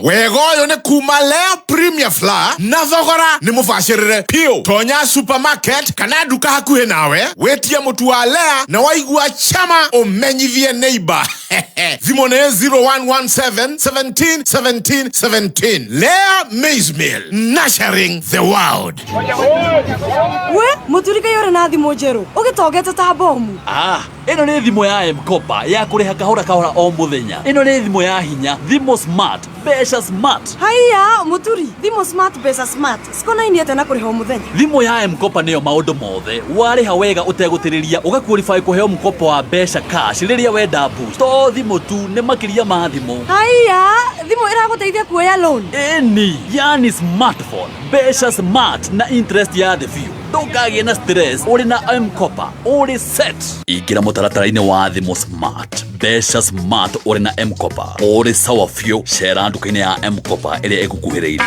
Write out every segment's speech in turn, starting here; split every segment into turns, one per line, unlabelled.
Wega ũyũ nĩ kuma Lea Premier Flour na thogora nĩ mũbacĩrĩre piũ. Tonya supermarket kana nduka hakuhĩ nawe wĩtie mũtu wa Lea na waigua chama ũmenyithie neighbor. Thimũ nĩ 0117 17 17 17. Lea Maize Meal, nurturing the world.
We mũturi kaĩ ũrĩ na thimũ njerũ ũgĩtongete ta bomu.
Ah, ĩno nĩ thimũ ya M-Kopa ya kũrĩha kahora kahora o mũthenya. Ĩno nĩ thimũ ya hinya, thimũ smart, mbeca smart.
Haiya mũturi, thimũ smart mbeca smart cikonainie atĩa na kũrĩha o mũthenya?
Thimũ ya M-Kopa nĩyo maũndũ mothe. Warĩha wega ũtegũtĩrĩria ũgaqualify kũheo mkopo wa mbeca cash rĩrĩa wenda boost. To thimũ tu, nĩ makĩria ma thimũ.
Haiya, thimũ ĩragũteithia kuoya loan?
Ĩni, yani smartphone, mbeca smart na interest ya thĩ biũ. Ndũkagĩe na stress ũrĩ na M-Kopa, ũrĩ set. Ingĩra mũtaratara-inĩ wa thimũ smart, mbeca smart ũrĩ na M-Kopa, ũrĩ sawa biũ. Cera nduka-inĩ ya M-Kopa ĩrĩa ĩgũkuhĩrĩirie.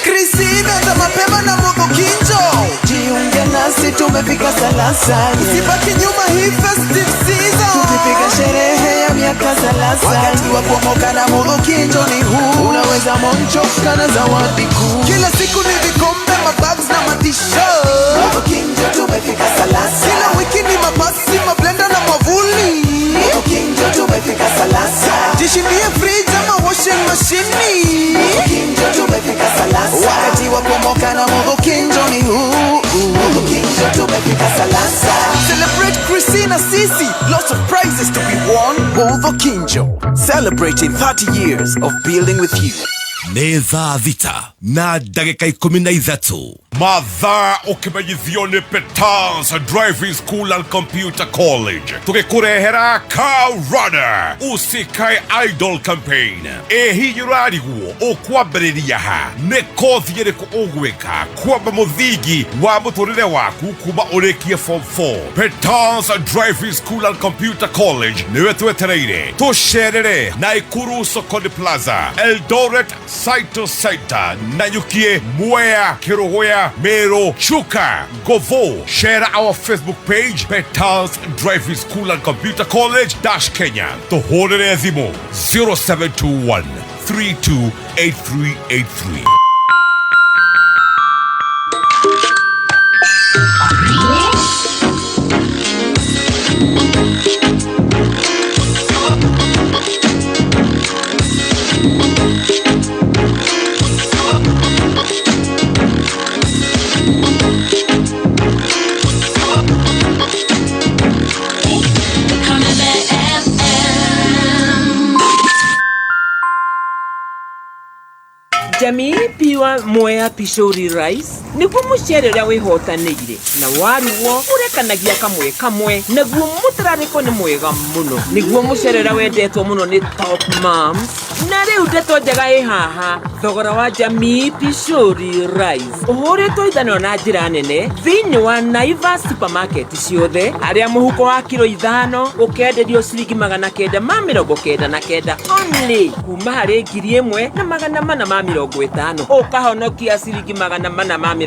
Kristina mapema na Mugukinjo, jiunge nasi, tumefika Salasa. Usibaki nyuma hii festive season, tukipiga sherehe ya miaka 30. Wakati wa kuomoka na Mugukinjo ni huu, unaweza monchoka na zawadi kuu. Kila siku ni vikombe, mabags na matisho. Mugukinjo tumefika Salasa. Kila wiki ni mapasi, mablender na mwavuli. Mugukinjo tumefika Salasa. Jishindie fridge ama washing machine. Mugukinjo tumefika Salasa. Wakati wa kuomoka na Mugukinjo ni huu. Mugukinjo tumefika Salasa. Celebrate Christina Sisi. Lots of prizes to be won. Mugukinjo. Celebrating 30 years of building with you.
Nĩ thaa 6:13.
Mathaa ũkĩmenyithio nĩ Petans Driving School and Computer College tũgĩkũrehera Car Runner Usikae Idol Campaign. Ĩ hihi ũrarigwo ũkwambĩrĩria ha? Nĩ kothi ĩrĩkũ ũgwĩka kwamba mũthingi wa mũtũrĩre waku kuma ũrĩkie form 4? Petans Driving School and Computer College nĩwe twetereire. Tũcerere Naikuru Sokoni Plaza, Eldoret Saito Center, Nanyukie, Mwea, Kerogoya, Meru, Chuka, Govo. Share our Facebook page, Petals Driving School and Computer College dash Kenya. Tũhũrĩre thimũ 0721 328383.
Jamii Pure Mwea Pishori Rice nĩguo mũcere ũrĩa wĩhotanĩire na warugwo ũrekanagia kamwe kamwe, naguo mũtararĩko nĩ mwega mũno, nĩguo mũcere ũrĩa wendetwo mũno nĩ top moms. Na rĩu ndeto njega ĩ haha, thogora wa Jamii Pishori Rice ũhũrĩtwo ithanwa na njĩra nene thĩinĩ wa Naivas supermarket ciothe, harĩa mũhuko wa kiro 5 ũkenderio ciringi 999 only, kuma harĩ 1450, ũkahonokia ciringi 451.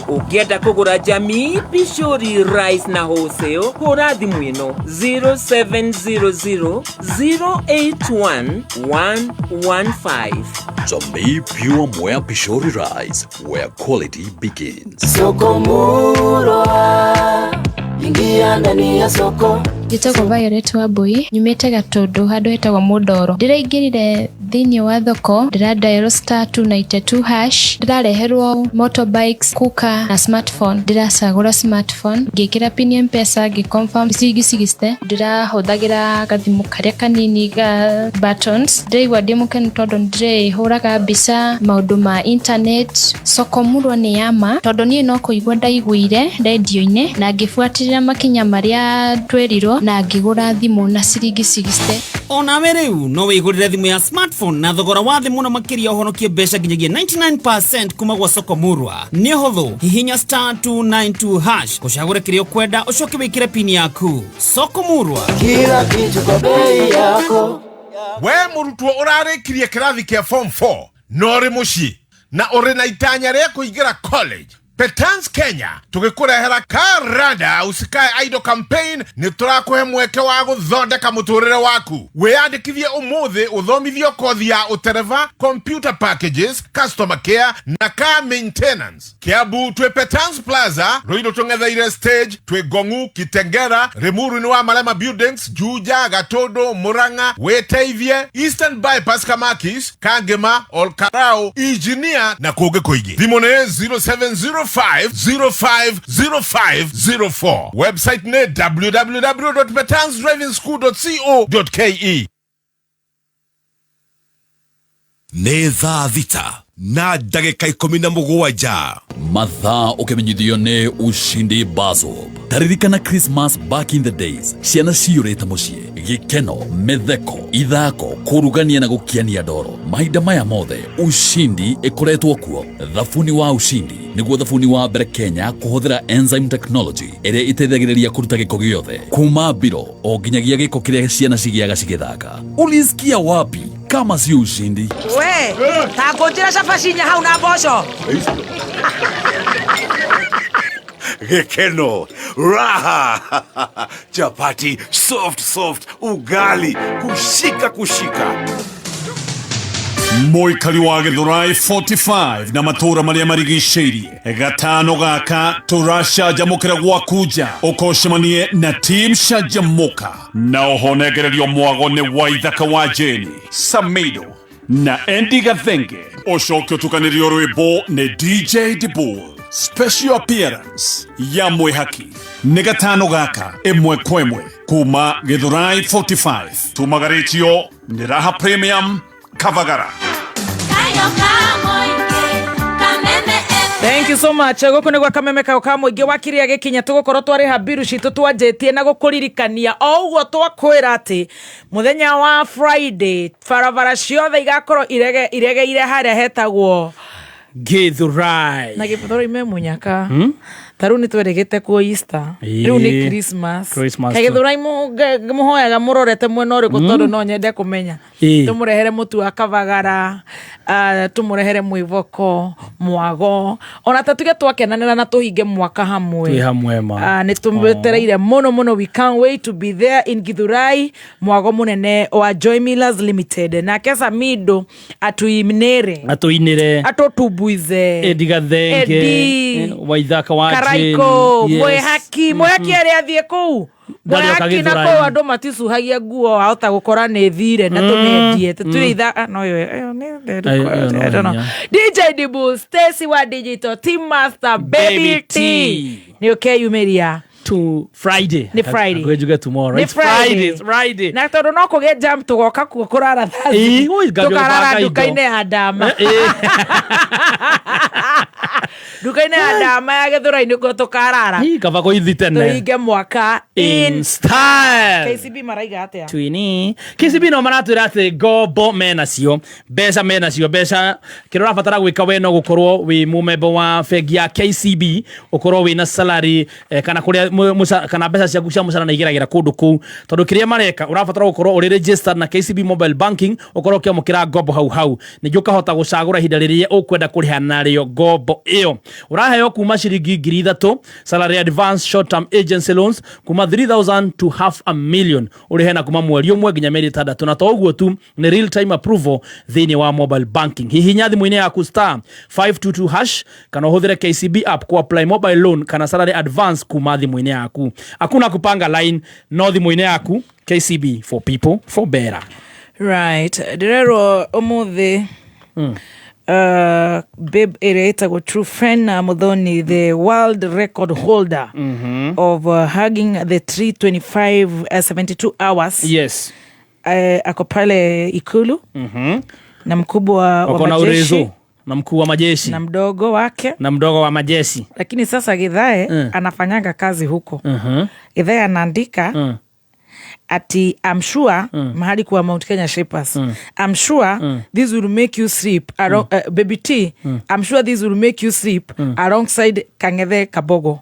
Ũngĩenda kũgũra Jamii Pishori Rice na wholesale, hũra thimũ ĩno 0700 081 115.
Jamii Pure Mwea Pishori Rice, where quality begins.
Soko Murwa, ingia ndani ya soko.
Njĩtagwo Violet Wambui, nyumĩte Gatũndũ handũ hetagwo Mũndoro. Ndĩraingĩrire thĩinĩ wa thoko, ndĩra dial *292#, ndĩrareherwo motorbikes, cooker na smartphone. Ndĩracagũra smartphone, ngĩkĩra pin ya M-Pesa, ngĩ confirm ciringi 60. Ndĩrahũthagĩra gathimũ karĩa kanini ga buttons. Ndĩraigua ndĩ mũkenu tondũ nĩndĩrĩhũraga mbica maũndũ ma internet. Soko Murwa nĩ ya ma tondũ niĩ no kũigua ndaiguire rendio-inĩ na ngĩbuatĩrĩra makinya marĩa twerirwo na ngĩgũra thimũ na ciringi 60.
Onawe rĩu no wĩgũrĩre thimũ ya smartphone na thogora wa thĩ mũno makĩria, ũhonokie mbeca nginyagia 99% kuma gwa Soko Murwa. Nĩ ũhũthũ, hihinya *292# ũcagũre kĩrĩa ũkwenda, ũcoke wĩkĩre pin yaku. Soko Murwa,
kila kitu kwa bei yako.
We mũrutwo ũrarĩkirie kĩrathi kĩa form 4 na ũrĩ mũciĩ na ũrĩ na itanya rĩa kũingĩra college. Petans Kenya tũgĩkũrehera Karada Usikae Idle campaign. Nĩ tũrakũhe mweke wa gũthondeka mũtũrĩre waku. Wĩyandĩkithie ũmũthĩ ũthomithio kothi ya ũtereba, computer packages, customer care na car maintenance. Kiambu twĩ Petans Plaza, Ruiru tũng'etheire stage, twĩ Ngong'u, Kitengera, Limuru-inĩ wa Marema Buildings, Juja, Gatundu, Murang'a, wĩteithie Eastern Bypass, Kamakis, Kangema, Olkarau, Engineer na kũngĩ kũingĩ. Thimũ nĩ 0705 050504. Website nĩ www.petansdrivingschool.co.ke. Nĩ thaa 6:17.
Mathaa ũkĩmenyithio nĩ Ushindi Basop. Taririkana Christmas back in the days, ciana ciyũrĩte mũciĩ, gĩkeno, mĩtheko, ithako, kũrugania na gũkiania ndoro. Mahinda maya mothe Ushindi ĩkoretwo kuo. Thabuni wa Ushindi nĩguo thabuni wa mbere Kenya kũhũthĩra enzyme technology ĩrĩa ĩteithagĩrĩria kũruta gĩko gĩothe kuma mbiro o nginyagia gĩko kĩrĩa ciana cigĩaga cigĩthaka. Ulisikia wapi kama si Ushindi?
We ta ngũnjĩra cabaci inya hau na mboco.
Gĩkeno, raha, chapati soft soft, ugali kushika kushika.
Mũikari wa Gĩthũrai 45 na matũũra marĩa marigicĩirie, gatano gaka tũracanjamũkĩra gwaku nja, ũkocemanie na team Canjamũka, na ũhonengererio mwago nĩ Waithaka wa Jeni Samido na Endi Gathenge, ũcoke ũtukanĩrio rwĩmbo nĩ DJ Dibul. Special appearance ya mwĩhaki nĩ gatano gaka 1 kwa 1 kuma Gĩthũrai 45. Tumagarĩtio nĩ Raha Premium Kavagara.
Thank you so much. Gũkũ nĩ gwa kameme kau ka mũingĩ wa kĩrĩa gĩkinya, tũgũkorwo twarĩha mbiru citũ twanjĩtie na gũkũririkania o ũguo twakwĩra atĩ mũthenya wa Friday barabara ciothe igakorwo iregeire harĩa hetagwo
Githurai.
Na Gĩthũrai me mũnyaka. Ta rĩu nĩ twerĩgĩte kuo Easter. Rĩu nĩ Christmas.
Christmas.
Kaĩ Gĩthũrai mũhoyaga mũrorete mwena ũrĩkũ? Tondũ no nyende kũmenya. Tũmũrehere mũtu wa Kavagara, tũmũrehere mwĩvoko mwago, ona ta tuge twakenanĩra na tũhinge mwaka hamwe.
Twĩ hamwe ma.
Nĩ tũmwetereire mũno mũno. We can't wait to be there in Githurai, mwago mũnene wa Joy Millers Limited, nake Samido atuinĩre,
atũinĩre,
atũtumbuize.
Edi Gathenge.
Eddie.
Waithaka wa
Karaiko.
Jane. Yes.
Mwĩhaki, mwĩhaki arĩa athiĩ kũu.
Ndarĩ oka
Mwĩhaki na
Gĩthũrai.
kũu andũ maticuhagia nguo, wahota gũkora nĩ thire na tũmĩendie tũtirĩ itha. Ah, no ĩyo ĩyo nĩ
Ĩyo no
I don't know.
hinya.
DJ Dibu, Stacy wa Digital Team Master, Baby
Baby
T,
T.
nĩ ũkeyumĩria.
To Friday.
Nĩ Friday.
Hakuhĩ njuge tomorrow.
Nĩ
It's Friday. It's Friday.
Na tondũ no kũgĩe jam, tũgoka kuo kũrara.
Ĩĩ, ui, ngambia
Tũkarara
gũbanga indo.
nduka-inĩ ya ndama, nduka-inĩ ya ndama ya Gĩthũrai nĩkuo tũkarara.
Ĩ, kaba kũithi tene.
Tũhinge mwaka
in style.
KCB maraiga atĩa?
Twini KCB no maratwĩra atĩ ngombo menacio, mbeca menacio, mbeca kĩrĩa ũrabatara gwĩka we no gũkorwo wĩ mũmemba wa bengi ya KCB, ũkorwo wĩna salary kana kũrĩa kana mbeca ciaku cia mũcara na igeragĩra kũndũ kũu, tondũ kĩrĩa mareka ũrabatara gũkorwo ũrĩ registered na KCB mobile banking, ũkorwo ũkĩamũkĩra ngombo hau hau, ningĩ ũkahota gũcagũra ihinda rĩrĩa ũkwenda kũrĩha narĩo ngombo ĩyo. Ũraheo kuma ciringi 3,000, salary advance, short term agency loans kuma 3000 to half a million, ũrĩhe na kuma mweri 1 nginya mĩeri 6. Na to ũguo tu, nĩ real time approval thĩinĩ wa mobile banking. Hihinya thimũ-inĩ yaku *522# kana ũhũthĩre KCB app ku apply mobile loan kana salary advance kuma thimũ-inĩ yaku. Hakuna kupanga line, no thimũ-inĩ yaku. KCB, for people, for better.
Right, ndĩrerwo ũmũthĩ babe ĩrĩa ĩtagwo True Friend na Muthoni, the world record holder of hugging the tree 25 72 hours, ako pale Ikulu na mkubwa wa
Wako na
majeshi.
urezo na mkuu wa majeshi.
Na mdogo wake.
Na mdogo wa majeshi.
Lakini sasa Githae anafanyanga kazi huko. Githae anaandika ati I'm sure mahali kwa Mount Kenya Shapers, I'm sure this will make you sleep Baby T, I'm sure this will make you sleep alongside Kangethe Kabogo.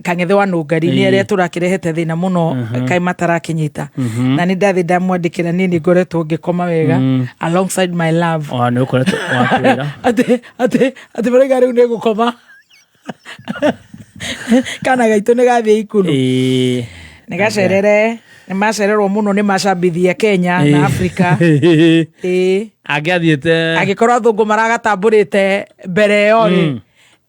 Kangethe wa Nũngari nĩ arĩa tũrakĩrehete thĩna mũno kaĩ matarakinyita, na nĩ ndathĩ ndamwandĩkĩra niĩ nĩ ngoretwo ngĩkoma wega alongside my love.
Nĩ ũkoretwo watwĩra.
Atĩ marauga rĩu nĩ ngũkoma. Kana gaitũ nĩ gathiĩ ikulu.
Ĩĩ.
Nĩ gacerere, nĩ macererwo mũno nĩ macambithia Kenya na Afrika. Ĩĩ.
Angĩathiĩte.
Angĩkorwo athũngũ maragatambũrĩte mbere ĩyo rĩ,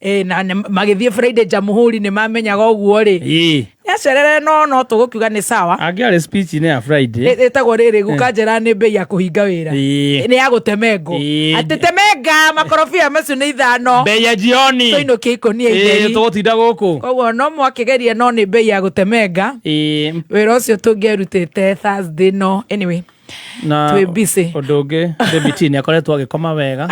ĩĩ, na magĩthiĩ Friday Jamhuri nĩ mamenyaga ũguo rĩ.
Ĩĩ.
Nĩacerere no tũgũkiuga nĩ sawa.
Angĩarĩ speech-inĩ ya Friday.
Ĩtagwo rĩrĩ gukanjĩra nĩ mbei ya kũhinga wĩra.
Ĩĩ.
Nĩ ya gũtemengo.
Ĩĩ.
Atĩ temenga makorobia macio nĩ 5.
Mbei ya jioni.
Tũinũkie ikũnia
Ĩĩ,
itheri.
tũgũtinda gũkũ.
Koguo no mwakĩgeria no nĩ mbei ya gũtemenga.
Ĩĩ.
Wĩra ũcio tũngĩarutĩte Thursday no anyway.
Na
Twĩ busy.
Ũndũ ũngĩ Baby T nĩ akoretwo agĩkoma wega.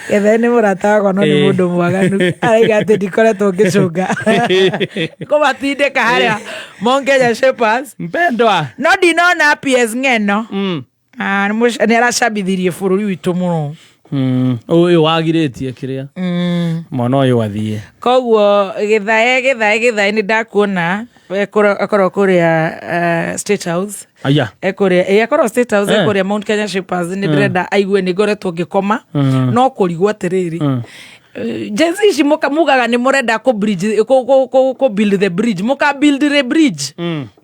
Gethe nĩ mũrata wakwa no nĩ
Ĩĩ.
mũndũ mwaganu. Araiga atĩ ndikoretwo ngĩcũnga. Kũmatindĩka harĩa Mount Kenya Shapers.
Mpendwa.
No ndinona PS Ng'eno. Ah, nĩ aracambithirie bũrũri witũ mũno.
Ũyũ wagirĩtie kĩrĩa. Mwana ũyũ athiĩ.
Koguo gĩthae gĩthae gĩthae nĩ ndakuona akorwo kũrĩa State House.
Aya.
Ekũrĩa ĩ akorwo State House
Eh.
ekũrĩa Mount Kenya Shapers nĩ ndĩrenda aigue nĩ ngoretwo ngĩkoma no kũrigwo atĩrĩrĩ, Gen Z ici mugaga nĩ mũrenda kũ bridge kũ build the bridge, mũka build the bridge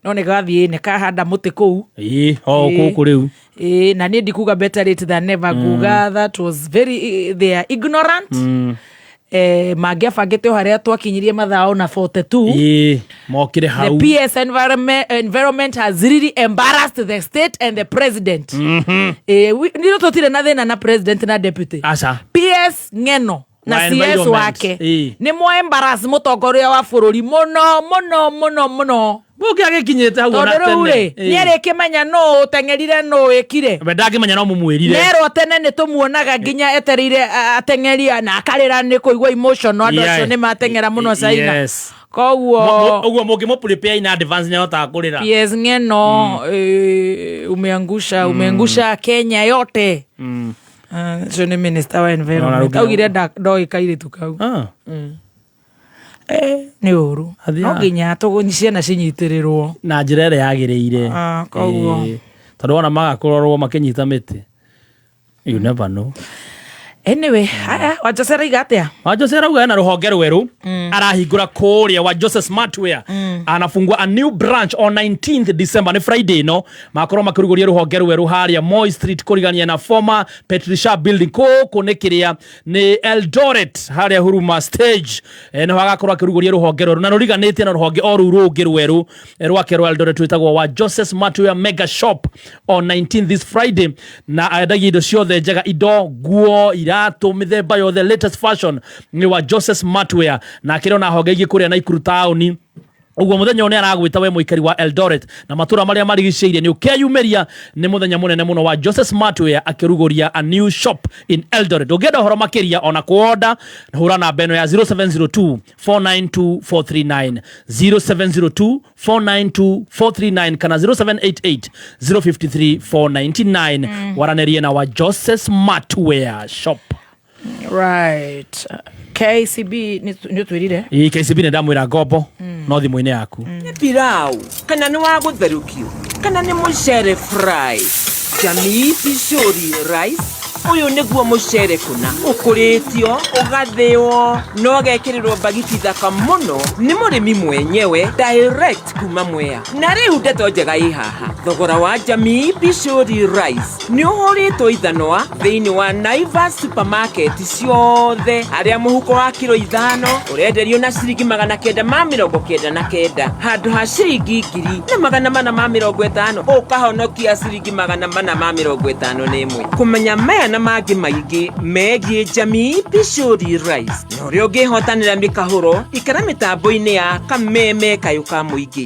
no nĩ gathiĩ nĩ kahanda mũtĩ kũu.
Ĩĩ, o gũkũ rĩu.
Ĩĩ, na niĩ ndikuga better late than never, nguga that was very they are ignorant. Mangĩabangĩte o harĩa twakinyirie mathaa ona 42.
Ĩĩ, mokire hau.
The PS environment has really embarrassed the state and the president. Nĩ tũtirĩ na thĩna na president na deputy.
Aca.
PS Ng'eno na
Wa
CS
environment.
wake
Ĩĩ.
nĩ mo embarrass mũtongoria wa bũrũri mũno mũno mũno mũno.
Mũngĩ agĩkinyĩte hau ona
Tondũ rĩu
tene.
rĩ, nĩ arĩkĩmenya nũ ũteng'erire nũ wĩkire.
We ndangĩmenya no mũmwĩrire.
Nerwo tene nĩ tũmuonaga nginya etereire ateng'eri na akarĩra nĩ kũigua emotion andũ acio nĩ mateng'era mũno China.
Yes.
Koguo
Ũguo mũngĩmũ prepare in advance nĩ ahotaga kũrĩra.
PS Ng'eno, umeangusha Kenya yote. Ũcio nĩ minister wa environment.
Ona
Augire ndoĩ kairĩtu kau. Nĩ ũru.
Athiaga.
No nginya ciana cinyitĩrĩrwo.
Na njĩra ĩrĩa yagĩrĩire.
Ah, koguo.
Ĩĩ. Tondũ wona magakũrorwo makĩnyita mĩtĩ. You never know.
Anyway, haya, Wanjose arauga atĩa?
Wanjose arauga ena rũhonge rwerũ arahingũra kũrĩa Wanjose Smartwear. Anafungua a new branch on 19th December, nĩ Friday ĩno makorwo makĩrugũria rũhonge rwerũ harĩa Moi Street kũrigania na former Patricia building kũkũ nĩ kĩrĩa nĩ Eldoret harĩa Huruma stage. Nĩho agakorwo akĩrugũria rũhonge rwerũ na rũriganĩtie na rũhonge o rũu rũngĩ rwerũ rwake rwa Eldoret rwĩtagwo Wanjose Smartwear Mega Shop on 19 this Friday, na endagia indo ciothe njega, indo nguo, iratũ, mĩthemba yothe, latest fashion nĩ Wanjose Smartwear, na akĩrĩ ona honge ingĩ kũrĩa Naikuru taũni. Ũguo mũthenya ũyũ nĩ aragwĩta we mũikari wa Eldoret na matũra marĩa marigicĩirie nĩ ũkeyumĩria, nĩ mũthenya mũnene mũno wa Jose Smartwear akĩrugũria a new shop in Eldoret. Ũngĩenda ũhoro makĩria ona kũoda, hũra namba ĩno ya 0702 492 439, 0702 492 439 kana 0788 053 499, waranĩrie na wa Jose Smartwear shop.
Right. KCB nĩ ũtwĩrire?
Ĩĩ, KCB nĩ ndamwĩra ngombo no thimũ-inĩ yaku.
Nĩ pilau kana nĩ wa gũtherũkio kana nĩ mũcere fry, Jamii Pishori rice ũyũ nĩguo mũcere kũna ũkũrĩtio ũgathĩo na ũgekĩrĩrwo mbagiti thaka mũno nĩ mũrĩmi mwenyewe direct kuma Mwea. Na rĩu ndeto njega ĩ haha, thogora wa Jamii Pishori rice nĩ ũhũrĩtwo ithanwa thĩinĩ wa Naivas supermarket ciothe, harĩa mũhuko wa kiro 5 ũrenderio na ciringi 999 handũ ha ciringi 1450, ũkahonokia ciringi 451. Kũmenya maya na mangĩ maingĩ megiĩ Jamii Pishori rice na ũrĩa ũngĩhotanĩra mĩkahũro, ikara mĩtambo-inĩ ya Kameme Kayũ ka Mũingĩ.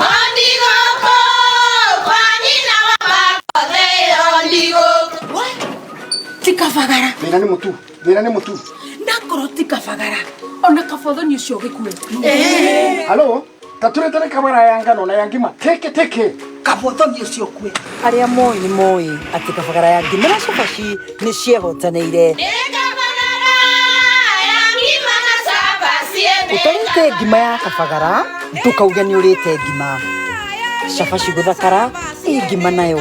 Tikabagara.
Thĩna nĩ mũtu, thĩna nĩ mũtu.
Ndakorwo tikabagara. Ona kabothoni ũcio ũgĩkue.
Halo, tatũrĩte kabara ya ngano na ya ngima teke teke.
Kabothoni ũcio ũkue. Arĩa moĩ nĩ moĩ atĩ kabagara ya ngima na cabaci nĩ ciehotanĩire. Ũtarĩte ngima ya kabagara ndũkauge nĩ ũrĩte ngima. Cabaci gũthakara ĩ ngima nayo.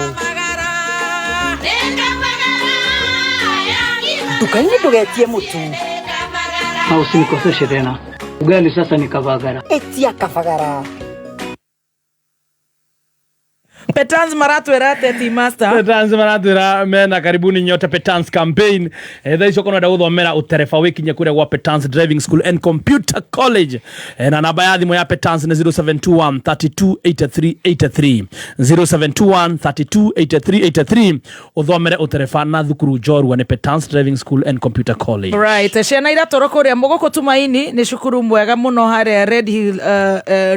Nduka-inĩ ndũgetie mũtu.
Na usinikoseshe tena. Ugali sasa ni Kavagara.
Etia Kavagara.
Petans maratwĩra atĩa, Tea Master?
Petans maratwĩra mena karibuni nyote Petans campaign. Thaa icio korwo ũrenda gũthomera ũtereba, wĩkinye kũrĩa gwa Petans Driving School and Computer College. Na namba ya thimũ ya Petans nĩ 0721 32 83 83, 0721 32 83 83, ũthomere ũtereba na thukuru njorua nĩ Petans Driving School and Computer College.
Right, ciana iratwarwo kũrĩa mũgũkũ Tumaini nĩ cukuru mwega mũno harĩa Red Hill,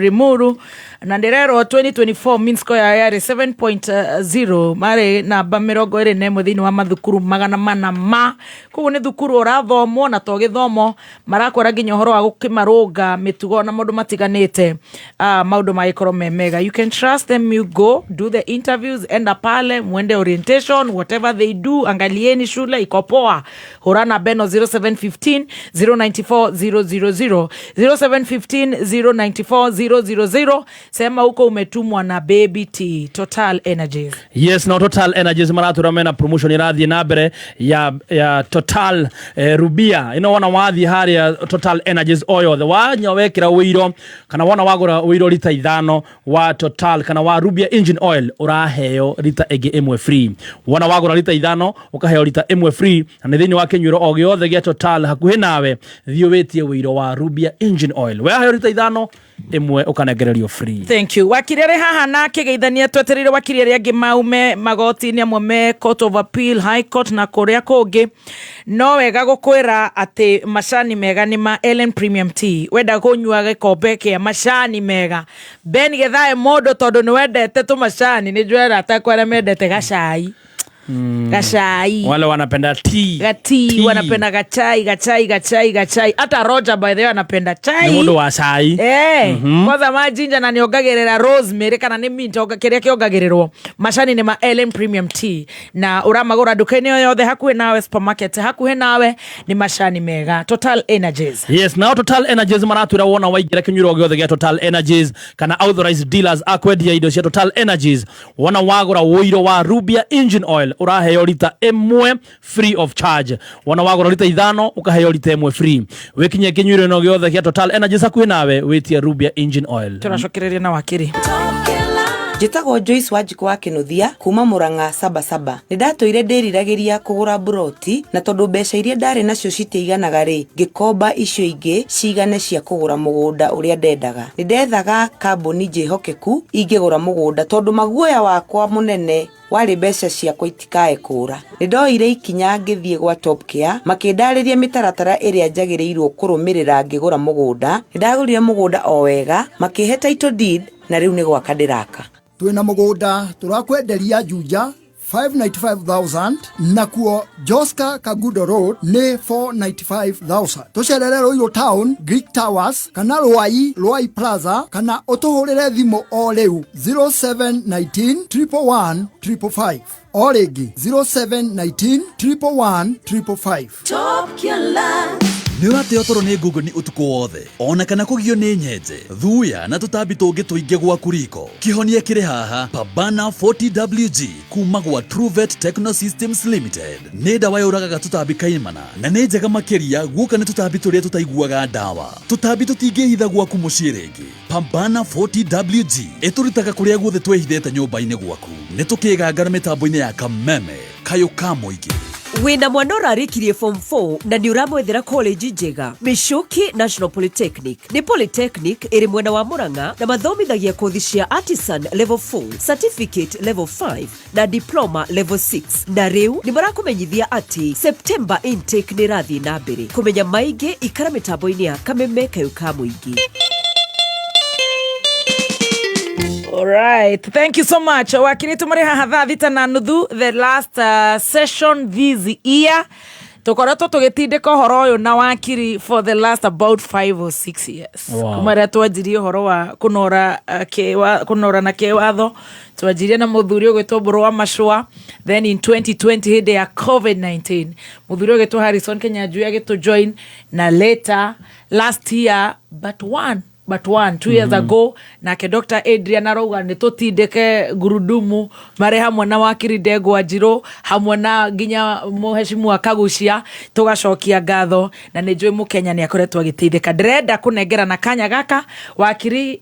Limuru, na ndĩrerwo 2024 mean score yao yarĩ 7.0, marĩ namba 21 thĩinĩ wa mathukuru 400 ma koguo nĩ thukuru ũrathomwo na to gĩthomo, marakwara nginya ũhoro wa gũkĩmarũnga mĩtugo na maũndũ matiganĩte, maũndũ magĩkorwo me mega. You can trust them. You go do the interviews, enda pale mwende orientation, whatever they do, angalieni shule iko poa. Hũra namba ĩno 0715 094 000, 0715 094 000. Sema huko umetumwa na Baby T, Total Energies.
Yes, na Total Energies maratura mena promotion irathiĩ na mbere ya Total Rubia ino. Wona wathiĩ harĩa Total Energies o yothe, wanya wekĩra ũiro kana wona wagũra ũiro rita 5 wa Total kana wa Rubia engine oil, ũraheo rita ĩngĩ 1 free. Wona wagũra rita 5, ũkaheo rita 1 free, na nĩ thĩinĩ wa kĩnyuĩro o gĩothe gĩa Total hakuhĩ nawe. Thiĩ wĩtie ũiro wa Rubia engine oil, weheo rita 5, 1 ũkanengererio free.
Thank you. Wakiri arĩ haha na akĩgeithania, twetereire wakiri arĩa angĩ maume magoti-inĩ, amwe me Court of Appeal, High Court na kũrĩa kũngĩ. No wega gũkwĩra atĩ macani mega nĩ ma Ellen Premium Tea. Wenda kũnyua gĩkombe kĩa macani mega, Ben gethae mũndũ, tondũ nĩ wendete tũmacani, nĩ njũĩ arata akwa arĩa mendete gacai, gacai.
Wale wanapenda tea.
Gati.
Tea.
Wanapenda gachai, gachai, gachai, gachai. Hata Roger, by the way, anapenda chai.
Nĩ mũndũ wa cai.
Kwanza ma ginger na nĩongagĩrĩra rosemary kana nĩ mint, kĩrĩa kĩongagĩrĩrwo. Macani nĩ ma Ellen Premium Tea na ũramagũra nduka-inĩ o yothe hakuhĩ nawe, supermarket hakuhĩ nawe. Nĩ macani mega, Total Energies.
Yes, nao Total Energies maratwĩra wona waingĩra kĩnyuĩro gĩothe gĩa Total Energies kana authorized dealers a kwendia indo cia Total Energies, wona wagũra ũiro wa Rubia engine oil, ũraheo rita 1 free of charge. Wona wagũra rita 5, ũkaheo rita 1 free. Wĩkinyie kĩnyuĩro gĩothe gĩa Total Energies hakuhĩ nawe, wĩtie Rubia engine oil.
Tũracokereria na wakiri.
Njĩtagwo Joyce Wanjikũ wa Kĩnuthia kuma Mũrang'a Sabasaba. Nĩ ndatũire ndĩriragĩria kũgũra mburoti, na tondũ mbeca iria ndarĩ nacio citiaiganaga rĩ, ngĩkomba icio ingĩ cigane cia kũgũra mũgũnda ũrĩa ndendaga. Nĩ ndethaga kambuni njĩhokeku ingĩgũra mũgũnda, tondũ maguoya wakwa mũnene warĩ mbeca ciakwa itikae kũũra. Nĩ ndoire ikinya ngĩthiĩ gwa Top Care, makĩndarĩria mĩtaratara ĩrĩa njagĩrĩirwo kũrũmĩrĩra ngĩgũra mũgũnda. Nĩ ndagũrire mũgũnda o wega, makĩhe title deed, na rĩu nĩ gwaka ndĩraka.
Twĩna mũgũnda tũrakwenderia Juja 595,000, nakuo Joska Kagudo Road nĩ 495,000. Tũcerere Ruiru Town, Greek Towers, kana Rwai, Rwai Plaza, kana ũtũhũrĩre thimũ o rĩu 0719 111 555, o rĩngĩ 0719 111 555.
Top Killer.
Nĩ ũrateo toro nĩ ngũngũni ũtukũ wothe, ona kana kũgio nĩ nyenje, thuya na tũtambi tũngĩ tũingĩ gwaku riko? Kĩhonia kĩrĩ haha, Pambana 40 WG kuma gwa Truvet Techno Systems Limited. Nĩ ndawa yũragaga tũtambi kaimana, na nĩ njega makĩria guoka nĩ tũtambi tũrĩa tũtaiguaga ndawa. Tũtambi tũtingĩhitha gwaku mũciĩ rĩngĩ. Pambana 40 WG ĩtũrutaga kũrĩa guothe twĩhithĩte nyũmba-inĩ gwaku. Nĩ tũkĩgangara mĩtambo-inĩ ya Kameme, kayũ ka mũingĩ.
Wĩna mwana ũrarĩkirie form 4 na nĩ ũramwethera college njega? Michuki National Polytechnic nĩ polytechnic ĩrĩ mwena wa Mũrang'a na mathomithagia kothi cia artisan level 4, certificate level 5 na diploma level 6. Na rĩu nĩ marakũmenyithia atĩ September intake nĩ ĩrathiĩ na mbere. Kũmenya maingĩ, ikara mĩtambo-inĩ ya Kameme, kayũ ka mũingĩ.
Alright, thank you so much. Wakiri tumari haha thaa 6:30, the last session this year. Tukoretwo tũgĩtindĩka ũhoro ũyũ na wakiri for the last about 5 or 6 years. Kuma rĩrĩa twanjirie ũhoro wa kũnora, kũnora na kĩwatho, twanjirie na mũthuri ũgwĩtwo Mbũrũ wa Macũa. Then in 2020, hĩndĩ ya COVID-19, mũthuri ũgwĩtwo Harrison Kenyanjui agĩtũ join, na later last year but one But one 2 years ago nake Dr Adrian arauga nĩ tũtindĩke gurudumu marĩ hamwe na wakiri Ndegwa Njirũ, hamwe na nginya mũhecimu Kagucia. Tũgacokia ngatho na nĩ njũĩ mũkenya nĩ akoretwo agĩteithĩka. Ndĩrenda kũnengerana kanya gaka, wakiri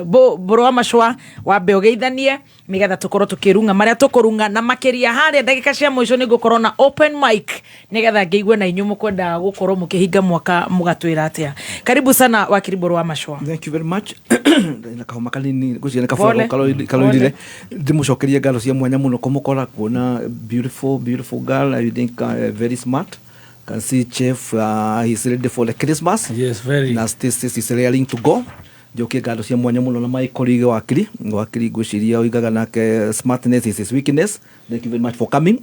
Mbũrũ wa Macũa, wambe ũgeithanie nigetha tũkorwo tũkĩrung'a marĩa tũkũrung'a, na makĩria harĩa ndagĩka cia mũico nĩ ngũkorwo na open mic nigetha ngĩigue na inyuĩ mũkwenda gũkorwo mũkĩhinga mwaka mũgatwĩra atĩa. Karibu sana, wakiri Mbũrũ wa Macũa.
Thank you very much. Na kahoma kanini ngwĩciria nĩ
Pole.
kabura karoirire. Ndĩmũcokerie ngatho cia mwanya mũno kũmũkora, kuona beautiful, beautiful girl. I think very smart. Can see chef, he's ready for the Christmas.
Yes, very.
Na Stacy is raring to go. Njokie ngatho cia mwanya mũno na my colleague wakiri. Wakiri ngwĩciria oigaga nake smartness is his weakness. Thank you very much for coming.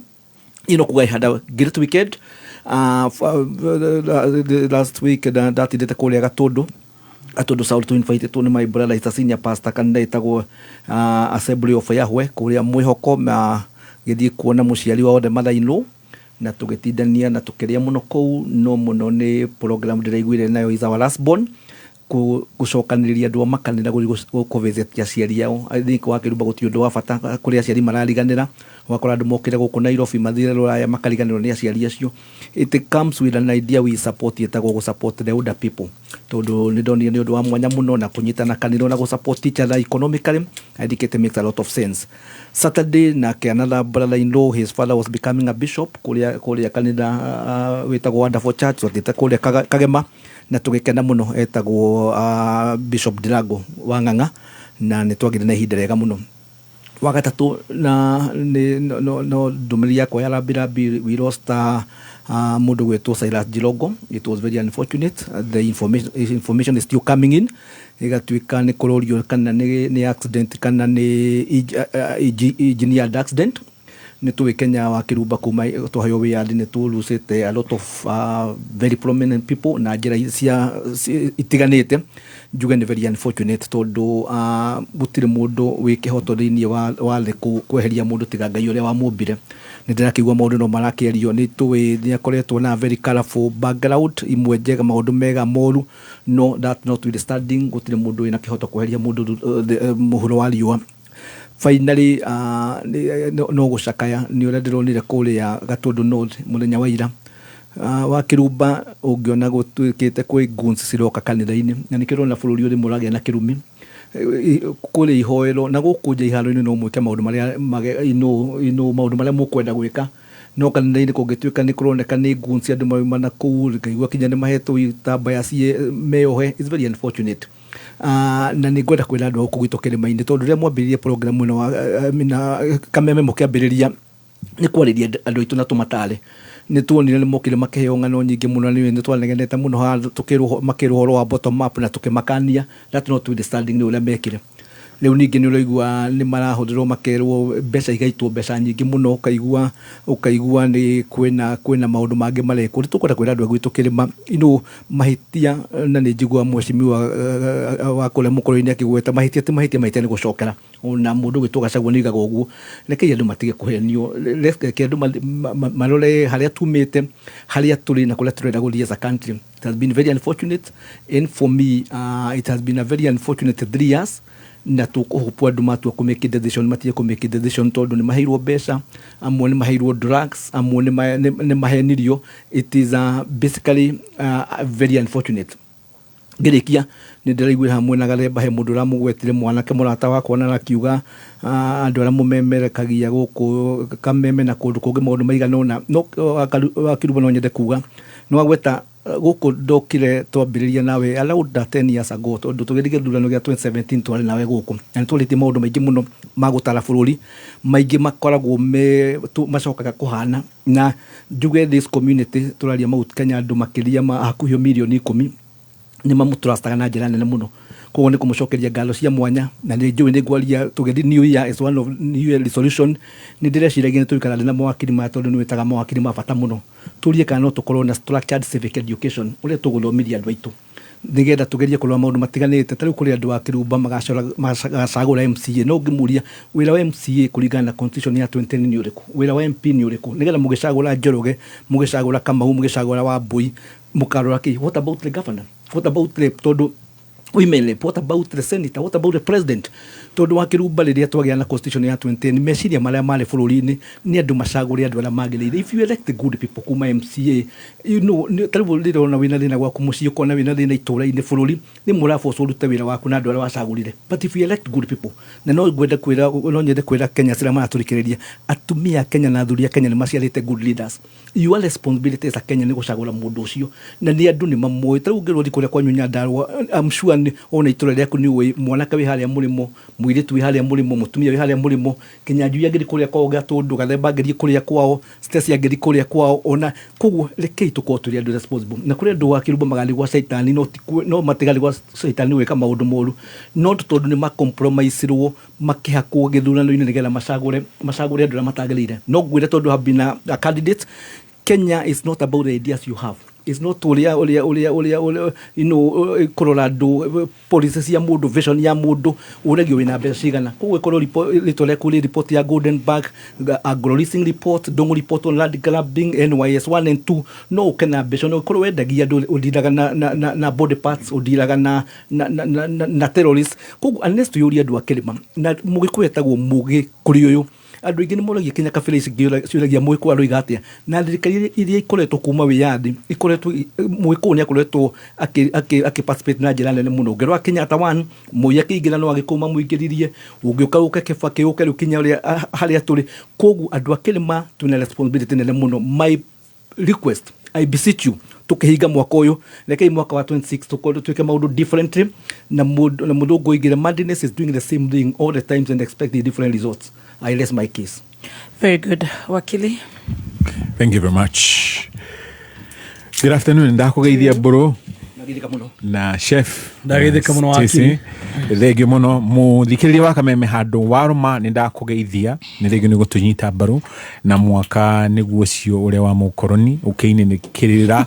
Kuga I had a great weekend. The last week ndatindĩte kũrĩa Gatũndũ, Gatũndũ South, invited nĩ my brother is a senior pastor kanitha ĩtagwo Assembly of Yahweh kũrĩa mwĩhoko, na gĩthiĩ kuona mũciari wa othe mother-in-law, na tũgĩtindania na tũkĩrĩa mũno kũu. No mũno nĩ program ndĩraiguire nayo is our last born gũcokanĩrĩria andũ a makanitha gũthiĩ kũvisit aciari ao. I think wakĩrumba gũtirĩ ũndũ wa bata kũrĩ aciari marariganĩra, ũgakora andũ mokĩre gũkũ Nairobi, mathire rũraya, makariganĩrwo nĩ aciari acio. It comes with an idea we support, ĩtagwo gũ support the older people, tondũ nĩ ndonire nĩ ũndũ wa mwanya mũno na kũnyitana kanitha na gũ support each other economically. I think it makes a lot of sense. Saturday nake another brother in law, his father was becoming a bishop kũrĩa kanitha wĩtagwo Wonderful Church, twathiĩte kũrĩa Kagema na tũgĩkena mũno. Etagwo Bishop Ndirango wa Ng'ang'a, na nĩ twagĩire na ihinda rĩega mũno. Wa gatatũ na nĩ no ndũmĩrĩri yakwa ya rambirambi, we lost mũndũ gwĩtwo Silas Jirongo. It was very unfortunate. The information is still coming in, ĩgatuĩka nĩ kũrorio kana nĩ accident kana nĩ engineered accident. Nĩ tũĩ Kenya wa kĩrumba kuma twaheo wĩyathi nĩ tũlucĩte a lot of very prominent people na njĩra cia itiganĩte. Njuge nĩ very unfortunate tondũ gũtirĩ mũndũ wĩ kĩhoto thĩinĩ wa thĩ kweheria mũndũ tiga Ngai ũrĩa wamũmbire. Nĩ ndĩrakĩigua maũndũ no marakĩario. Nĩ tũĩ nĩ akoretwo na very colorful background, imwe njega, maũndũ mega, moru, no that notwithstanding gũtirĩ mũndũ wĩna kĩhoto kweheria mũndũ mũhuro wa riũa. Finally, no gũcakaya nĩ ũrĩa ndĩronire kũrĩa Gatũndũ North mũthenya wa ira wa kĩrumba, ũngĩona gũtuĩkĩte kwĩ goons ciroka kanitha-inĩ, na nĩkĩo ũrona bũrũri ũrĩ mũragĩa na kĩrumi kũrĩ ihoero na gũkũ nja iharo-inĩ. No mwĩke maũndũ marĩa maũndũ marĩa mũkwenda gwĩka, no kanitha-inĩ kũngĩtuĩka nĩ kũroneka nĩ goons, andũ mauma na kũu, ngaigua kinya nĩ mahetwo itambaya ciĩ meyohe. It's very unfortunate. Na nĩ ngwenda kwĩra andũ a gũkũ gwitũ kĩrĩma-inĩ, tondũ rĩrĩa mwambĩrĩrie program ĩno wa kameme mũkĩambĩrĩria nĩ kwarĩria andũ aitũ na tũmatare, nĩ tuonire nĩ mokire makĩheo ng'ano nyingĩ mũno. Nĩ twanegenete mũno haha tũkĩrwo, makĩrwo ũhoro wa bottom up na tũkĩmakania. That notwithstanding nĩ ũrĩa mekire, rĩu ningĩ nĩ ũraigua nĩ marahũthĩrwo, makerwo mbeca igaitwo, mbeca nyingĩ mũno, ũkaigua nĩ kwĩna maũndũ mangĩ marekwo. Nĩ tũkwenda kwĩra andũ a gwitũ kĩrĩma ino mahĩtia, na nĩ njiguaga mheshimiwa wa kũrĩa mũkũrũ-inĩ akĩgweta mahĩtia ti mahĩtia, mahĩtia nĩ gũcokera. Ona mũndũ gwĩtwo Gachagua nĩ oigaga ũguo. Rekei andũ matige kũhenio, reke andũ marore harĩa tumĩte, harĩa tũrĩ na kũrĩa tũrenda gũthiĩ as a country. It has been very unfortunate, and for me it has been a very unfortunate 3 years, na tũkũhũpwo andũ matua kũ make decision, matige kũ make decision tondũ nĩ maheirwo mbeca, amwe nĩ maheirwo drugs, amwe nĩ mahenirio. It is basically very unfortunate. Ngĩrĩkia, nĩ ndĩraiguire hamwe na Gathemba he mũndũ ũramũgwetire, mwanake mũrata wakwa, na akiuga andũ arĩa mũmemerekagia gũkũ kameme na kũndũ kũngĩ maũndũ maigana ũna. No wakiruba no nyende kuga nĩ wagweta gũkũ ndokire twambĩrĩria nawe around 10 years ago, tondũ tũgĩthiĩ gĩthurano gĩa 2017 twarĩ nawe gũkũ, na nĩ twarĩtie maũndũ maingĩ mũno ma gũtara bũrũri, maingĩ makoragwo me macokaga kũhana. Na njuge this community tũraria Mount Kenya, andũ makĩria ma hakuhĩ mirioni 10 nĩ mamũtrustaga na njĩra nene mũno. Koguo nĩ kũmũcokeria ngatho cia mwanya, na nĩ njũĩ nĩ ngwaria tũgĩthiĩ new year is one of new year resolution. Nĩ ndĩreciragia nĩ tũikara thĩ na mawakiri maya, tondũ nĩ wĩtaga mawakiri ma bata mũno, tũrie kana no tũkorwo na structured civic education ũrĩa tũgũthomithia andũ aitũ nĩgetha tũgerie kũrora maũndũ matiganĩte. Ta rĩu kũrĩ andũ a kĩrumba magacagũra MCA, no ũngĩmũria wĩra wa MCA kũringana na constitution ya 2010 nĩ ũrĩkũ, wĩra wa MP nĩ ũrĩkũ, nĩgetha mũgĩcagũra Njoroge, mũgĩcagũra Kamau, mũgĩcagũra Wambui, mũkarora kĩ? What about the governor? What about the, tondũ Women rep, what about the senator, what about the president? Tondũ wa kĩrumba rĩrĩa twagĩa na constitution ya 2010, meciria marĩa marĩ bũrũri-inĩ nĩ andũ macagũre andũ arĩa magĩrĩire. If you elect good people kuma MCA, ta rĩu rĩrĩa ũrona wĩna thĩna gwaku mũciĩ, ũkona wĩna thĩna itũũra-inĩ, bũrũri nĩ mũraboco ũrute wĩra waku na andũ arĩa wacagũrire. But if you elect good people, na no ngwende kwĩra, no nyende kwĩra Kenya arĩa maratũrikĩrĩria, atumia a Kenya na athuri a Kenya nĩ maciarĩte good leaders. Your responsibility as a Kenya nĩ gũcagũra mũndũ ũcio, na nĩ andũ nĩ mamoĩ. Ta rĩu ũngĩrwo thiĩ kũrĩa kwanyu Nyandarũa, I'm sure nĩ ona itũũra rĩaku nĩ ũĩ mwanake wĩ harĩa mũrĩmo, mũirĩtu wĩ harĩa mũrĩmo, mũtumia wĩ harĩa mũrĩmo, Kĩnyanjui angĩthiĩ kũrĩa kwao Gatũndũ, Gathemba angĩthiĩ kũrĩa kwao, Stacy angĩthiĩ kũrĩa kwao. Ona koguo rekei tũkorwo tũrĩ andũ responsible. Na kũrĩ andũ wa kĩrumba magathiĩ gwa caitani, no ti no matigathiĩ gwa caitani gwĩka maũndũ moru, no tondũ nĩ macompromisirwo makĩhakwo gĩthurano-inĩ nĩgetha macagũre andũ arĩa matagĩrĩire. No ngwĩre tondũ have been a candidate, Kenya is not about the ideas you have. It's not ũrĩa kũrora andũ, policy cia mũndũ, vision ya mũndũ, ũragio wĩna mbeca cigana. Koguo ĩkorwo rĩtwa rĩaku rĩ report ya Golden Bag, Agro Leasing report, Ndung'u report on land grabbing, NYS 1 and 2, no ũke na mbeca, no ũkorwo wendagia andũ, ũndiraga na body parts, ũndiraga na terrorists. Koguo unless twĩyũrie andũ a kĩrĩma, na Mũgĩkũyũ etagwo mũgĩ kũrĩ ũyũ. Andũ aingĩ nĩ moragia kinya kabira ici ciũragia Mũgĩkũyũ aroiga atĩa, na thirikari iria ikoretwo kuma wĩyathi ikoretwo Mũgĩkũyũ nĩ akoretwo akĩ participate na njĩra nene mũno. Ũngĩrora Kenyatta one, Moi akĩingĩra no Agĩkũyũ mamũingĩririe, ũngĩũka ũke Kĩbakĩ ũke rĩu kinya ũrĩa harĩa tũrĩ. Koguo andũ a kĩrĩma twĩna responsibility nene mũno. My request, I beseech you, tukihinga mwaka ũyũ, rekei mwaka wa 26 tukorwo twĩke maũndũ differently, na mũndũ na mũthũngũ oigire, "Madness is doing the same thing all the times and expecting different results." I rest my case.
Very good. Wakili.
Thank you very much. Good afternoon. Ndakugeithia mbũrũ
Nageithĩka mũno.
Na chef.
Ndageithĩka mũno,
Stacy.
wakili.
Thengio mũno mũthikĩrĩria wa Kameme handũ warũma, nĩ ndakũgeithia, nĩ thengio nĩ gũtũnyita mbaru na mwaka nĩguo ũcio ũrĩa wa mũkoroni ũkĩinĩ kĩrĩra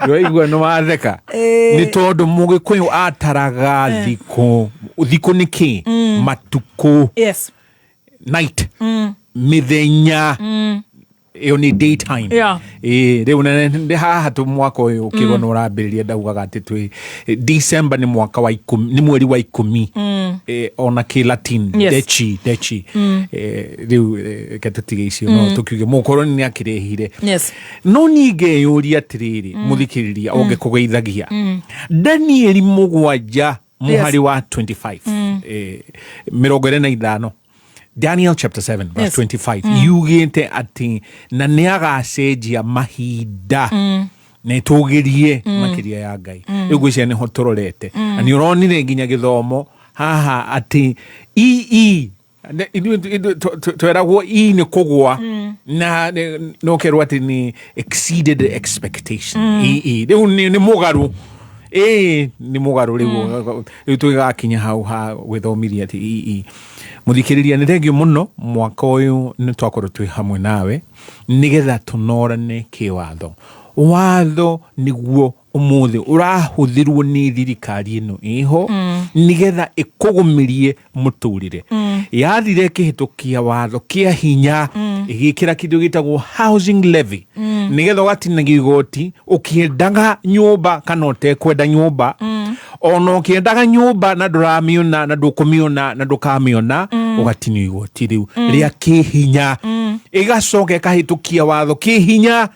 ndwaigua nĩ watheka. Nĩ tondũ Mũgĩkũyũ ataraga thikũ. Thikũ nĩ kĩ? Matukũ. Night. Mĩthenya. Ĩyo nĩ daytime. Ĩĩ, rĩu ndĩ haha tũ mwaka ũyũ ũkĩrwo nĩ ũrambĩrĩria, ndaugaga atĩ twĩ December nĩ mwaka wa 10, nĩ mweri wa 10. Ona kĩ Latin. Deci. Rĩu reke tũtige icio, no tũkiuge mũkoroni nĩ akĩrehire. No niĩ ngeyũria atĩrĩrĩ, mũthikĩrĩria ũngĩkũgeithagia, Danieli 7 mũhari wa 25, 25, Daniel chapter 7 verse 25, yugĩte atĩ na nĩ agacenjia mahinda na ĩtũgĩrie makĩria ya Ngai. Rĩu ngwĩciria nĩho tũrorete. Na nĩ ũronire nginya gĩthomo haha atĩ ee ithuĩ tweragwo e nĩ kũgwa na no kerwo atĩ nĩ exceeded expectation. Ee rĩu nĩ mũgarũ, ĩĩ nĩ mũgarũ. Rĩu tũgĩgakinya hau ha gwĩthomithia atĩ ee. Mũthikĩrĩria, nĩ thengio mũno. Mwaka ũyũ nĩ twakorwo twĩ hamwe nawe nĩgetha tũnorane kĩwatho. Watho nĩguo ũmũthĩ ũrahũthĩrwo nĩ thirikari ĩno ĩho nĩgetha ĩkũgũmĩrie mũtũrĩre. Yathire ĩkĩhĩtũkia watho kĩa hinya, ĩgĩkĩra kĩndũ gĩtagwo housing levy, nĩgetha ũgatinagio igoti ũkĩendaga nyũmba kana ũtekwenda nyũmba. Ona ũkĩendaga nyũmba na ndũramĩona na ndũkũmĩona na ndũkamĩona, ũgatinio igoti rĩu rĩa kĩhinya. Ĩgacoka ĩkahĩtũkia watho kĩhinya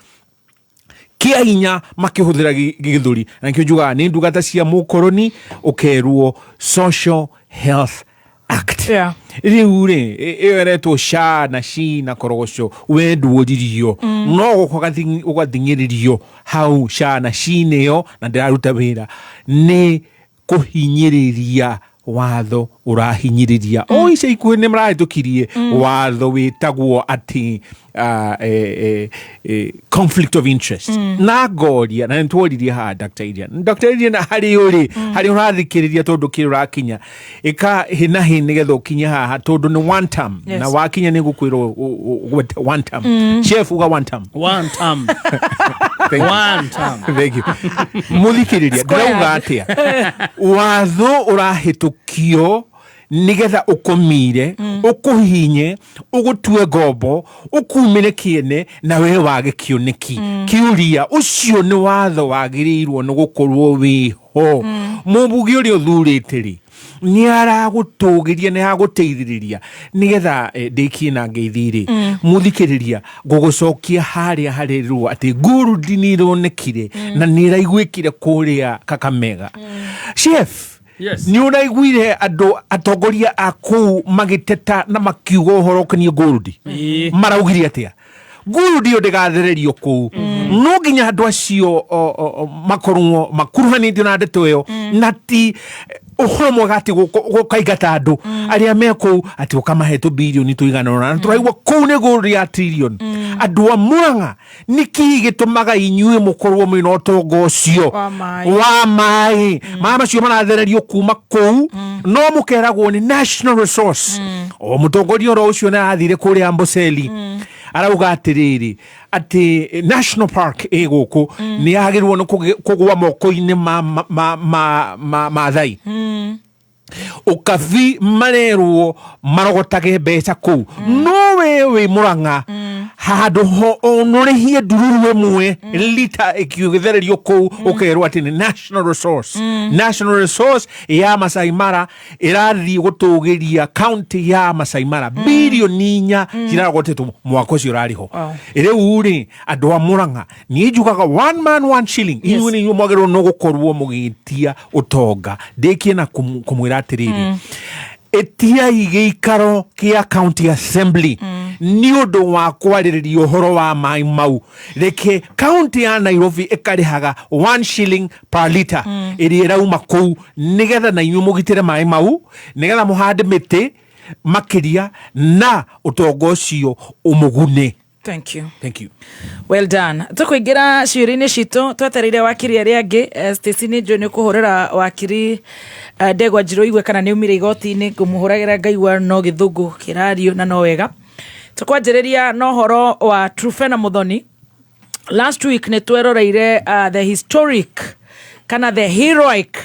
kĩa hinya makĩhũthĩra gĩthũri, na nĩkĩo njugaga nĩ ndungata cia mũkoroni, ũkerwo Social Health Act. Rĩu rĩ ĩyo ĩretwo SHA na SHI na korogoco, we nduoririo, no gũka ũgathing'ĩrĩrio hau SHA na SHI nĩyo na ndĩraruta wĩra nĩ kũhinyĩrĩria. Watho ũrahinyĩrĩria o ica ikuhĩ nĩ marahĩtũkirie watho wĩtagwo atĩ conflict of interest. Na ngoria, na nĩtworirie haha Dr. Irian, Dr. Irian, harĩ ũrĩ harĩ ũrathikĩrĩria, tondũ kĩrĩ ũrakinya ĩka hĩ na hĩ nĩgetha ũkinye haha, tondũ nĩ one term. Na wakinya nĩ gũkwĩrwo one term. Chef, uga one term.
One term.
Thank you.
One term.
Thank you. Mũthikĩrĩria, ndĩrauga atĩa? Watho ũrahĩtũkio Nĩgetha ũkũmire, ũkũhinye, ũgũtue ngombo, ũkumĩre kĩene na we wage kĩoneki. Kĩũria ũcio nĩ watho wagĩrĩirwo nĩ gũkorwo wĩho. Mũmbunge ũrĩa ũthurĩte rĩ, nĩ aragũtũgĩria, nĩ aragũteithĩrĩria nĩgetha ndĩkie na ngeithi rĩ. Mũthikĩrĩria, ngũgũcokia harĩa harĩrwo atĩ ngurudi nĩ ironekire na nĩ ĩraiguĩkire kũrĩa Kakamega. Chef,
Yes.
Nĩ ũraiguire andũ atongoria a kũu magĩteta na makiuga ũhoro ũkoniĩ ngurudi? Maraugire atĩa? Ngurudi ĩyo ndĩgathererio kũu, no nginya andũ acio makorwo makuruhanĩtio na ndeto ĩyo, na ti ũhoro mwega atĩ gũkaingata andũ arĩa me kũu atĩ ũkamahe tũbirioni tũigana ũna, na tũraigua kũu nĩ ngurudi ya trillion. Andũ a Mũrang'a, nĩkĩ gĩtũmaga inyuĩ mũkorwo mwĩna ũtonga ũcio
Wa maĩ.
Wa maĩ? Maĩ macio marathererio kuma kũu, no mũkeragwo nĩ national resource. O mũtongoria oro ũcio nĩ arathire kũrĩa Amboseli, arauga atĩrĩrĩ, atĩ national park ĩ gũkũ nĩ yagĩrĩirwo nĩ kũgũa moko-inĩ ma Maathai. Ũkabi marerwo marogotage mbeca kũu, no we wĩ Mũrang'a handũ ho onũrĩhie ndururu ĩmwe lita ĩkĩthererio kũu, ũkerwo atĩ nĩ national resource. National resource ya Masai Mara ĩrathiĩ gũtũgĩria county ya Masai Mara, birioni 4 ciragotetwo mwaka ũcio ũrarĩ ho. Rĩu rĩ, andũ a Mũrang'a, niĩ njugaga one man one shilling. Inyuĩ nĩ inyuĩ mwagĩrĩirwo nĩ gũkorwo mũgĩtia ũtonga. Ndĩkie na kũmwĩra atĩrĩrĩ, ĩtiai gĩikaro kĩa county assembly nĩ ũndũ wa kwarĩrĩria ũhoro wa maĩ mau. Reke county ya Nairobi ĩkarĩhaga 1 shilling per liter ĩrĩa ĩrauma kũu, nĩgetha na inyuĩ mũgitĩre maĩ mau, nĩgetha mũhande mĩtĩ makĩria na ũtonga ũcio ũmũgune.
Thank you.
Thank you.
Well done. Tũkũingĩra ciũria-inĩ citũ twetereire wakiri arĩa angĩ. Stacy, nĩ njũĩ nĩ ũkũhũrĩra wakiri Ndegwa Njirũ igue kana nĩ umire igoti-inĩ. Ngũmũhũragĩra ngaigua no gĩthũngũ kĩrario, na no wega. Tũkwanjĩrĩria na ũhoro wa Truphena Muthoni. Last week nĩ tweroreire the historic kana the heroic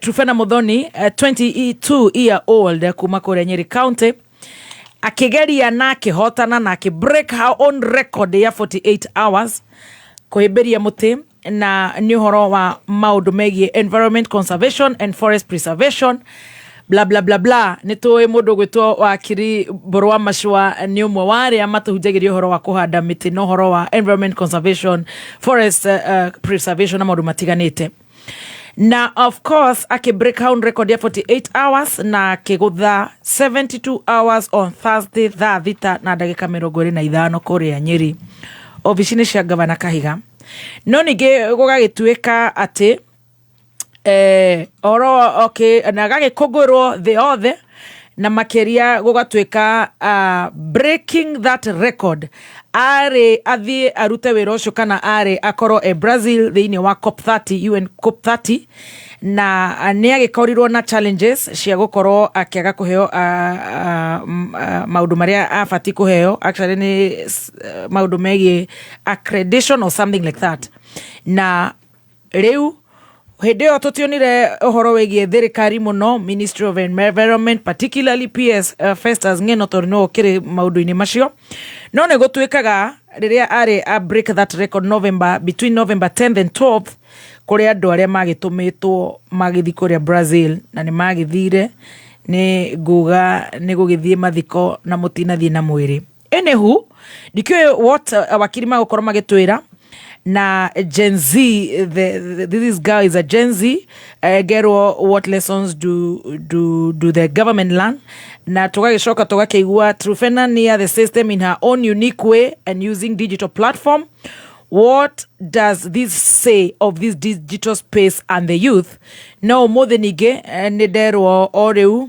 Truphena Muthoni, 22 year old kuma kũrĩa Nyeri County, akĩgeria na akĩhotana na akĩ break her own record ya 48 hours kũhĩmbĩria mũtĩ, na nĩ ũhoro wa maũndũ megiĩ environment conservation and forest preservation, bla bla bla bla. Nĩ tũĩ mũndũ gwĩtwo wakiri Mbũrũ wa Macua nĩ ũmwe wa arĩa matũhunjagĩria ũhoro wa kũhanda mĩtĩ na ũhoro wa environment conservation, forest preservation na maũndũ matiganĩte, na of course akĩ break her own record ya 48 hours na akĩgũtha 72 hours on Thursday thaa 6:25 kũrĩa Nyeri, obici-inĩ cia gavana Kahiga. No ningĩ gũgagĩtuĩka atĩ oro okay, na gagĩkũngũĩrwo thĩ yothe, na makĩria gũgatuĩka breaking that record arĩ athiĩ arute wĩra ũcio kana arĩ akorwo e Brazil thĩinĩ wa COP 30, UN COP 30, na nĩ agĩkorirwo na challenges cia gũkorwo akĩaga kũheo maũndũ marĩa abatiĩ kũheo. Actually nĩ maũndũ megiĩ accreditation or something like that, na rĩu hĩndĩ ĩyo tũtionire ũhoro wĩgiĩ thirikari mũno, Ministry of Environment, particularly PS Festus Ng'eno, tondũ no ũkĩrĩ maũndũ-inĩ macio. No nĩ gũtuĩkaga rĩrĩa arĩ a break that record November, between November 10th and 12th, kũrĩ andũ arĩa magĩtũmĩtwo magĩthiĩ kũrĩa Brazil na nĩ magĩthire. Nĩ nguga nĩ gũgĩthiĩ mathiko na mũtinathiĩ na mwĩrĩ. Anywho, ndikĩũĩ what wakiri magũkorwo magĩtwĩra na Gen Z. This girl is a Gen Z. Gerwo what lessons do the government learn? Na tũgagĩcoka tũgakĩigua Trufena near the system in her own unique way and using digital platform. What does this say of this digital space and the youth? No ũmũthĩ ningĩ nĩ nderwo o rĩu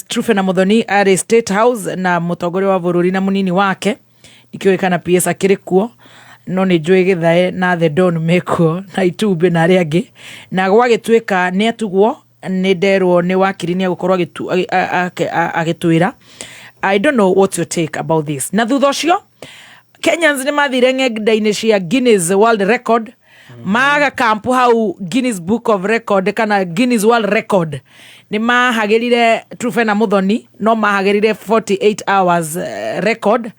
Trufena Muthoni arĩ State House na mũtongoria wa bũrũri na mũnini wake. Ndikĩũĩ kana PS akĩrĩ kuo, no nĩ njũĩ Gĩthae na The Don mekuo na Itumbĩ na arĩa angĩ. Na gwagĩtuĩka nĩ atugwo, nĩ nderwo nĩ wakiri nĩ agũkorwo agĩtwĩra. I don't know what's your take about this. Na thutha ũcio Kenyans nĩ mathire ng'enda-inĩ cia Guinness World Record. Maga kampu hau Guinness Book of Record kana Guinness World Record nĩ mahagĩrire Truphena Muthoni, no mahagĩrire 48 hours record,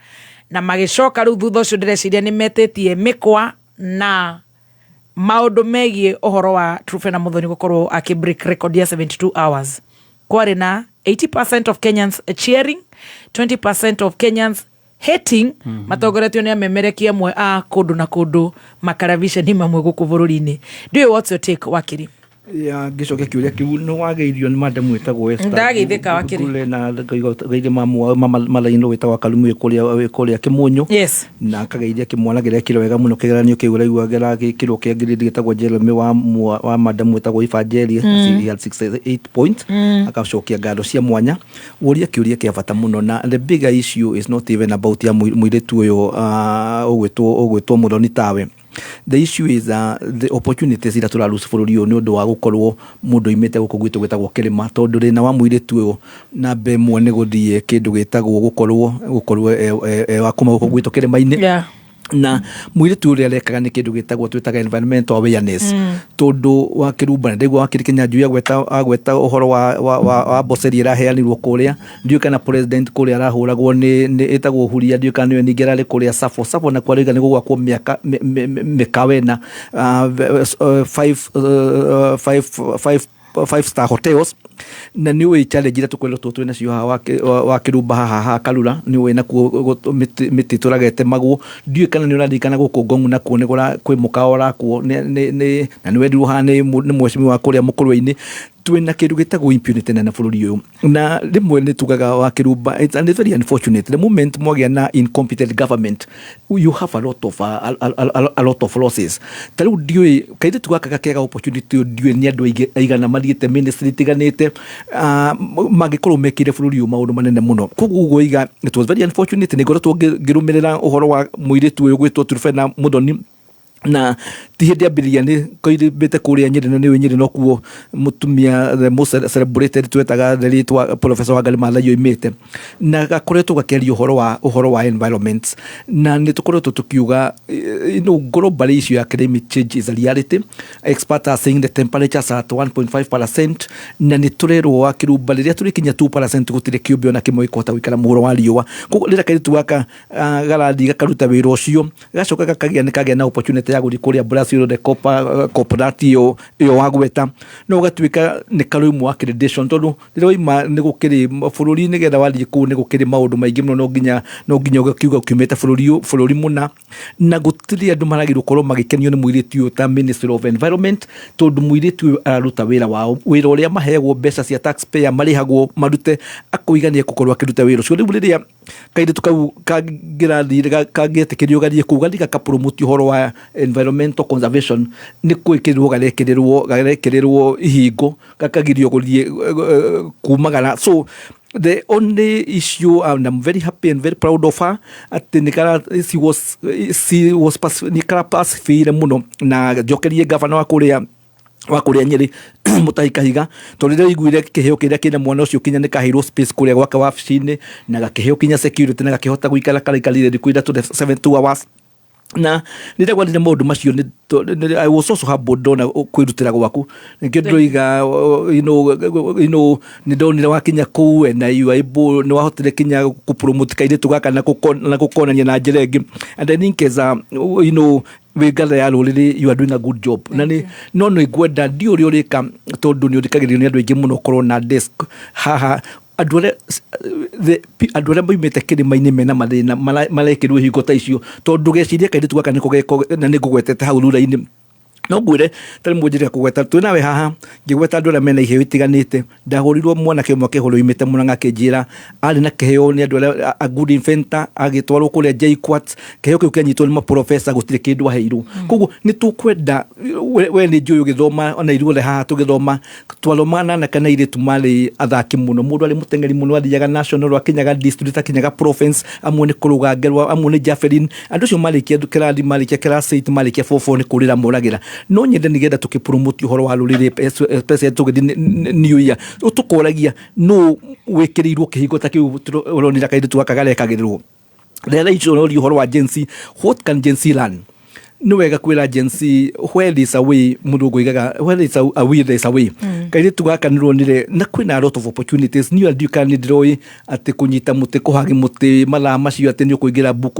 na magĩcoka rĩu thutha ũcio ndĩreciria nĩ metĩtie mĩkwa na maũndũ megiĩ ũhoro wa Truphena Muthoni gũkorwo akĩ break record ya 72 hours. Kwarĩ na 80% of Kenyans cheering, 20% of Kenyans hating, matongoretio nĩ amemerekia amwe a kũndũ na kũndũ, makaraviceni mamwe gũkũ bũrũri-inĩ. Ndiũĩ what's your take, wakiri?
Ya, ngĩcokia kĩũria kĩu, nĩ wageithio nĩ madam wĩtagwo Esther.
Ndageithĩka, wakiri.
Ngule na ngaithia mamu wa mama Malaino wĩtagwo Karumu wĩ kũrĩa Kĩmũnyũ. Na akageithia kĩmwana kĩrĩa kĩrĩ wega mũno kĩgeranio kĩu ũraigua gĩrakĩrwo kĩa grade, gĩtagwo Jeremy wa madam wĩtagwo Evangelia. He had 68 points. Akacokia ngatho cia mwanya. Ũria kĩũria kĩa bata mũno, na the bigger issue is not even about ya mũirĩtu ũyũ ũgwĩtwo Mũthoni tawe. The issue is the opportunities iria tũraruci bũrũri ũyũ nĩ ũndũ wa gũkorwo mũndũ oimĩte gũkũ gwitũ gwĩtagwo kĩrĩma, tondũ thĩna wa mũirĩtu ũyũ namba ĩmwe nĩ gũthiĩ kĩndũ gĩtagwo gũkorwo e wa kuma gũkũ gwitũ kĩrĩma-inĩ. Na mũirĩtu ũrĩa arekaga nĩ kĩndũ gĩtagwo twĩtaga environmental awareness. Tondũ wa kĩrumba ndaigua wakiri Kĩnyanjui agweta ũhoro wa Amboseli ĩraheanirwo kũrĩa, ndiũĩ kana president kũrĩa arahũragwo nĩ ĩtagwo Huria, ndiũĩ kana nĩwe ningĩ ararĩ kũrĩa Safo Safo, na kwarĩga nĩ gũgwakwo mĩaka mĩkawa ĩna, five star hotels, na nĩ ũĩ challenge iria tũkoretwo twĩ nacio haha wa kĩrumba haha Karura, nĩ ũĩ nakuo mĩtĩ tũraga ĩtemagwo. Ndiũĩ kana nĩ ũraririkana gũkũ Ngong'u nakuo nĩ kwĩ mũkawa ũrakwo na nĩ wendirwo haha nĩ mheshimiwa wa kũrĩa Mũkũrwe-inĩ. Twĩna kĩndũ gĩtagwo impunity nene bũrũri ũyũ, na rĩmwe nĩ tugaga wa kĩrumba and it's very unfortunate, the moment mwagĩa na incompetent government, you have a lot of losses. Ta rĩu ndiũĩ kairĩtu gaka gakĩaga opportunity ũyũ, ndiũĩ nĩ andũ aingĩ aigana mathiĩte ministry itiganĩte, mangĩkorwo mekĩire bũrũri ũyũ maũndũ manene mũno. Koguo ũguo iga it was very unfortunate. Nĩ ngoretwo ngĩrũmĩrĩra ũhoro wa mũirĩtu ũyũ gwĩtwo Truphena Muthoni, na ti hĩndĩ ambĩrĩria, nĩ koirĩte kũrĩa Nyĩrĩ, na nĩũĩ Nyĩrĩ nokuo mũtumia the most celebrated twetaga the rĩtwa Professor Wangari Maathai oimĩte, na gakoretwo gakĩaria ũhoro wa environment, na nĩ tũkoretwo tũkiuga globally issue ya climate change is a reality. Experts are saying the temperatures are at 1.5%, na nĩ tũrerwo wa kĩrumba rĩrĩa tũrĩkinya 2% gũtirĩ kĩũmbe ona kĩmwe gĩkũhota gũikara mũhuro wa riũa. Koguo rĩrĩa kairĩtu gaka garathiĩ gakaruta wĩra ũcio, gacoka gakagĩa nĩ kagĩa na opportunity ya gũthiĩ kũrĩa Brazil, the COP 30 ĩyo wagweta, no gatuĩka nĩ karoimwo accreditation, tondũ rĩrĩa waima nĩ gũkĩrĩ bũrũri nĩgetha wathiĩ kũu nĩ gũkĩrĩ maũndũ maingĩ mũno, no nginya ũgakiuga ũkiumĩte bũrũri mũna, na gũtirĩ andũ maragĩrĩirwo gũkorwo magĩkenio nĩ mũirĩtu ũyũ ta Ministry of Environment, tondũ mũirĩtu ũyũ araruta wĩra wao, wĩra ũrĩa maheagwo mbeca cia taxpayer marĩhagwo marute, akoiga nĩ egũkorwo akĩruta wĩra ũcio. Rĩu rĩrĩa kairĩtu kau kangĩrathire, kangĩetĩkĩrio gathiĩ kũu, gathiĩ gakapromote ũhoro wa environmental conservation, nĩ gwĩkĩrĩrwo garekĩrĩrwo ihingo, gakagirio gũthiĩ kumagara. So the only issue, and I'm very happy and very proud of her, atĩ nĩ kara she was nĩ kara persevere mũno, na njokerie gavana wa kũrĩa Nyĩrĩ, Mutahi Kahiga, tondũ rĩrĩa aiguire kĩheo kĩrĩa kĩna mwana ũcio, kinya nĩ kaheirwo space kũrĩa gwake wabici-inĩ, na gakĩheo kinya security, na gakĩhota gũikara karaikarire thikũ 3, 72 hours. Na rĩrĩa gwathire maũndũ macio I was also humbled ndona kwĩrutĩra gwaku. Nĩkĩo ndĩroiga nĩ ndonire wakinya kũu and you are able, nĩ wahotire kinya kũpromote kairĩtu gaka na gũkonania na njĩra ĩngĩ, and I think as a wĩ ngatha ya rũrĩrĩ, you are doing a good job. Na nĩ no nĩ ngwenda ndiũ ũrĩa ũrĩka, tondũ nĩ ũthikagĩrĩrio nĩ andũ aingĩ mũno, ũkorwo na desk haha andũ arĩa maumĩte kĩrĩma-inĩ mena mathĩna marekĩrwo ihingo ta icio, tondũ geciria kairĩtu gaka nĩko geko, na nĩ ngũgwetete hau thutha-inĩ, no ngwĩre tarĩ mũnjĩrĩra kũgweta twĩ nawe haha ngĩgweta andũ arĩa mena iheo itiganĩte. Ndahũrirwo mwanake ũmwe akĩhũrwo oimĩte Mũrang'a, akĩnjĩra arĩ na kĩheo nĩ andũ arĩa a good inventor, agĩtwarwo kũrĩa JKUAT, kĩheo kĩu kĩanyitwo nĩ maprofesa, gũtirĩ kĩndũ aheirwo. Koguo nĩ tũkwenda we nĩ njũĩ ũgĩthoma, ona ithuothe haha tũgĩthoma twathoma na anake na airĩtu marĩ athaki mũno, mũndũ arĩ mũteng'eri mũno, athiaga national, akinyaga district, akinyaga province, amwe nĩ kũrũga ngerwa, amwe nĩ javelin. Andũ acio marĩkia kĩrathi, marĩkia class 8, marĩkia form 4, nĩ kũrĩra moragĩra. No nyende nĩgetha tũkĩpromote ũhoro wa rũrĩrĩ, especially tũgĩthiĩ new year, tũkoragia no wĩkĩrĩirwo kĩhingo ta kĩu ũronire kairĩtu gaka garekagĩrĩrwo. Rĩrĩa icio ũroria ũhoro wa Gen Z, what can Gen Z learn? Nĩ wega kwĩra Gen Z, where there is a way, mũthũngũ oigaga, where there is a will there is a way. Kairĩtu gaka nĩronire na kwĩna a lot of opportunities. Niĩ ndiũĩ kana nĩ ndĩroĩ atĩ kũnyita mũtĩ, kũhagi mũtĩ mathaa macio, atĩ nĩ ũkũingĩra book,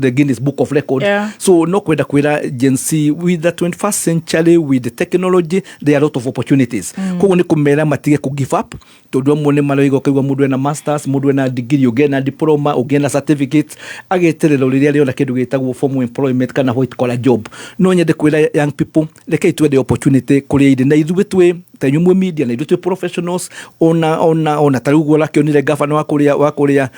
the Guinness Book of Record. So no kwenda kwĩra Gen Z, with the 21st century, with the technology, there are a lot of opportunities. Koguo nĩ kũmera matige kũ give up, tondũ amwe nĩ maroiga, ũkaigua mũndũ ena masters, mũndũ ena degree, ũngĩ ena diploma, ũngĩ ena certificate, ageterera rĩrĩa arĩona kĩndũ gĩtagwo formal employment kana white collar job. No nyende kwĩra young people, rekei twende opportunity kũrĩa irĩ, na ithuĩ twĩ ta inyuĩ mwĩ media, na ithuĩ twĩ professionals, ona ta rĩu ũguo ũrakĩonire gavana wa kũrĩa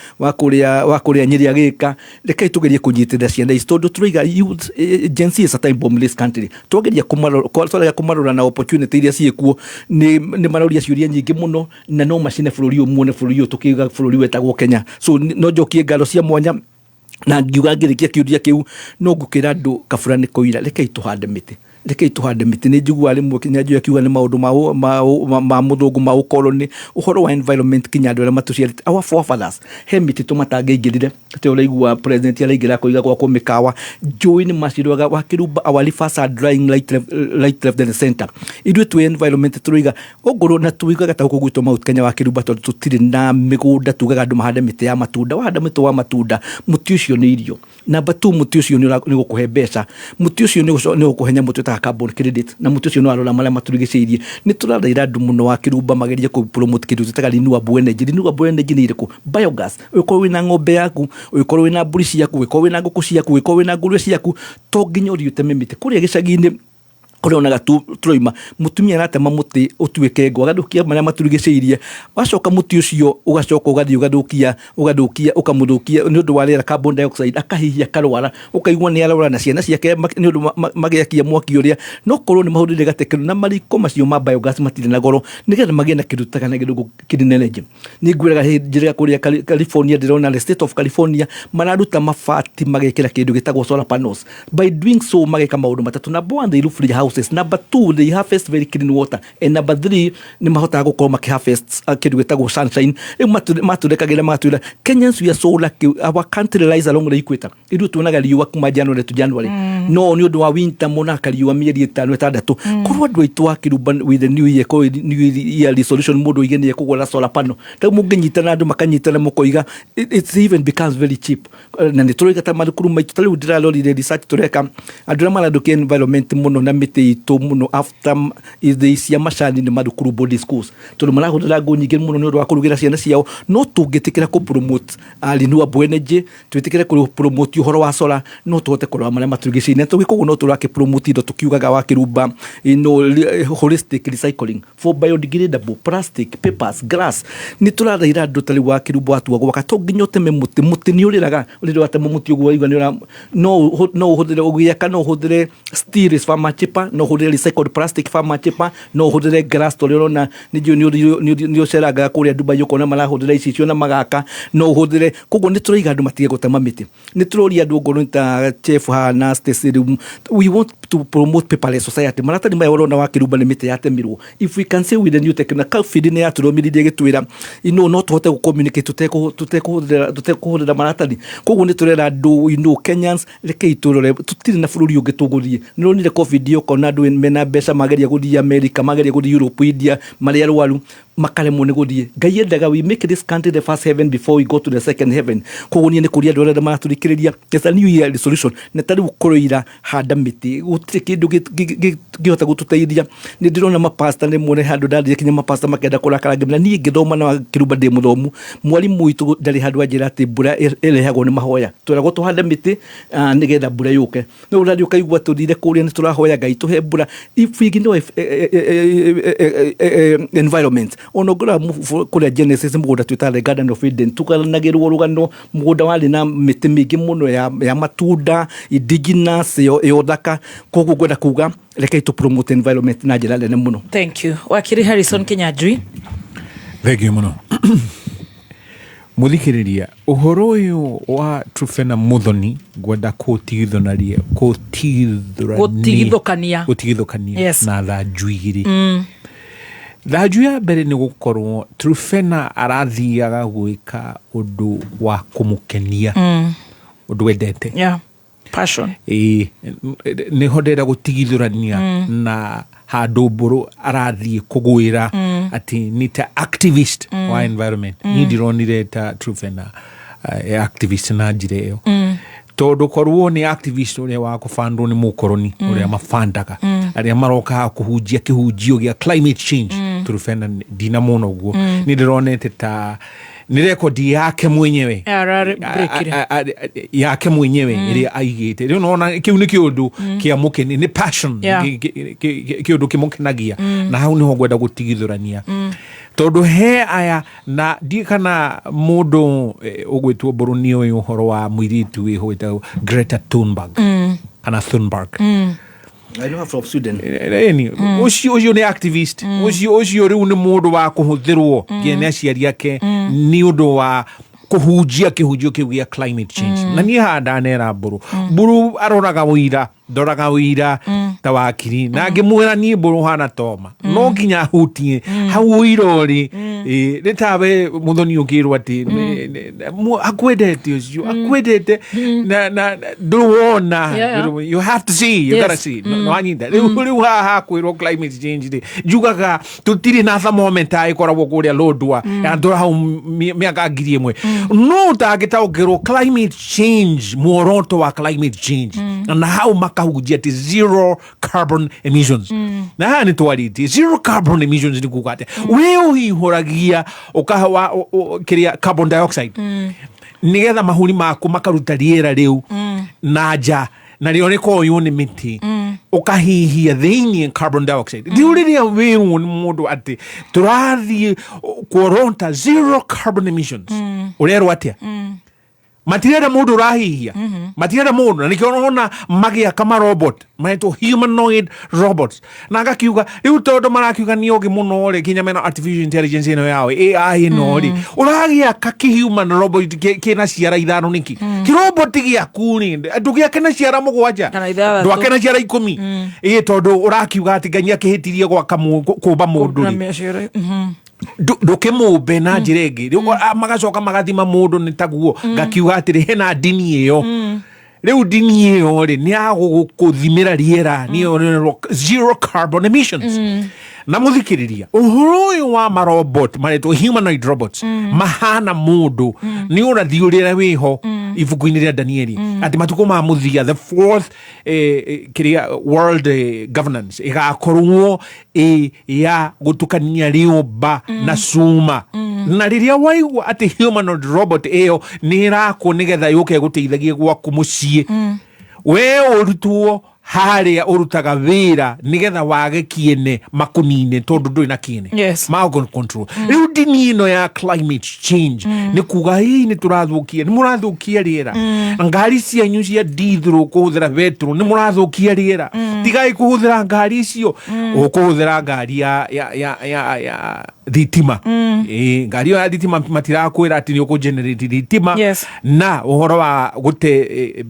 Nyĩrĩ agĩka. Rekei tũgerie kũnyitĩrĩra ciana ici, tondũ tũraiga youth, Gen Z is a time bomb in this country. Twageria kũmarora, twarega kũmarora na opportunity iria ciĩkuo, nĩ maroria ciũria nyingĩ mũno, na no macine bũrũri ũyũ, muone bũrũri ũyũ tũkiuga bũrũri wetagwo Kenya. So no njokie ngatho cia mwanya na ngiuga ngĩrĩkia kĩũria kĩu, no ngũkĩra andũ kabura nĩ koira, rekei tũhande mĩtĩ, rekei tũhande mĩtĩ. Nĩ njiguaga rĩmwe Kinyanjui akiuga nĩ maũndũ ma mũthũngũ ma ũkoroni. Ũhoro wa environment, kinya andũ arĩa matũciarĩte, our forefathers, he mĩtĩ tũmatangĩingĩrire. Atĩ ũraigua president araingĩra akoiga gwakwo mĩkawa, njũĩ nĩ maciroga wakĩrumba. Our rivers are drying right, left and center. Ithuĩ twĩ environment tũroiga ongorwo na tuigaga ta gũkũ gwitũ Mount Kenya, wakĩrumba, tondũ tũtirĩ na mĩgũnda, tugaga andũ mahande mĩtĩ ya matunda. Wahanda mũtĩ wa matunda, mũtĩ ũcio nĩ irio. Number two, mũtĩ ũcio nĩ ũgũkũhe mbeca. Mũtĩ ũcio nĩ ũgũkũhe nyamũ twĩtaga carbon credit, na mũtĩ ũcio nĩ warora marĩa matũrigicĩirie. Nĩ tũrathaira andũ mũno wa kĩrumba magerie kũ promote kĩndũ twĩtaga renewable energy. Renewable energy nĩ irĩkũ? Biogas. Ũgĩkorwo wĩna ng'ombe yaku, ũgĩkorwo wĩna mbũri ciaku, ũgĩkorwo wĩna ngũkũ ciaku, ũgĩkorwo wĩna ngũrwe ciaku, to nginya ũthiĩ ũteme mĩtĩ kũrĩa gĩcagi-inĩ kũrĩa onaga tũroima. Mũtumia aratema mũtĩ ũtuĩke ngũ, agathũkia marĩa matũrigicĩirie. Wacoka mũtĩ ũcio ũgacoka ũgathiĩ ũgathũkia, ũkamũthũkia nĩ ũndũ wa rĩera, carbon dioxide, akahihia, akarwara, ũkaigua nĩ arwara na ciana ciake nĩ ũndũ magĩakia mwaki ũrĩa no korwo nĩ mahũthĩrire gatekeno na mariko macio ma biogas matirĩ na goro, nĩgetha magĩe na kĩndũ tũtaga na gĩthũngũ clean energy. Nĩ ngwĩraga njĩraga kũrĩa California, ndĩrona the state of California mararuta mabati magekĩra kĩndũ gĩtagwo solar panels. By doing so, mageka maũndũ matatũ. Number one, they roof their houses. Number two, they harvest very clean water. And number three, nĩ mahotaga gũkorwo makĩharvest kĩndũ gĩtagwo sunshine. Rĩu matũrekagĩra magatwĩra, Kenyans, we are so lucky, our country lies along the equator. Ithuĩ tuonaga riũa kuma January to January, no nĩ ũndũ wa winter monaga riũa mĩeri 5, 6. Korwo andũ aitũ a Kĩrumba, with the new year, korwo new year resolution, mũndũ oige nĩ ekũgũra solar panel, rĩu mũngĩnyitana, andũ makanyitana mũkoiga it even becomes very cheap. Na nĩ tũroiga ta mathukuru maitũ, ta rĩu ndĩrarorire research tũreka, andũ arĩa marathũkia environment mũno na mĩtĩ itũ mũno after ithĩi cia macani nĩ mathukuru, boarding schools, tondũ marahũthĩra ngũ nyingĩ mũno nĩ ũndũ wa kũrugĩra ciana ciao. No tũngĩtĩkĩra kũ promote renewable energy, twĩtĩkĩre kũ promote ũhoro wa solar, no tũhote kũrora marĩa matũrigicĩirie. Na tũgĩka ũguo, no tũrakĩ promote indo tũkiugaga wa Kĩrumba, holistic recycling for biodegradable plastic, papers, glass. Nĩ tũrathaira andũ ta rĩu wa Kĩrumba, watua gwaka, to nginya ũteme mũtĩ. Mũtĩ nĩ ũrĩraga rĩrĩa watema mũtĩ ũguo, waigua nĩ ũra no ũhũthĩre ũgĩaka, no ũhũthĩre steel is far much cheaper, no ũhũthĩre recycled plastic far much cheaper, no ũhũthĩre glass, tondũ ũrona nĩ njũĩ nĩ ũcerangaga kũrĩa Dubai ũkona marahũthĩra icicio na magaka, no ũhũthĩre. Koguo nĩ tũraiga andũ matige gũtema mĩtĩ. Nĩ tũroria andũ ongorwo nĩ ta chef haha na Stacy, rĩu we want to promote paperless society. Maratathi maya ũrona wa Kĩrumba nĩ mĩtĩ yatemirwo. If we can say with the new technology, COVID nĩ yatũromithirie gĩtwĩra no tũhote gũ communicate tũtekũhũthĩra maratathi. Koguo nĩ tũrera andũ, Kenyans, rekei tũrore, tũtirĩ na bũrũri ũngĩ tũgũthiĩ. Nĩ ũronire COVID yoka, andũ mena mbeca mageria gũthiĩ America, mageria gũthiĩ Europe, India, marĩ arwaru makaremwo nĩ gũthiĩ. Ngai endaga we make this country the first heaven before we go to the second heaven. Koguo niĩ nĩ kũria andũ arĩa maratũthikĩrĩria, it's a new year resolution, na ta rĩu kũroira handa mĩtĩ, gũtirĩ kĩndũ kĩhota gũtũteithia. Nĩ ndĩrona mapasta, nĩ muone handũ ndathiĩ kinya mapasta makenda kũrakara ngĩmera niĩ ngĩthoma na Kĩrumba ndĩ mũthomu, mwarimũ witũ ndarĩ handũ anjĩra atĩ mbura ĩrehagwo nĩ mahoya. Tweragwo tũhande mĩtĩ nĩgetha mbura yũke. No ũrathiĩ ũkaigua tũthire kũrĩa nĩ tũrahoya Ngai tũhe mbura. If we ignore environment, ona ũngĩrora kũrĩa Genesis, mũgũnda twĩtaga the Garden of Eden, tũganagĩrwo rũgano mũgũnda warĩ na mĩtĩ mĩingĩ mũno ya matunda indigenous ya ũthaka. Koguo ngwenda kuga rekei tũ promote environment na njĩra nene mũno.
Thank you, Wakiri Harrison Kinyanjui.
Thank you mũno, mũthikĩrĩria. Ũhoro ũyũ wa Truphena Muthoni ngwenda kũtigithũnaria kũtigithũrania
Gũtigithũkania.
Gũtigithũkania na thanju igĩrĩ. Thanju ya mbere nĩ gũkorwo Truphena arathiaga gwĩka ũndũ wa kũmũkenia, ũndũ wendete.
Passion.
Ĩĩ, nĩho ndĩrenda gũtigithũrania na handũ mbũrũ arathiĩ kũgwĩra atĩ nĩ ta activist wa environment. Niĩ ndironire ta Truphena activist na njĩra ĩyo, tondũ korwo nĩ activist ũrĩa wa kũbandwo nĩ mũkoroni, ũrĩa mabandaga arĩa marokaga kũhunjia kĩhunjio gĩa climate change, Truphena ndinamwona ũguo. Nĩ ndĩronete ta nĩ rekondi yake mwenyewe
Arabreakire.
Yake mwenyewe ĩrĩa aigĩte. Rĩu nona kĩu nĩ kĩũndũ kĩa mũkeni, nĩ passion, kĩũndũ kĩmũkenagia, na hau nĩho ngwenda gũtigithũrania, tondũ he aya na ndiĩ kana mũndũ ũgwĩtwo mbũrũ nĩ ũĩ ũhoro wa mũirĩtu wĩho wĩtagwo Greta Thunberg kana Thunberg.
I know her from Sweden.
Ĩni ũcio nĩ activist. Ũcio rĩu nĩ mũndũ wa kũhũthĩrwo nginya nĩ aciari ake nĩ ũndũ wa kũhunjia kĩhunjio kĩu gĩa climate change. Na niĩ haha ndanera mbũrũ, mbũrũ aroraga ũira, ndoraga ũira ta wakiri, na ngĩmwĩra niĩ mbũrũ hana toma no nginya hutie hau ũira ũrĩ. Ĩ, nĩ tawe mũthoni ũkĩrwo atĩ akwendete ũcio akwendete na ndũwona. You have to see, you gotta see. No wanyita rĩu haha hakwĩrwo climate change rĩ, njugaga tũtirĩ na thermometer ĩkoragwo kũrĩa Lodwar yatũra hau mĩaka 1000. No ũtangĩtaũkĩrwo climate change, muoroto wa climate change, na hau makahunjia atĩ zero carbon emissions, na haha nĩ twarĩtie zero carbon emissions nĩ kuga atĩ we ũhihũragia ũkawa kĩrĩa carbon dioxide nigetha mahuri maku makaruta rĩera rĩu na nja, na rĩo rĩkoywo nĩ mĩtĩ, ũkahihia thĩinĩ carbon dioxide. Rĩu rĩrĩa wĩrwo nĩ mũndũ atĩ tũrathiĩ kuorota zero carbon emissions, ũrerwo atĩa? Matirenda mũndũ ũrahihia, matirenda mũndũ, na nĩkĩo ũrona magĩaka marobot maretwo humanoid robots, na ngakiuga rĩu tondũ marakiuga nĩ ogĩ mũno rĩ, kinya mena artificial intelligence ĩno yao AI ĩno rĩ, ũragĩaka kĩhuman robot kĩna ciara ithano nĩkĩ? Kĩrobot gĩaku rĩ, ndũgĩake na ciara mũgwanja,
Kana ithathatũ.
Ndwake na ciara 10. Ĩ tondũ ũrakiuga atĩ Ngai nĩakĩhĩtirie gwaka kũmba mũndũ
Na
rĩ,
mĩaciara.
Ndũkĩmũmbe na njĩra ĩngĩ. Rĩu, magacoka magathima mũndũ nĩ taguo. Ngakiuga atĩrĩ, hena ndini ĩyo rĩu, ndini ĩyo rĩ, nĩ ya gũkũthimĩra rĩera, nĩyo zero carbon emissions. Na mũthikĩrĩria, ũhoro ũyũ wa marobot maretwo humanoid robots mahana mũndũ nĩ ũrathi ũrĩa wĩho ibuku-inĩ rĩa Danieli, atĩ matukũ ma mũthia the fourth kĩrĩa world governance ĩgakorwo ĩ ya gũtukania rĩũmba na cuma. Na rĩrĩa waigua atĩ humanoid robot ĩyo nĩ ĩrakwo nĩgetha yũke ĩgũteithagie gwaku mũciĩ, we ũrutwo harĩa ũrutaga wĩra nĩgetha wage kĩene makũnine tondũ ndũrĩ na kĩene. Control rĩu ndini ĩno ya climate change nĩ kuga ii nĩ tũrathũkia, nĩ mũrathũkia rĩera. Ngari cianyu cia diesel kũhũthĩra betũrũ, nĩ mũrathũkia rĩera. Tigai kũhũthĩra ngari icio, ũkũhũthĩra ngari ya thitima. Ĩĩ, ngari ĩyo ya thitima matirakwĩra atĩ nĩ ũkũ-generate thitima na ũhoro wa gũte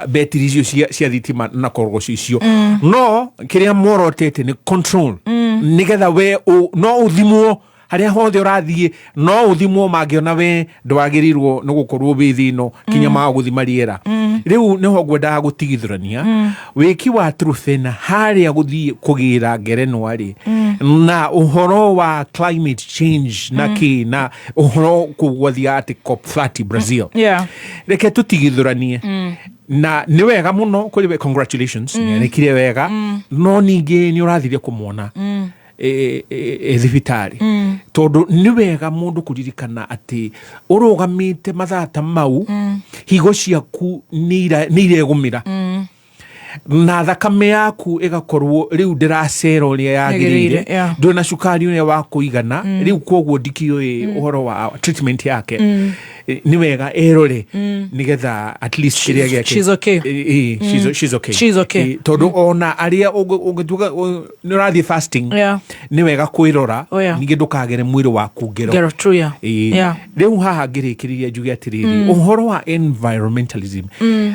betiri icio cia thitima na korogoco icio. No kĩrĩa morotete nĩ control, nĩgetha we no ũthimwo harĩa hothe ũrathiĩ, no ũthimwo mangĩona we ndwagĩrĩirwo nĩ gũkorwo wĩ thĩ ĩno kinya magũthima rĩera. Rĩu nĩho ngwendaga gũtigithũrania wĩki wa Truphena harĩa gũthiĩ kũgĩra ngerenwa rĩ, na ũhoro wa climate change na kĩ na ũhoro kũu gwathiaga atĩ COP 30 Brazil. Reke tũtigithũranie, na nĩ wega mũno kũrĩ we, congratulations, nĩ arekire wega, no ningĩ nĩ ũrathire kũmwona thibitarĩ, tondũ nĩ wega mũndũ kũririkana atĩ ũrũgamĩte mathaa ta mau, higo ciaku nĩ iregũmĩra na thakame yaku ĩgakorwo rĩu ndĩracera ũrĩa yagĩrĩire, ndũrĩ na cukari ũrĩa wa kũigana. Rĩu koguo ndikĩũĩ ũhoro wa treatment yake. Nĩ wega erore nĩgetha at least kĩrĩa gĩake.
She's okay.
She's okay.
She's okay.
Tondũ ona arĩa ũngĩtuĩka nĩ ũrathiĩ fasting, nĩ wega kwĩrora ningĩ ndũkagere mwĩrĩ waku ngero.
Ngero, true, yeah.
Rĩu haha ngĩrĩkĩrĩria njuge atĩrĩrĩ, ũhoro wa environmentalism,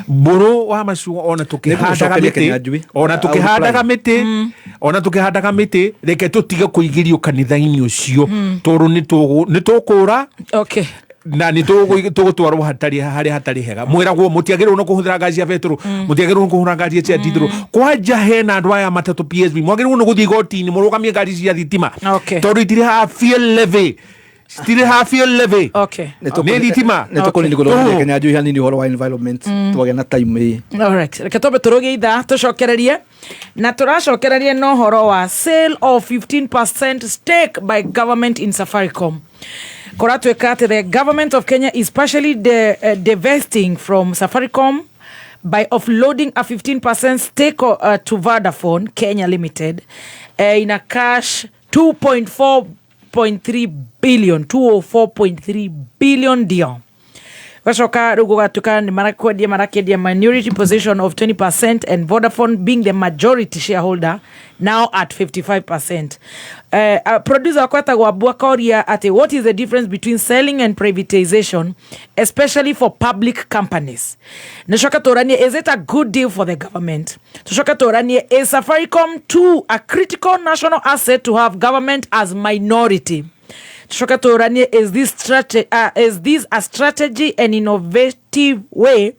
mbũrũ wa macuo, ona tũkĩhandaga
Nĩngũgũcokeria
mĩtĩ,
Kĩnyanjui.
ona
I will
tũkĩhandaga
reply.
mĩtĩ, ona tũkĩhandaga mĩtĩ, reke tũtige kũigĩrio kanitha-inĩ ũcio, tondũ nĩ tũkũra. Na nä tå gå twarwo harä hatarä hega mwäragwo må tiagä rwo no kå hå thä ra ngari cia betå må tiagä rwo kå hå ra ngari cia ndithå kwanja hena andå aya matatå PSV mwagä rwo no gå thiä igoti-inä må rå gamie ngari cia thitima tondå itirä fuel levy, citirä fuel levy nä thitima.
Nä tå kå nini gå Kenya njui hanini å horo wa environment twagä na time ä.
Alright, reke twambe tũrũgie ithaa tũcokererie na tũracokererie na ũhoro wa sale of 15% stake by government in Safaricom. Kũratuĩka atĩ the government of Kenya is partially divesting from Safaricom by offloading a 15% stake to Vodafone Kenya Limited in a cash 2.4.3 billion 204.3 billion deal. Gacoka rĩu gũgatuĩka nĩ marakwendia marakendia minority position of 20% and Vodafone being the majority shareholder now at 55%. Producer wakwa etagwo Abu akoria atĩ what is the difference between selling and privatization, especially for public companies? Nĩcoka tũranie, is it a good deal for the government? Tũcoke tũranie, is Safaricom too a critical national asset to have government as minority? Tucoke tũranie, is this a strategy and innovative way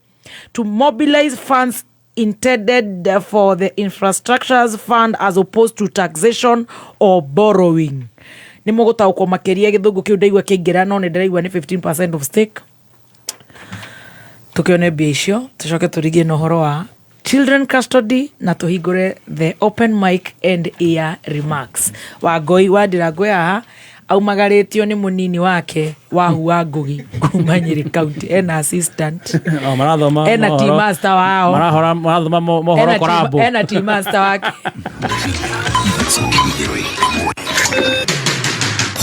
to mobilize funds intended for the infrastructures fund as opposed to taxation or borrowing? Nĩ mũgũtaũkwo makĩria gĩthũngũ kĩu ndaigua kĩingĩra no nĩ ndĩraigua nĩ 15% of stake. Tũkĩone mbia icio tũcoke tũrigie na ũhoro wa children custody na tũhingũre the open mic and ear remarks. Wangũi wa Ndirango haha aumagarĩtio nĩ mũnini wake Wahu wa Ngugi kuma Nyĩrĩ County, ena assistant.
O, marathoma
ena
mohoro.
Team master wao.
Marahora marathoma mohoro
Ena
korambo.
Ena team master wake.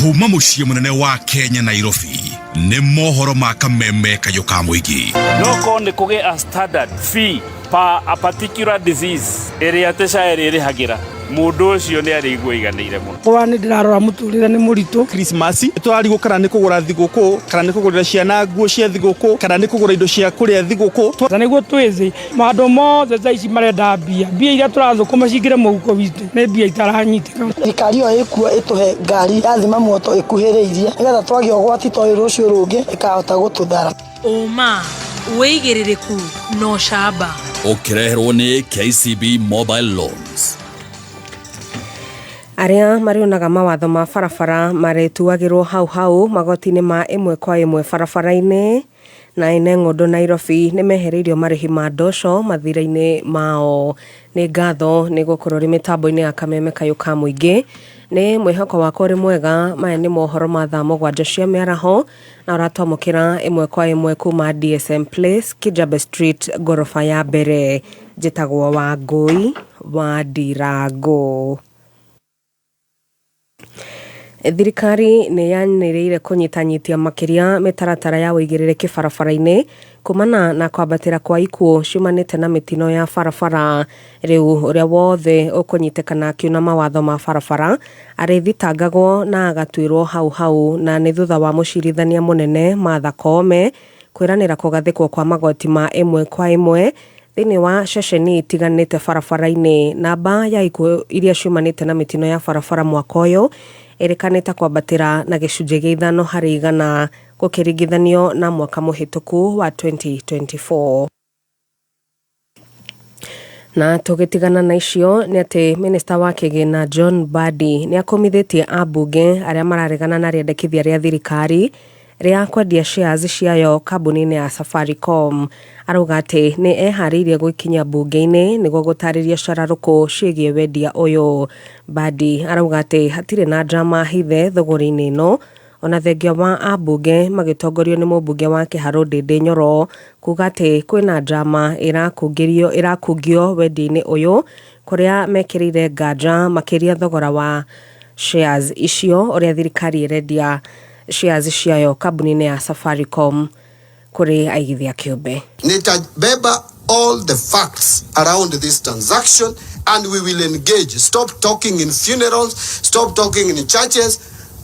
Kuma mũciĩ mũnene wa Kenya Nairobi nĩ mohoro ma kameme kayũ ka mũingĩ.
Noko nĩ kũgĩe a standard fee per a particular disease ĩrĩa atĩ SHA ĩrĩrĩhagĩra mũndũ ũcio nĩ arĩigua aiganĩire mũno.
Kwa nĩ ndĩrarora mũtũrĩre nĩ mũritũ.
Krismasi tũrarigwo kana nĩ kũgũra thigũkũ kana nĩ kũgũrĩra ciana nguo cia thigũkũ kana nĩ kũgũra indo cia kũrĩa thigũkũ.
Na nĩguo twĩthĩ maũndũ mothe thaa ici marenda mbia, mbia iria tũrathũkũma cingĩre mũhuko witũ nĩ mbia itaranyitĩka.
Thirikari ĩyo ĩkuo ĩtũhe ngari ya thima moto ĩkuhĩrĩirie nĩgetha twagĩa ũgwati ta ũyũ rũciũ rũngĩ ĩkahota gũtũthara.
Ũma wĩigĩrĩrĩku na ũcamba.
Ũkĩreherwo nĩ KCB Mobile Loans.
Arĩa marĩonaga mawatho ma barabara marĩtuagĩrwo hau hau magoti-inĩ ma ĩmwe kwa ĩmwe barabara-inĩ na ene ng'ũndũ Nairobi nĩ mehereirio marĩhi ma ndosho mathira-inĩ mao. Nĩ ngatho nĩ gũkorwo rĩ mĩtambo-inĩ ya kameme kayũ ka mũingĩ. Nĩ mwĩhoko wakwa ũrĩ mwega. Maya nĩ mohoro ma thaa 7 cia mĩaraho na ũratwamũkĩra ĩmwe kwa ĩmwe kuma DSM Place, Kijabe Street, ngoroba ya mbere. Njĩtagwo Wangũi wa Ndirango. Thirikari nĩ yanĩrĩire kũnyitanyitia makĩria mĩtaratara ya ũigĩrĩrĩki barabara-inĩ kumana na kwambatĩra kwa ikuũ ciumanĩte na mĩtino ya barabara. Rĩu ũrĩa wothe ũkũnyitĩkana akiuna mawatho ma barabara arĩthitangagwo na agatuĩrwo hau hau, na nĩ thutha wa mũcirithania mũnene Martha Koome kwĩranĩra kũgathĩkwo kwa magoti ma ĩmwe kwa ĩmwe thĩinĩ wa ceceni itiganĩte barabara-inĩ. Namba ya ikuũ iria ciumanĩte na mĩtino ya barabara mwaka ũyũ ĩrĩkanĩte kwambatĩra na gĩcunjĩ gĩa 5 harĩ igana gũkĩringithanio na mwaka mũhĩtũku wa 2024. Na tũgĩtigana na icio nĩ atĩ minista wa kĩgĩna John Mbadi nĩ akũmithĩtie ambunge arĩa mararegana na rĩendekithia rĩa thirikari rĩa kwendia shares ciayo kambuni-inĩ ya Safaricom. Arauga atĩ nĩ eharĩirie gwĩkinyia mbunge-inĩ nĩguo gũtarĩria cararũkũ ciĩgiĩ wendia ũyũ. Mbadi arauga atĩ hatirĩ na drama hithe thũgũrĩ-inĩ ĩno, ona thengia wa ambunge magĩtongorio nĩ mũmbunge wa Kĩharũ Ndĩndĩ Nyoro kuga atĩ kwĩna drama ĩrakungio wendia-inĩ ũyũ, kũrĩa mekĩrĩire nganja makĩria thogora wa shares icio ũrĩa thirikari ĩrendia shares ciayo kambuni-inĩ ya Safaricom kũrĩ aigithia kĩũmbe.
Nitabeba all the facts around this transaction and we will engage. Stop talking in funerals, stop talking in churches.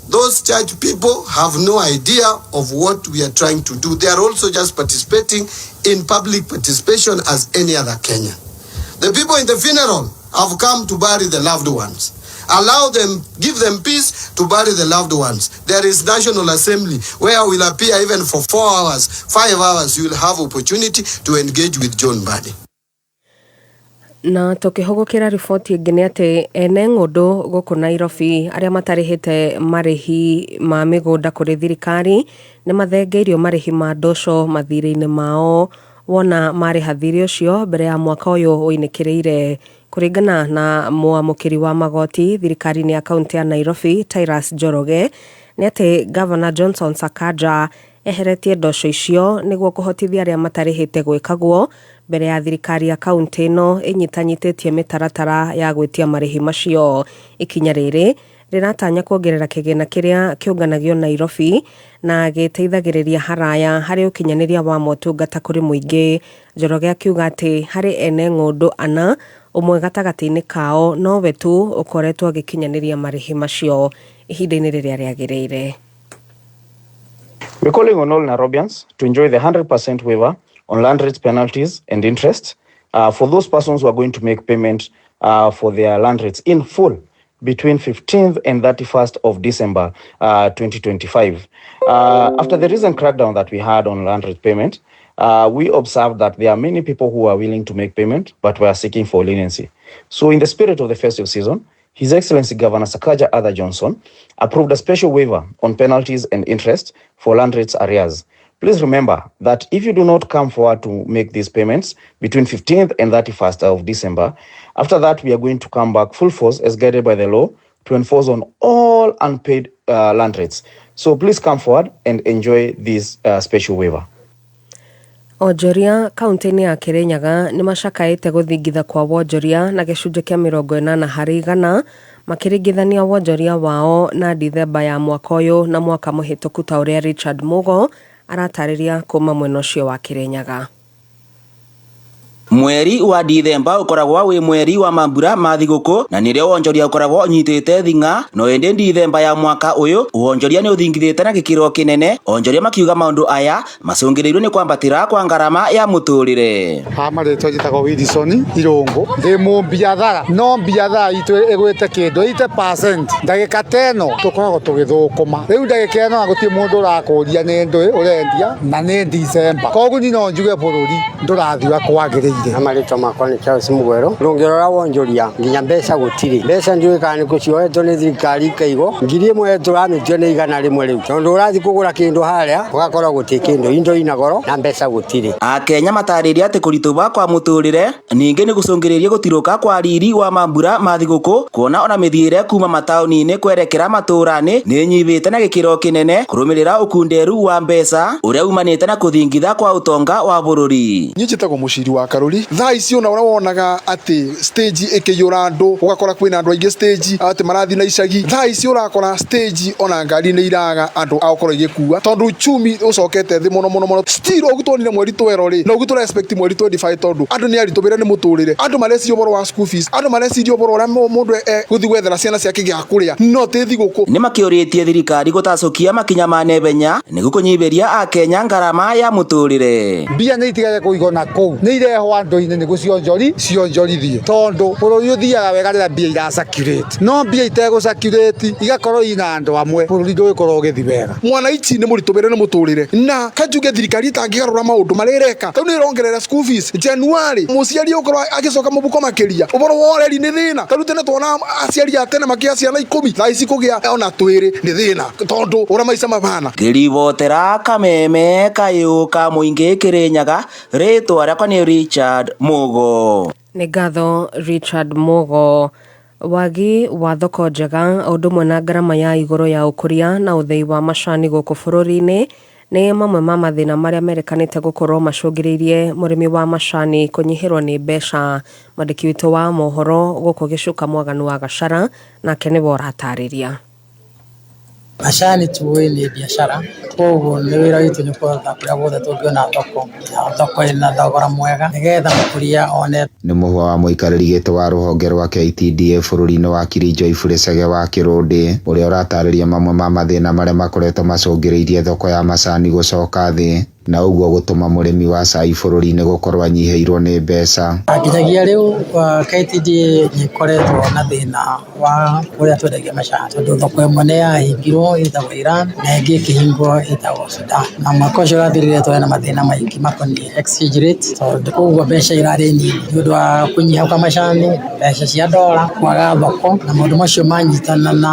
Those church people have no idea of what we are trying to do. They are also just participating in public participation as any other Kenyan. The people in the funeral have come to bury the loved ones. Allow them, give them peace to bury the loved ones. There is National Assembly where we'll appear even for 4 hours, 5 hours. You will have opportunity to engage with John Mbadi.
Na tũkĩhũgũkĩra riboti ĩngĩ nĩ atĩ ene ng'ũndũ gũkũ Nairobi arĩa matarĩhĩte marĩhi ma mĩgũnda kũrĩ thirikari nĩ mathengeirio marĩhi ma ndosho mathirĩ-inĩ mao wona marĩha thirĩ ũcio mbere ya mwaka ũyũ ũinĩkĩrĩire. Kũringana na mwamũkĩri wa magoti thirikari-inĩ ya kaunti ya Nairobi Tirus Njoroge, nĩ atĩ Gavana Johnson Sakaja eheretie ndosho icio nĩguo kũhotithia arĩa matarĩhĩte gwĩka guo mbere ya thirikari ya kaunti ĩno ĩnyitanyitĩtie mĩtaratara ya gwĩtia marĩhi macio. Ikinya rĩrĩ rĩratanya kuongerera kĩgĩna kĩrĩa kĩũnganagio Nairobi na gĩteithagĩrĩria haraya harĩ ũkinyanĩria wa motungata kũrĩ mũingĩ. Njoroge akiuga atĩ harĩ ene ng'ũndũ ana, ũmwe gatagatĩ-inĩ kao nowe tu ũkoretwo agĩkinyanĩria marĩhi macio ihinda-inĩ rĩrĩa rĩagĩrĩire.
We're calling on all Nairobians to enjoy the 100% waiver on land rates penalties and interest for those persons who are going to make payment for their land rates in full between 15th and 31st of December 2025. After the recent crackdown that we had on land rate payment, we observed that there are many people who are willing to make payment but were seeking for leniency. So, in the spirit of the festive season, His Excellency Governor Sakaja Arthur Johnson approved a special waiver on penalties and interest for land rates arrears. Please remember that if you do not come forward to make these payments between 15th and 31st of December, after that we are going to come back full force as guided by the law to enforce on all unpaid land rates. So please come forward and enjoy this special waiver.
Onjoria kaunti-inĩ ya Kirinyaga nĩ macakaĩte gũthingitha kwa wonjoria na gĩcunjĩ kĩa 80% makĩringithania wonjoria wao na Dithemba ya mwaka ũyũ na mwaka mũhĩtũku, ta ũrĩa Richard Mugo aratarĩria kuma mwena ũcio wa Kirinyaga.
Mweri wa Dithemba ũkoragwo wĩ mweri wa mambura ma thigũkũ na nĩrĩo wonjoria ũkoragwo ũnyitĩte thing'a. No ĩndĩ Dithemba ya mwaka ũyũ wonjoria nĩ ũthingithĩte na gĩkĩro kĩnene, onjoria makiuga maũndũ aya macũngĩrĩirio nĩ kwambatĩra kwa ngarama ya mũtũrĩre.
Ha marĩtwa njĩtagwo Wilson Irũngũ, ndĩ mũmbiathara, no mbiathara itũ ĩgwĩte kĩndũ 80%. Ndagĩka ta ĩno tũkoragwo tũgĩthũkũma rĩu, ndagĩka ĩno na gũtirĩ mũndũ ũrakũria nĩ ndũĩ ũrendia na nĩ Dicemba, koguo niĩ no njuge bũrũri ndũrathiĩ ũrĩa kwagĩrĩire.
Na marĩtwa makwa nĩ Charles Mugwero. Ndũngĩrora wonjoria nginya mbeca gũtirĩ mbeca, ndiũĩ kana nĩ kũcioetwo nĩ thirikari ikaigwo. 1000 tũramĩtua nĩ 100 rĩu, tondũ ũrathiĩ kũgũra kĩndũ harĩa ũgakora gũtirĩ kĩndũ, indo ina goro na mbeca gũtirĩ.
Akenya matarĩria atĩ kũritũha kwa mũtũrĩre ningĩ nĩ gũcũngĩrĩirie gũtirũka kwa riri wa mambura ma thigũkũ, kuona ona mĩthiĩre kuma mataũni-inĩ kwerekera matũũra-inĩ nĩ ĩnyihĩte na gĩkĩro kĩnene kũrũmĩrĩra ũkunderu wa mbeca ũrĩa umanĩte na kũthingitha kwa ũtonga wa bũrũri.
Niĩ njĩtagwo Mũciri wa Karũri. Thaa ici ona ũrĩa wonaga atĩ stage ĩkĩiyũra andũ, ũgakora kwĩna andũ aingĩ stage atĩ marathiĩ na icagi, thaa ici ũrakora stage ona ngari nĩ iraga andũ a gũkorwo igĩkua tondũ uchumi ũcokete thĩ mũno mũno mũno. Still ũguo tuonire mweri twero rĩ, na ũguo tũra expect mweri 25, tondũ andũ nĩ aritũmĩre nĩ mũtũrĩre, andũ mareciria ũhoro wa school fees, andũ mareciria ũhoro ũrĩa mũndũ egũthiĩ gwethera ciana ciake gĩa kũrĩa, no ti thigũkũ.
Nĩ makĩũrĩtie thirikari gũtacũkia makinya ma naihenya nĩguo kũnyihĩria akenya ngarama ya mũtũrĩre.
Mbia nĩ itigage kũigwo na kũu, nĩ irehwo andũ-inĩ nĩguo cionjori cionjorithie, tondũ bũrũri ũthiaga wega rĩrĩa mbia ira circulate, no mbia itegũ circulate igakorwo ina andũ amwe, bũrũri ndũgĩkorwo ũgĩthiĩ wega.
Mwanaichi nĩ mũritũmĩre nĩ mũtũrĩre, na kanjuge thirikari ĩtangĩgarũra maũndũ marĩa ĩreka, tondũ nĩ ĩrongerera school fees January, mũciari ũkorwo agĩcoka mũbuko makĩria. Ũhoro wa ũreri nĩ thĩna. Tarĩu tene twona aciari a tene makĩgĩa ciana 10, thaa ici kũgĩa ona twĩrĩ nĩ thĩna tondũ ũrĩa maica mabana.
Ngĩribotera kameme kayũ ka mũingĩ Kĩrĩnyaga, rĩtwa rĩakwa nĩ Richard Mugo.
Nĩ ngatho Richard Mugo. Wagi wa thoko njega o ũndũ ũmwe na ngarama ya igũrũ ya ũkũria na ũthĩi wa macani gũkũ bũrũri-inĩ nĩ mamwe ma mathĩna marĩa merekanĩte gũkorwo macũngĩrĩirie mũrĩmi wa macani kũnyihĩrwo nĩ mbeca. Mwandĩki witũ wa mohoro gũkũ Gĩcuka Mwaganu wa Gacara nake nĩwe ũratarĩria.
Macani tũĩ nĩ biacara, koguo nĩ wĩra witũ nĩ kũrora kũrĩa guothe tũngĩona thoko, na thoko ĩna thogora mwega nĩgetha mũkũria one.
Nĩ mũhwa wa mũikarĩri gĩtĩ wa rũhonge rwa KTDA bũrũri-inĩ wa Kirijo Iburi Chege wa Kĩrũndĩ, ũrĩa ũratarĩria mamwe ma mathĩna marĩa makoretwo macũngĩrĩirie thoko ya macani gũcoka thĩ. Na ũguo gũtũma mũrĩmi wa cai bũrũri-inĩ gũkorwo anyihĩirwo nĩ mbeca.
Nginyagia rĩu KTDA nĩ ĩkoretwo na thĩna wa ũrĩa twendagia macani tondũ thoko ĩmwe nĩ yahingirwo ĩtagwo Iran na ĩngĩ ĩkĩhingwo ĩtagwo Sudan, na mwaka ũcio ũrathirire twarĩ na mathĩna maingĩ makoniĩ exchange rate tondũ koguo mbeca irarĩ nini nĩ ũndũ wa kũnyiha kwa macani, mbeca cia dora, kwaga thoko na maũndũ macio manyitana na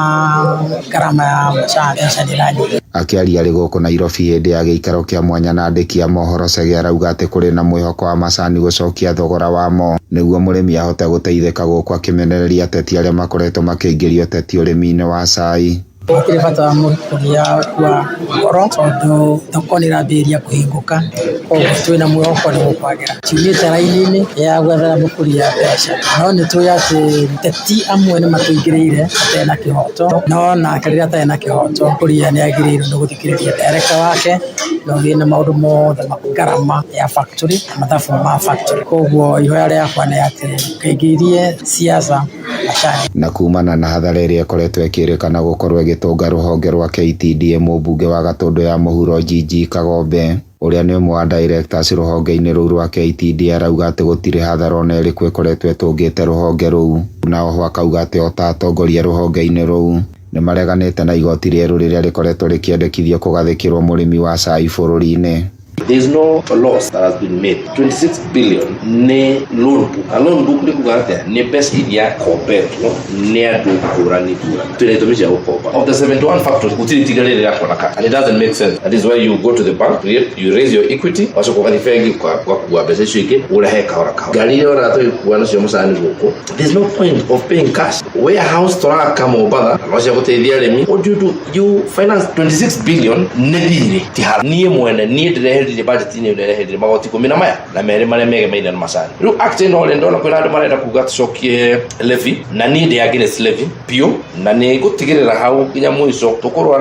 ngarama ya macani mbeca nĩ iranyiha.
Akĩaria arĩ gũkũ Nairobi hĩndĩ ya gĩikaro kĩa mwanya na andĩki a mohoro Chege arauga atĩ kũrĩ na mwĩhoko wa macani gũcokia thogora wamo nĩguo mũrĩmi ahote gũteithĩka gũkũ akĩmenereria ateti arĩa makoretwo makĩingĩria ũteti ũrĩmi-inĩ wa cai.
Hatirĩ bata wa mũkũria gũkua ngoro tondũ thoko nĩ ĩrambĩrĩria kũhingũka koguo twĩna mwĩhoko nĩ gũkwagĩra. Tiumĩte raini-inĩ ya gwethera mũkũria mbeca no nĩ tũĩ atĩ ateti amwe nĩ matũingĩrĩire matarĩ na kĩhoto no nake rĩrĩa atarĩ na kĩhoto mũkũria nĩ agĩrĩirwo nĩ gũthikĩrĩria director wake na ũthiĩ na maũndũ mothe ma ngarama ya factory na mathabu ma factory. Koguo ihoya rĩakwa nĩ atĩ ndũkaingĩrie siasa macani.
Na kumana na hathara ĩrĩa ĩkoretwo ĩkĩrĩkana gũkorwo ĩgĩtũnga rũhonge rwa KTDA mũmbunge wa Gatũndũ ya mũhuro GG Kagombe ũrĩa nĩ ũmwe wa directors rũhonge-inĩ rũu rwa KTDA arauga atĩ gũtirĩ hathara ona ĩrĩkũ ĩkoretwo ĩtũngĩte rũhonge rũu na oho akauga atĩ o ta atongoria rũhonge-inĩ rũu nĩ mareganĩte na igoti rĩerũ rĩrĩa rĩkoretwo rĩkĩendekithio kũgathĩkĩrwo mũrĩmi wa cai bũrũri-inĩ.
There is no loss that has been made. 26 billion nĩ loan book. Na loan book nĩ kuga atĩa? Nĩ mbeca iria kombetwo nĩ andũ ngũrani ngũrani. Twĩna itũmi cia gũkomba. Of the 71 factories, gũtirĩ itinga rĩrĩ rĩrakona cash. And it doesn't make sense. That is why you go to the bank, you raise your equity, wacoka ũgathiĩ bengi ũgakua mbeca icio ingĩ ũrehe kahora kahora. Ngari iria ũrona tũgĩkua nacio macani gũkũ, there's no point of paying cash. Warehouse tũraka Mombatha, na no cia gũteithia arĩmi. What do you do? You finance 26 billion nĩ thirĩ ti hathara. Niĩ mwene niĩ ndĩreheririe budget-inĩ ĩyo ndĩreheririe magoti ikũmi na maya na merĩ marĩa megemaine na macani. Rĩu act ĩno rĩ ndona kwĩna andũ marenda kuga tũcokie levy na niĩ ndĩ against levy biũ na nĩ ngũtigĩrĩra hau nginya mũico tũkũrũa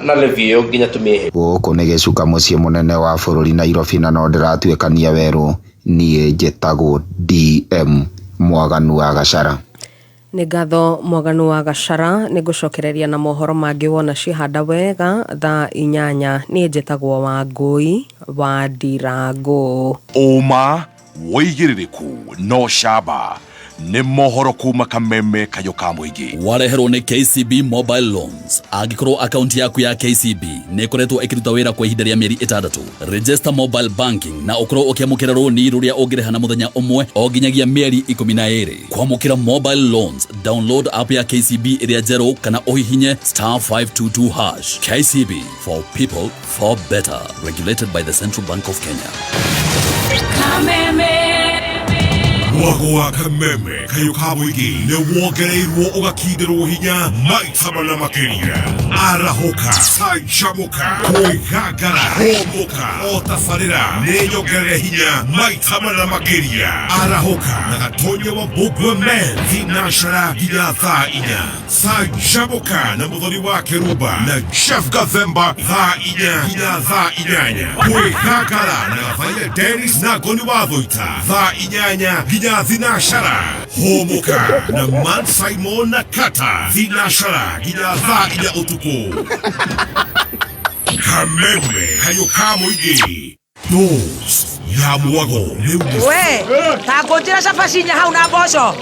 na levy ĩyo nginya tũmĩeherie.
Gũkũ nĩ gĩcuka mũciĩ mũnene wa bũrũri Nairobi na no ndĩratuĩkania werũ niĩ njĩtagwo DM Mwaganu wa Gachara.
Nĩ ngatho Mwaganu wa Gachara nĩ ngũcokereria na mohoro mangĩ wona ciahanda wega thaa 8 niĩ njĩtagwo Wangũi wa Ndirangũ.
Ũma wĩigĩrĩrĩku no camba nĩ mohoro kuma kameme kayo ka mũingĩ.
Wareherwo nĩ KCB Mobile Loans. Angĩkorwo akaunti yaku ya KCB nĩ ĩkoretwo ĩkĩruta wĩra kwa ihinda rĩa mĩeri 6, register mobile banking na ũkorwo ũkĩamũkĩra rũni rũrĩa ũngĩrĩha na mũthenya ũmwe o nginyagia mĩeri 12. Kwamũkĩra mobile loans, download app ya KCB ĩrĩa njerũ kana ũhihinye *522#. KCB for people for better. Regulated by the Central Bank of Kenya.
Kameme. Mwago wa kameme kayo ka mũingĩ nĩ wongereirwo ũgakindĩrwo hinya maita mana makĩria. Arahũka, canjamũka, kwĩgangara, hũmũka, o tabarĩra nĩ nyongerere hinya maita mana makĩria. Arahũka na gatonya wa Mbũngwe Men thinacara nginya thaa 4. Canjamũka na mũthoni wa Kĩrumba na Jeff Gathemba thaa 4 nginya thaa 8. Kwĩgangara na Gabaia Dennis na Ngoni wa Thũita thaa 8 nginya thinacara. Hũmũka na Man Simon na Kata thinacara nginya thaa 4 ũtukũ. Kameme kayo ka mũingĩ. Dose ya mwago rĩu nĩ
We, ta ngũnjĩra cabaci inya hau na mboco.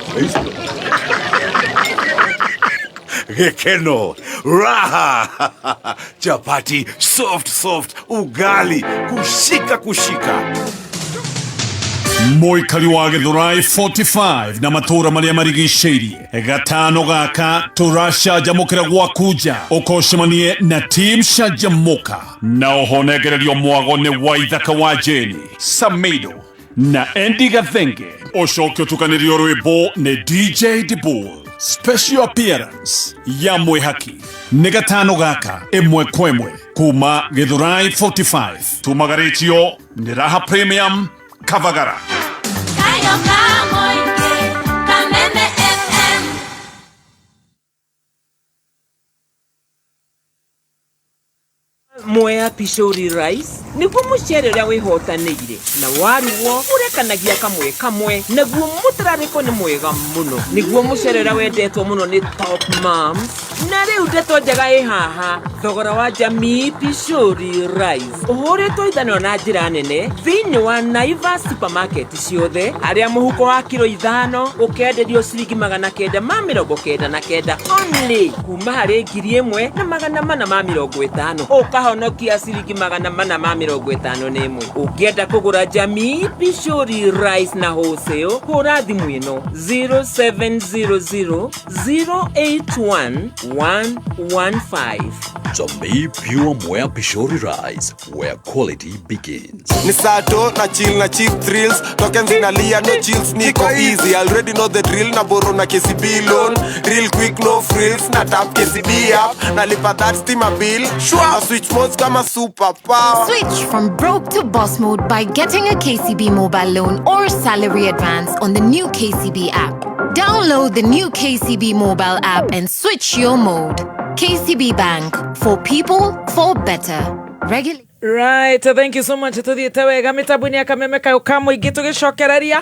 Gĩkeno, raha, chapati soft soft, ugali kushika kushika.
Mũikari wa Gĩthũrai 45 na matũũra marĩa marigicĩirie gatano gaka tũracanjamũkĩra gwaku nja ũkocemanie na team Canjamũka na oho nengererio mwago nĩ Waithaka wa Jeni Samido na Andy Gathenge ũcoke ũtukanĩrio rwĩmbo nĩ DJ Dibul. Special appearance ya mwĩhaki nĩ gatano gaka ĩmwe kwa ĩmwe kuma Gĩthũrai 45 tumagarĩtio nĩ Raha Premium Kavagara.
Kayo ka mũingĩ, Kameme FM.
Mwea Pishori Rice nĩguo mũcere ũrĩa wĩhotanĩire na warugwo ũrekanagia kamwe kamwe naguo mũtararĩko nĩ mwega mũno nĩguo mũcere ũrĩa wendetwo mũno nĩ top moms. Na rĩu ndeto njega ĩ haha, thogora wa Jamii Pishori Rice ũhũrĩtwo ithanwa na njĩra nene thĩinĩ wa Naivas supermarket ciothe, harĩa mũhuko wa kiro 5 ũkenderio ciringi 999 only, kuma harĩ 1450, ũkahonokia ciringi 451. Ũngĩenda kũgũra Jamii Pishori Rice na wholesale, hũra thimũ ĩno 0700 081 115.
Jamii Pure Mwea Pishori Rice, where quality begins.
Ni sato na chill na cheap thrills, tokens inalia no chills, niko easy, I already know the drill, na borrow na KCB loan real quick, no frills, na tap KCB app, nalipa that stima bill, sure switch modes kama super power.
Switch from broke to boss mode by getting a KCB mobile loan or salary advance on the new KCB app. Download the new KCB mobile app and switch your mode. KCB Bank, for people, for better.
Right, thank you so much. Tuthiĩte wega mĩtambo-inĩ ya kameme kayũ ka mũingĩ tũgĩcokereria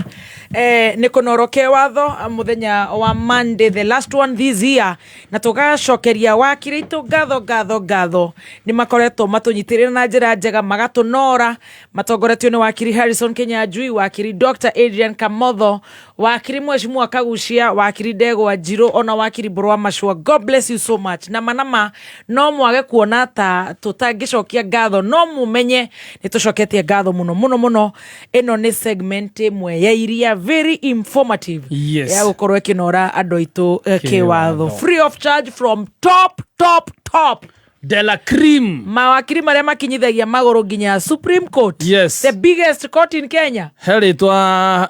nĩ kũnoroke watho mũthenya wa Monday, the last one this year, na tũgacokeria wakiri itũ ngatho ngatho ngatho. Nĩ makoretwo matũnyitĩrĩire na njĩra njega, magatũnora, matongoretio nĩ wakiri Harrison Kinyanjui, wakiri Dr. Adrian Kamotho, wakiri Mheshimiwa Kagucia, wakiri Ndegwa Njirũ, ona wakiri Mbũrũ wa Macua. God bless you so much. Na manama no mwage kuona ta tũtangĩcokia ngatho, no mumenye nĩ tũcoketie ngatho mũno mũno mũno. Ĩno nĩ segment ĩmwe ya iria very informative
Yes.
ya gũkorwo ĩkĩnora andũ aitũ kĩwatho
Kĩwatho.
free of charge from top top top
de la cream,
mawakiri marĩa makinyithagia magũrũ nginya Supreme Court.
Yes.
The biggest court in Kenya.
He rĩtwa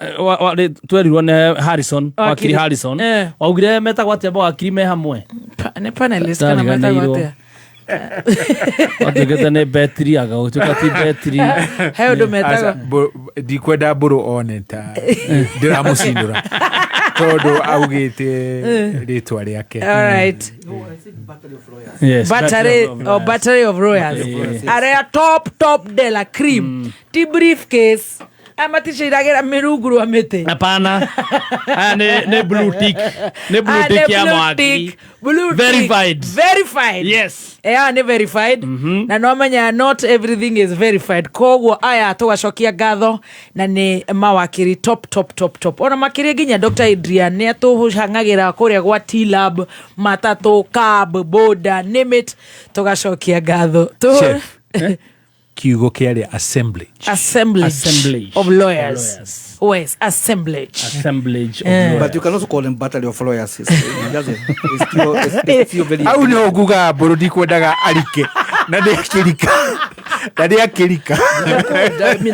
twerirwo nĩ Harrison, wakiri Harrison waugire metagwo atĩa mawakiri me hamwe?
Nĩ panelist kana metagwo
Ndariganĩirwo.
atĩa?
Watuĩkĩte nĩ betiri, aga gũtuĩka ti betiri.
He ũndũ metagwo.
Aca, ndikwenda mbũrũ one ta ndĩramũcindũra tondũ augĩte rĩtwa rĩake.
All right.
Yes,
battery
battery of
or battery of lawyers.
Yes.
Area top top de la cream. Ti briefcase. Amaticiragira mĩrungu rwa mĩtĩ.
Hapana, aya nĩ blue tick, nĩ blue
Ah,
tick
nĩ
ya
blue
mawakiri.
tick, blue tick.
Verified.
Verified.
Yes.
Aya nĩ verified. Na no menya not everything is verified, koguo aya tũgacokia ngatho na nĩ mawakiri top top top top, ona makĩria nginya Dr. Adrian nĩ atũhang'agĩra kũrĩa gwa T-Lab, matatũ, cab, boda, name it, tũgacokia ngatho.
Chef, kiugo kĩarĩ assemblage.
Assemblage,
Assemblage
of lawyers.
Of lawyers.
Yes, assemblage.
Assemblage of
Eh.
lawyers.
But you can also call them battery of lawyers. It doesn't. It's still very.
Au nĩho ngugaga mbũrũ ndikwendaga arike na nĩakĩrika na nĩakĩrika.
I mean,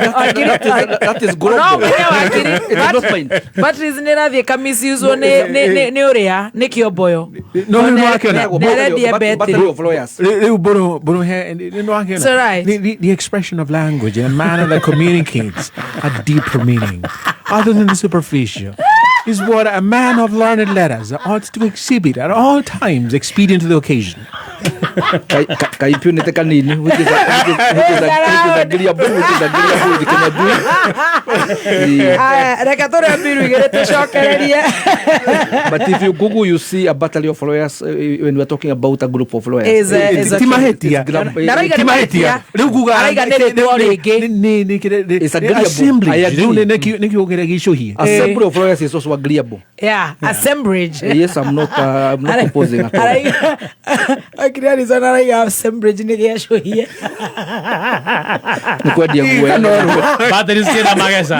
that is global.
No, menya wakiri
It is not mine.
batteries nĩ ĩrathiĩ kamisiuzwo nĩ ũrĩa nĩ kĩomboyo.
No, rĩu nĩwakĩona.
Nĩarendia
Battery
betiri.
of lawyers.
Rĩu mbũrũ he nĩwakĩona.
It's all right.
The expression of language in a manner that communicates a deeper meaning other than the superficial is what a man of learned letters ought to exhibit at all times expedient to the occasion.
Kaimpunite kanini, which is agreeable, which is agreeable with Kinyanjui.
Aya, reke tũrĩo mbiru igĩrĩ tũcokererie.
But if you Google, you see a battery of lawyers when we are talking about a group of lawyers.
Is a-
Ti mahĩtia.
It's gram-
Ndarauga
Ti
nĩ
mahĩtia.
mahĩtia.
Rĩu nguga
Arauga nĩ rĩtwa rĩngĩ.
It's agreeable.
Assemblage.
I agree.
Rĩu nĩ kiugo kĩrĩa gĩcũhie.
Assembly of lawyers is also agreeable.
Yeah, assemblage.
Yes, I'm not opposing at all.
Araiga Wakiri Harrison araiga assemblage nĩ gĩacũhie.
Nĩ kwendia guoya.
Batteries kĩna mageca.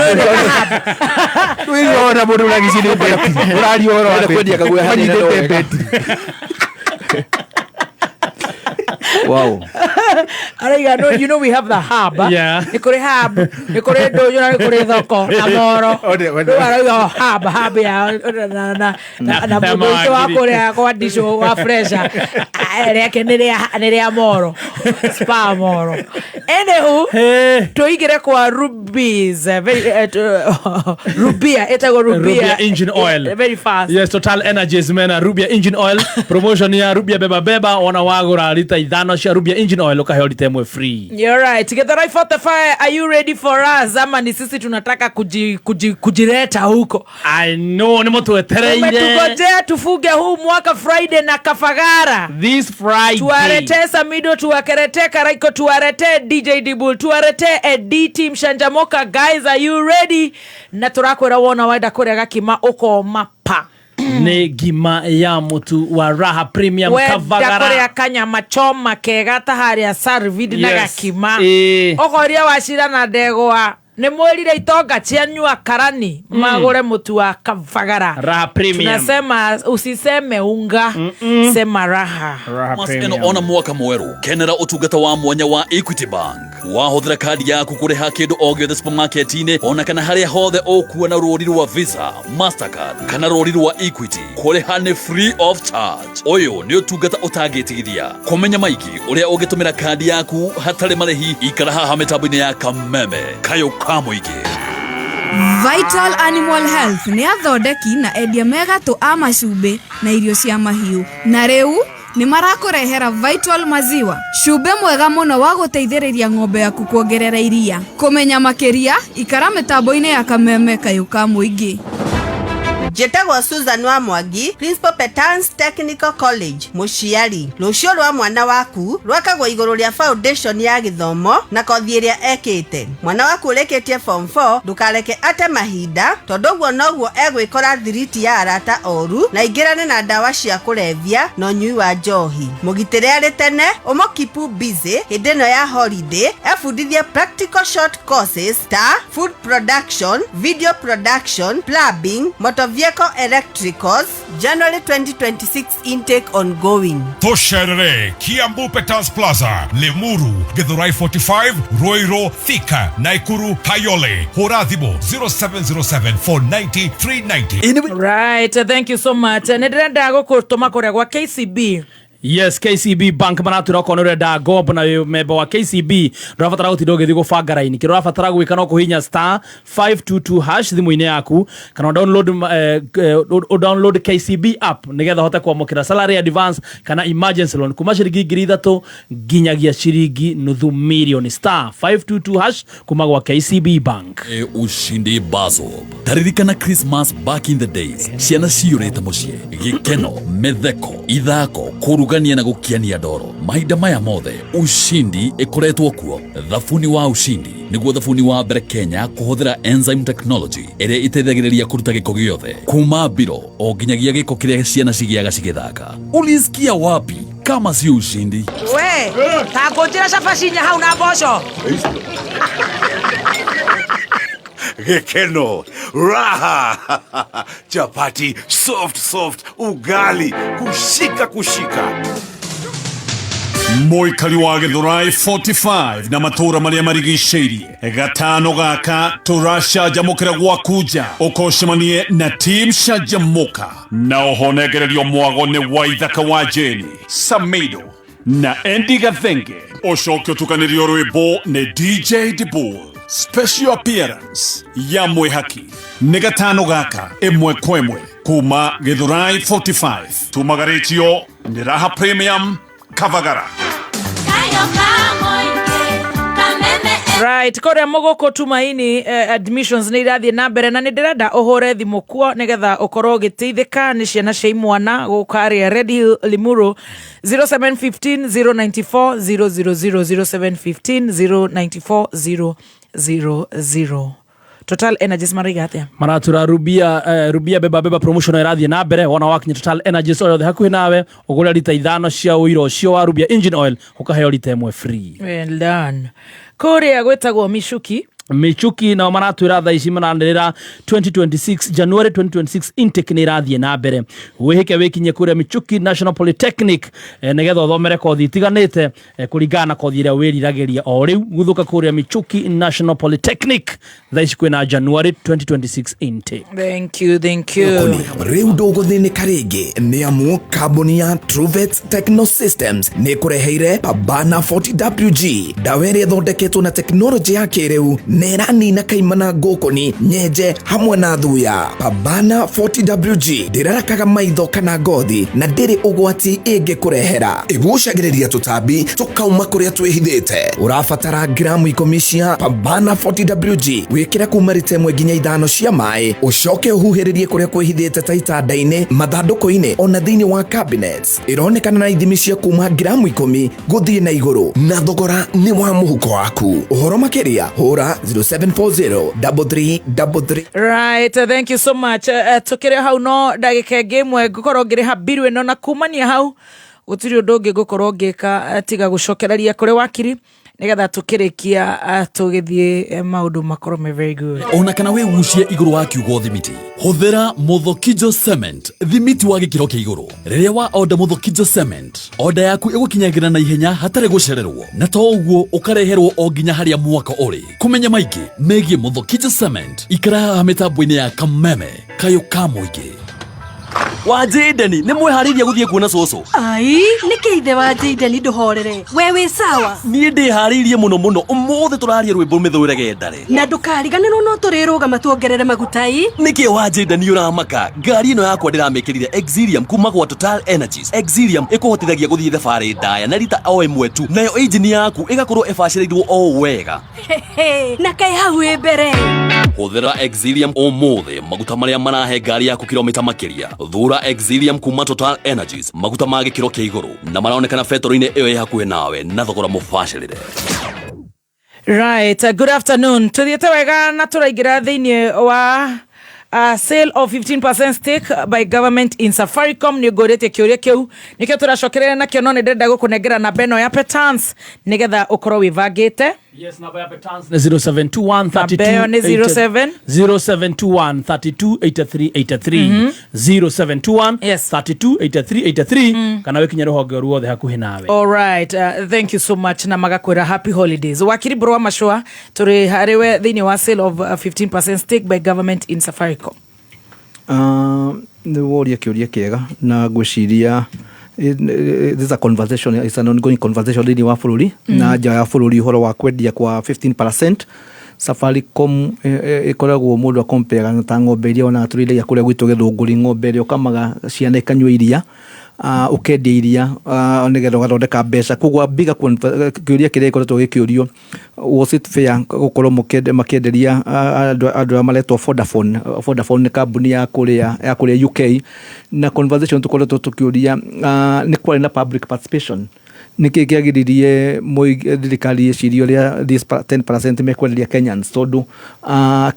Wĩrona mũndũ ũragicindĩ betiri. Ũraria ũhoro wa
Enda kwendia kaguoya hanene no
Manyitĩte
wega.
betiri.
Wow.
Araiga no, you know we have the hub.
Yeah.
Nĩ kũrĩ hub, nĩ kũrĩ ndũnyũ na nĩ kũrĩ thoko na moro.
One, one.
Rĩu arauga hub, hub ya na mũndũ witũ wa
mawakiri.
kũrĩa kwa ndicũ wa fresha. Rĩake nĩ rĩa moro spa moro. Anywho, tũingĩre kwa Rubies, very, Rubia, ĩtagwo Rubia.
Rubia engine oil.
Very fast.
Yes, Total Energies mena Rubia engine oil promotion ya Rubia beba beba, wona wagũra rita 5 cia Rubia engine oil ũkaheo rita 1 free.
You're right. Githurai 45, are you ready for us? Ama ni sisi tunataka kujireta huko?
I know, nĩ mũtwetereire.
Umetugojea tufunge huu mwaka Friday na Kafagara.
This Friday.
Tuwaretee Samido, tuwakeretee Karaiko, tuwaretee DJ Dibul, tuwaretee D Team Shanjamoka. Guys, are you ready? Na turakwira wona wenda kuria gakima ukoma pa.
Nĩ ngima ya mũtu wa Raha Premium
Wenda
Kavagara.
kuria kanyama choma kega ta haria Sarvid na
Yes.
gakima.
Ĩĩ.
Ũkoria wacira na ndegwa. Nĩ mwĩrire itonga cianyua karani magũre mũtu wa Kavagara.
Raha Premium.
Tunasema usiseme unga, sema raha.
Raha
Ĩno ona mwaka mwerũ kenera ũtungata wa mwanya wa Equity Bank. Wahũthĩra kandi yaku kũrĩha kĩndũ o gĩothe supermarket-inĩ ona kana harĩa hothe ũkuona rũri rwa Visa, Mastercard kana rũri rwa Equity, kũrĩha nĩ free of charge. Ũyũ nĩ ũtungata ũtangĩtigithia. Kũmenya maingĩ ũrĩa ũngĩtũmĩra kandi yaku hatarĩ marĩhi, ikara haha mĩtambo-inĩ ya Kameme kayũ ka mũingĩ.
Vital Animal Health nĩ athondeki na endia megatũ a macumbĩ na irio cia mahiũ, na rĩu nĩ marakũrehera Vital Maziwa, cumbĩ mwega mũno wa gũteithĩrĩria ng'ombe yaku kuongerera iria. Kũmenya makĩria, ikara mĩtambo-inĩ ya Kameme kayũ ka mũingĩ.
Njĩtagwo Susan wa Mwangi, Principal Petans Technical College, mũciari. Rũciũ rwa mwana waku rwakagwo igũrũ rĩa foundation ya gĩthomo na kothi ĩrĩa ekĩte. Mwana waku ũrĩkĩtie form 4 ndũkareke ate mahinda, tondũ ũguo noguo egwĩkora thiriti ya arata oru na ingĩrane na ndawa cia kũrebia na ũnyui wa njohi. Mũgitĩre arĩ tene, ũmũkipu busy hĩndĩ ĩno ya holiday, ebundithie practical short courses ta food production, video production, plumbing, motor vehicle electricals. January 2026 intake ongoing.
Tũcerere Kiambu Peters Plaza, Limuru, Githurai 45, Ruiru, Thika, Naikuru, Kayole. Hũra thimũ 0707 490 390.
Right, thank you so much. Nĩ ndĩrenda gũkũtũma kũrĩa gwa KCB.
Yes, KCB Bank maratwĩra okorwo nĩ ũrenda ngombo na wĩ memba wa KCB ndũrabatara gũtinda ũgĩthiĩ gũbanga raini. Kĩrĩa ũrabatara gwĩka no kũhihinya star 522 hash thimũ-inĩ yaku kana download KCB app nĩgetha ũhote kwamũkĩra salary advance kana emergency loan kuma ciringi 3,000 nginyagia ciringi nuthu mirioni. Star 522 hash kuma gwa KCB Bank.
Ushindi Bazo. Taririkana Christmas back in the days. Ciana ciyũrĩte mũciĩ, gĩkeno, mĩtheko, ithako, kũrugania na gũkiania ndoro. Mahinda maya mothe Ushindi ĩkoretwo kuo. Thabuni wa Ushindi nĩguo thabuni wa mbere Kenya kũhũthĩra enzyme technology ĩrĩa ĩteithagĩrĩria kũruta gĩko gĩothe kuma mbiro o nginyagia gĩko kĩrĩa ciana cigĩaga cigĩthaka. Ulisikia wapi kama si Ushindi?
We, ta ngũnjĩra cabaci inya hau na mboco.
Gĩkeno, raha, chapati, soft soft, ugali, kushika kushika.
Mũikari wa Githurai 45 na matũũra marĩa marigicĩirie gatano gaka tũracanjamũkĩra gwaku nja ũkocemanie na team Canjamũka na ũhonengererio mwago nĩ Waithaka wa Jane, Samido na Andy Gathenge. Ũcoke ũtukanĩrio rwĩmbo nĩ DJ Dibul. Special appearance ya mwĩhaki nĩ gatano gaka ĩmwe kwa ĩmwe kuma Githurai 45 tumagarĩtio nĩ Raha Premium Kavagara.
Right, kũrĩa mũgũkũ Tumaini, admissions nĩ irathiĩ na mbere na nĩ ndĩrenda ũhũre thimũ kuo nĩgetha ũkorwo ũgĩteithĩka nĩ ciana cia imwana gũkũ harĩa Red Hill Limuru 0715 094 000 0715 094 000. Total Energies maraiga atĩa?
Maratura Rubia, Rubia beba beba promotion ĩrathiĩ na mbere wona wakinya Total Energies o yothe hakuhĩ nawe ũgũre rita 5 cia ũiro ũcio wa Rubia engine oil ũkaheo rita 1 free.
Well done. Kũrĩa gwĩtagwo Michuki.
Michuki nao maratwĩra thaa ici maranĩrĩra 2026 January 2026 intake nĩ ĩrathiĩ na mbere. Wĩhĩke wĩkinye kũrĩa Michuki National Polytechnic nĩgetha ũthomere kothi itiganĩte kũringana na kothi ĩrĩa wĩriragĩria. O rĩu guthũka kũrĩa Michuki National Polytechnic thaa ici kwĩna January 2026 intake.
Thank you, thank you.
Rĩu ndũgũthĩnĩka rĩngĩ nĩ amu kambuni ya Truvet Techno Systems nĩ ĩkũreheire Pabana 40WG, ndawa ĩrĩa ĩthondeketwo na tekinoronjĩ ya kĩrĩu na ĩranina kaimana, ngũkũni, nyenje hamwe na thuya. Pabana 40WG ndĩrarakaga maitho kana ngothi na ndĩrĩ ũgwati ĩngĩkũrehera. Ĩgucagĩrĩria tũtambi tũkauma kũrĩa twĩhithĩte. Ũrabatara gramu 10 cia Pabana 40WG, wĩkĩre kuma rita 1 nginya 5 cia maĩ, ũcoke ũhuhĩrĩrie kũrĩa kwĩhithĩte ta itanda-inĩ, mathandũkũ-inĩ ona thĩinĩ wa cabinets. Ĩronekana na ithimi cia kuma gramu 10 gũthiĩ na igũrũ, na thogora nĩ wa mũhuko waku. Ũhoro makĩria hũra 0740 3333.
Right, thank you so much. Tukĩrĩ hau no ndagĩka ĩngĩ ĩmwe ngũkorwo ngĩrĩha mbiru ĩno, na kumania hau gũtirĩ ũndũ ũngĩ ngũkorwo ngĩka tiga gũcokereria kũrĩ wakiri nĩgetha tũkĩrĩkia tũgĩthiĩ maũndũ makorwo me very good.
Ona kana wĩgucie igũrũ wa kiugo thimiti, hũthĩra Mũthokijo Cement, thimiti wa gĩkĩro kĩa igũrũ. Rĩrĩa wa order Mũthokijo Cement, order yaku ĩgũkinyagĩra na ihenya hatarĩ gũcererwo, na to ũguo, ũkareherwo o nginya harĩa mwako ũrĩ. Kũmenya maingĩ megiĩ Mũthokijo Cement, ikara haha mĩtambo-inĩ ya Kameme, kayũ ka mũingĩ. Wa Jayden, nĩ mwĩharĩirie gũthiĩ kuona cũcũ?
Ai, nĩkĩ ithe wa Jayden? Ndũhorere, we wĩ sawa?
Niĩ ndĩharĩirie mũno mũno. Ũmũthĩ tũraria rwĩmbo mĩthũĩre gendare.
Na ndũkariganĩrwo no tũrĩrũgama tuongerere maguta i.
Nĩkĩ wa Jayden ũramaka? Ngari ĩno yakwa ndĩramĩkĩrire Exilium kuma gwa Total Energies. Exilium ĩkũhotithagia gũthiĩ thabarĩ ndaya na rita o ĩmwe tu, nayo injini yaku ĩgakorwo ĩbacĩrĩirwo o wega.
Hehe, na kaĩ hau ĩ mbere.
Hũthĩra Exilium ũmũthĩ, maguta marĩa marahe ngari yaku kilomita makĩria. Thura Exilium kuma Total Energies, maguta ma gĩkĩro kĩa igũrũ na maronekana betoro-inĩ ĩyo ĩ hakuhĩ nawe na thogora mũbacĩrĩre.
Right, good afternoon. Tuthiĩte wega na tũraingĩra thĩinĩ wa sale of 15% stake by government in Safaricom. Nĩ ngũrĩtie kĩũria kĩu, nĩkĩo tũracokerera nakĩo, no nĩ ndĩrenda gũkũnengera namba ĩno ya Petans nĩgetha ũkorwo wĩbangĩte.
Yes, namba ya Petans nĩ 0721.
Namba ĩyo nĩ 07
0721 32 83 83, 0721 32 83 83, kana wĩkinye rũhonge ruothe hakuhĩ nawe.
All right, thank you so much, na magakwĩra happy holidays. Wakiri Mbũrũ wa Macũa, tũrĩ harĩwe thĩinĩ wa sale of 15% stake by government in Safaricom.
Nĩ woria kĩũria kĩega, na ngwĩciria this is a conversation, it's an ongoing conversation thĩinĩ wa bũrũri na nja ya bũrũri, ũhoro wa kwendia kwa 15%. Safaricom ĩkoragwo mũndũ akompeaga ta ng'ombe iria wonaga tũrĩithagia kũrĩa gwitũ Gĩthũngũri, ng'ombe ĩrĩa ũkamaga ciana ikanyua iria, ũkendia iria nĩgetha ũgathondeka mbeca. Koguo bigger kĩũria kĩrĩa gĩkoretwo gĩkĩũrio, was it fair gũkorwo makĩenderia andũ arĩa maretwo Vodafone? Vodafone nĩ kambuni ya kũrĩa UK, na conversation tũkoretwo tũkĩũria, nĩ kwarĩ na public participation? Nĩkĩ kĩagiririe thirikari ĩcirie ũrĩa this 10% mekwenderia Kenyans? Tondũ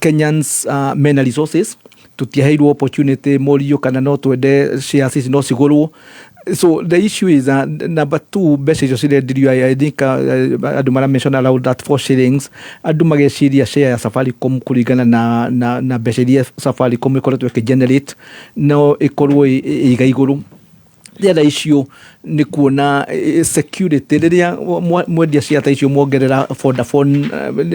Kenyans mena resources, tũtiaheirwo opportunity morio kana no twende shares ici, no cigũrwo. So the issue is, number two, mbeca icio cirendirio, I think andũ mara mention around that 4 shillings. Andũ mageciria share ya Safaricom kũringana na mbeca iria Safaricom ĩkoretwo ĩkĩgenerate no ĩkorwo ĩiga igũrũ. The other issue nĩ kuona security rĩrĩa mwendia share ta icio mwongerera Vodafone,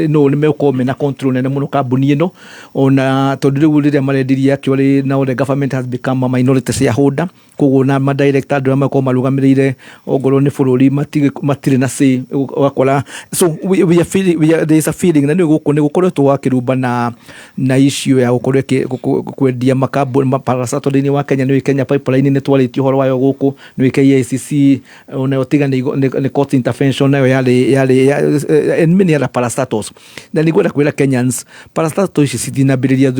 no nĩ megũkorwo mena control nene mũno kambuni ĩno, ona tondũ rĩu rĩrĩa marendirie, actually now the government has become a minority shareholder. Koguo na ma director, andũ arĩa makorwo marũgamĩrĩire ongorwo nĩ bũrũri, matirĩ na say, ũgakora. So we are feeling, there is a feeling, na nĩ gũkũ nĩ gũkoretwo wakĩrumba na issue ya gũkorwo kwendia makambuni maparastatal thĩinĩ wa Kenya. Nĩ Kenya Pipeline nĩ twarĩtie ũhoro wayo gũkũ, nĩ KICC onayo tiga nĩ court intervention nayo yarĩ and many other parastatals. Na nĩ ngwenda kwĩra Kenyans, parastatal ici citinambĩrĩria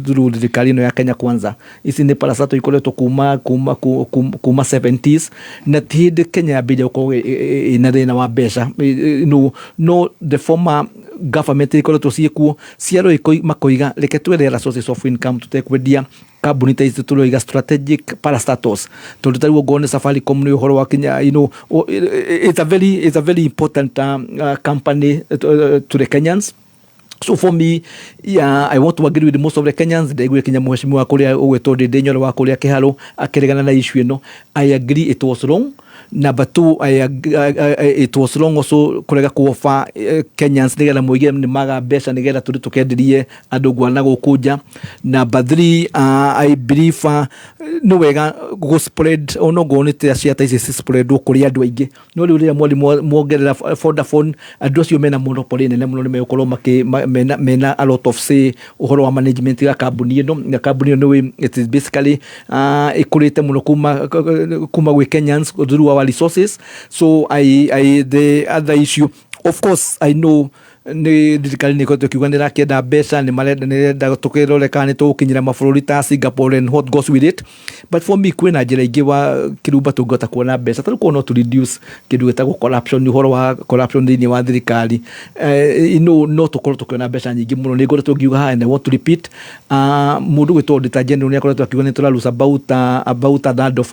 through thirikari ĩno ya Kenya Kwanza. Ici nĩ parastatal ikoretwo kuma 70s, na ti hĩndĩ Kenya yambĩrĩria gũkorwo ĩna thĩna wa mbeca. No the former government ikoretwo ciĩkuo ciarwo makoiga reke twethe sources of income tũtekwendia kambuni ta ici tũroiga strategic parastatals, tondũ ta rĩu ongorwo nĩ Safaricom nĩ ũhoro wa kinya, it's a very important company to the Kenyans. So for me, yeah, I want to agree with most of the Kenyans. Ndaiguire kinya mheshimiwa kuria ugwitwo Ndindi Nyoro wa kuria Kiharu akiregana na issue ino. I agree it was wrong. Number two, it was wrong also kurega kuofa Kenyans nigetha muige ni maga mbeca nigetha turi tukenderie andu ngwa na guku nja. Number three, I believe nĩ wega gũ spread onokorwo nĩ ta cia ta ici ci spread kũrĩ andũ aingĩ, no rĩu rĩrĩa mwari mwongerera Vodafone, andũ acio mena monopoly nene mũno, nĩ megũkorwo mena a lot of say ũhoro wa management ya kambuni ĩno. Na kambuni ĩno nĩ it is basically ĩkũrĩte mũno kuma gwĩ Kenyans through our resources. So I the other issue, of course, I know nĩ thirikari nĩ ĩkoretwo ĩkiuga nĩ ĩrakĩenda mbeca, nĩ marenda, nĩ ĩrenda tũkĩrore kana nĩ tũgũkinyĩra mabũrũri ta Singapore and what goes with it. But for me, kwĩna njĩra ingĩ wa kĩrumba tũngĩhota kuona mbeca. Tarĩu korwo no tũ reduce kĩndũ gĩtagwo corruption, ũhoro wa corruption thĩinĩ wa thirikari, no tũkorwo tũkĩona mbeca nyingĩ mũno. Nĩ ngoretwo ngiuga haha and I want to repeat, mũndũ gwĩtwo Auditor General nĩ akoretwo akiuga nĩ tũra lose about a third of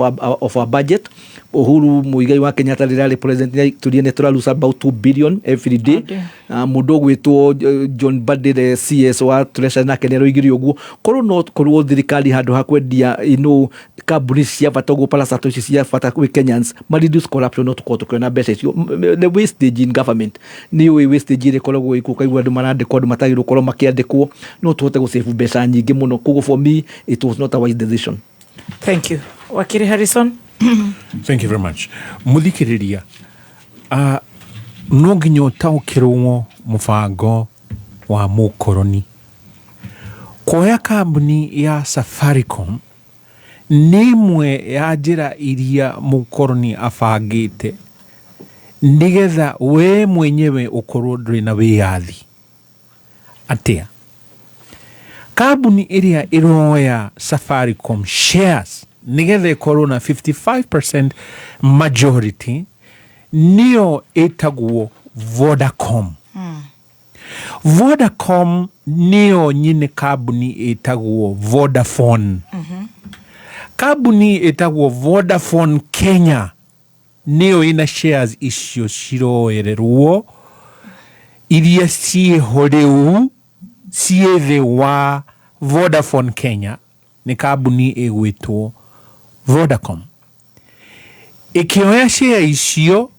our budget. Uhuru Muigai wa Kenyatta rĩrĩa arĩ president nĩ atũrie nĩ tũra lose about 2 billion every day. Mũndũ ũgwĩtwo John Mbadi, the CS wa Treasury, nake nĩ aroigire ũguo. Korwo no korwo thirikari handũ ha kwendia kambuni cia bata ũguo, parastatal ici cia bata gwĩ Kenyans, ma reduce corruption, no tũkorwo tũkĩona mbeca icio. The wastage in government, nĩ ũĩ wastage ĩrĩa ĩkoragwo ĩkuo, ũkaigua andũ marandĩkwo andũ matagĩrĩirwo gũkorwo makĩandĩkwo, no tũhote gũ save mbeca nyingĩ mũno. Koguo for me it was not a wise decision.
Thank you. Wakiri Harrison.
Thank you very much. Muthikiriria, no nginya ũtaũkĩrwo mũbango wa mũkoroni kuoya kambuni ya Safaricom nĩ ĩmwe ya njĩra iria mũkoroni abangĩte nĩgetha we mwenyewe ũkorwo ndũrĩ na wĩyathi. Atĩa? Kambuni ĩrĩa ĩroya Safaricom shares nĩgetha ĩkorwo na 55% majority nĩyo ĩtagwo Vodacom. Vodacom nĩyo nyine kambuni ĩtagwo Vodafone. Kambuni ĩtagwo Vodafone Kenya nĩyo ĩna shares icio ciroererwo iria ciĩho rĩu ciĩ thĩ wa Vodafone Kenya, nĩ kambuni ĩgwĩtwo Vodacom. Ĩkĩoya share icio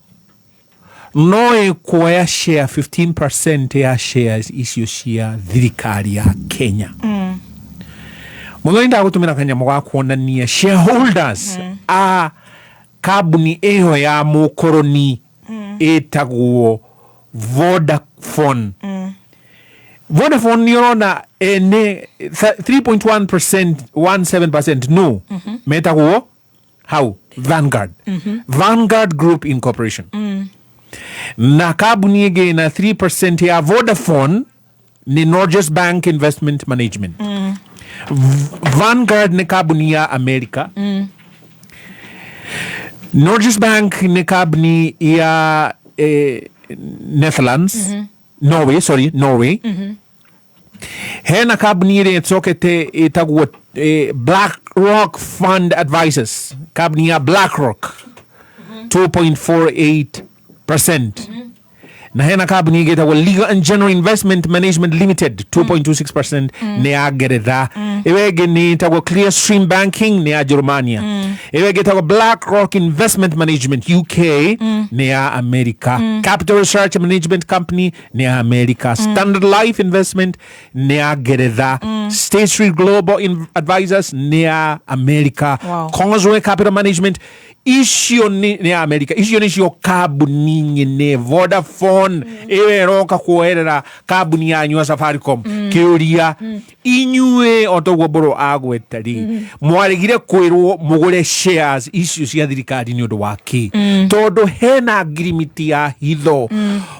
no ĩkuoya share 15% ya shares icio cia thirikari ya Kenya. Mũthoni, ndagũtũmĩra kanyamũ ga kuonania shareholders a kambuni ĩyo ya mũkoroni ĩtagwo Vodafone. Vodafone nĩ ũrona ene 3.1% 17% no metagwo hau Vanguard, Vanguard Group Incorporation. Na kambuni ĩngĩ na 3% ya Vodafone nĩ Norges Bank Investment Management. Vanguard nĩ kambuni ya America. Norges Bank nĩ kambuni ya Netherlands, Norway, sorry, Norway. Hena kambuni ĩrĩa ĩcokete ĩtagwo BlackRock Fund Advisors, kambuni ya BlackRock, 2.48%. Na hena kambuni ĩngĩ ĩtagwo Legal and General Investment Management Limited, 2.26%, nĩ ya Ngeretha. Ĩyo ĩngĩ nĩ ĩtagwo Clearstream Banking, nĩ ya Germania. Ĩyo ĩngĩ ĩtagwo BlackRock Investment Management UK, nĩ ya America. Capital Research Management Company nĩ ya America. Standard Life Investment nĩ ya Ngeretha. State Street Global Advisors nĩ ya America. Causeway Capital Management icio nĩ ya America. Icio nĩcio kambuni nyene Vodafone ĩyo ĩroka kuoerera kambuni yanyu ya Safaricom. Kĩũria, inyuĩ o toguo Mbũrũ agweta rĩ, mwaregire kwĩrwo mũgũre shares icio cia thirikari nĩ ũndũ wa kĩ? Tondũ hena ngirimiti ya hitho.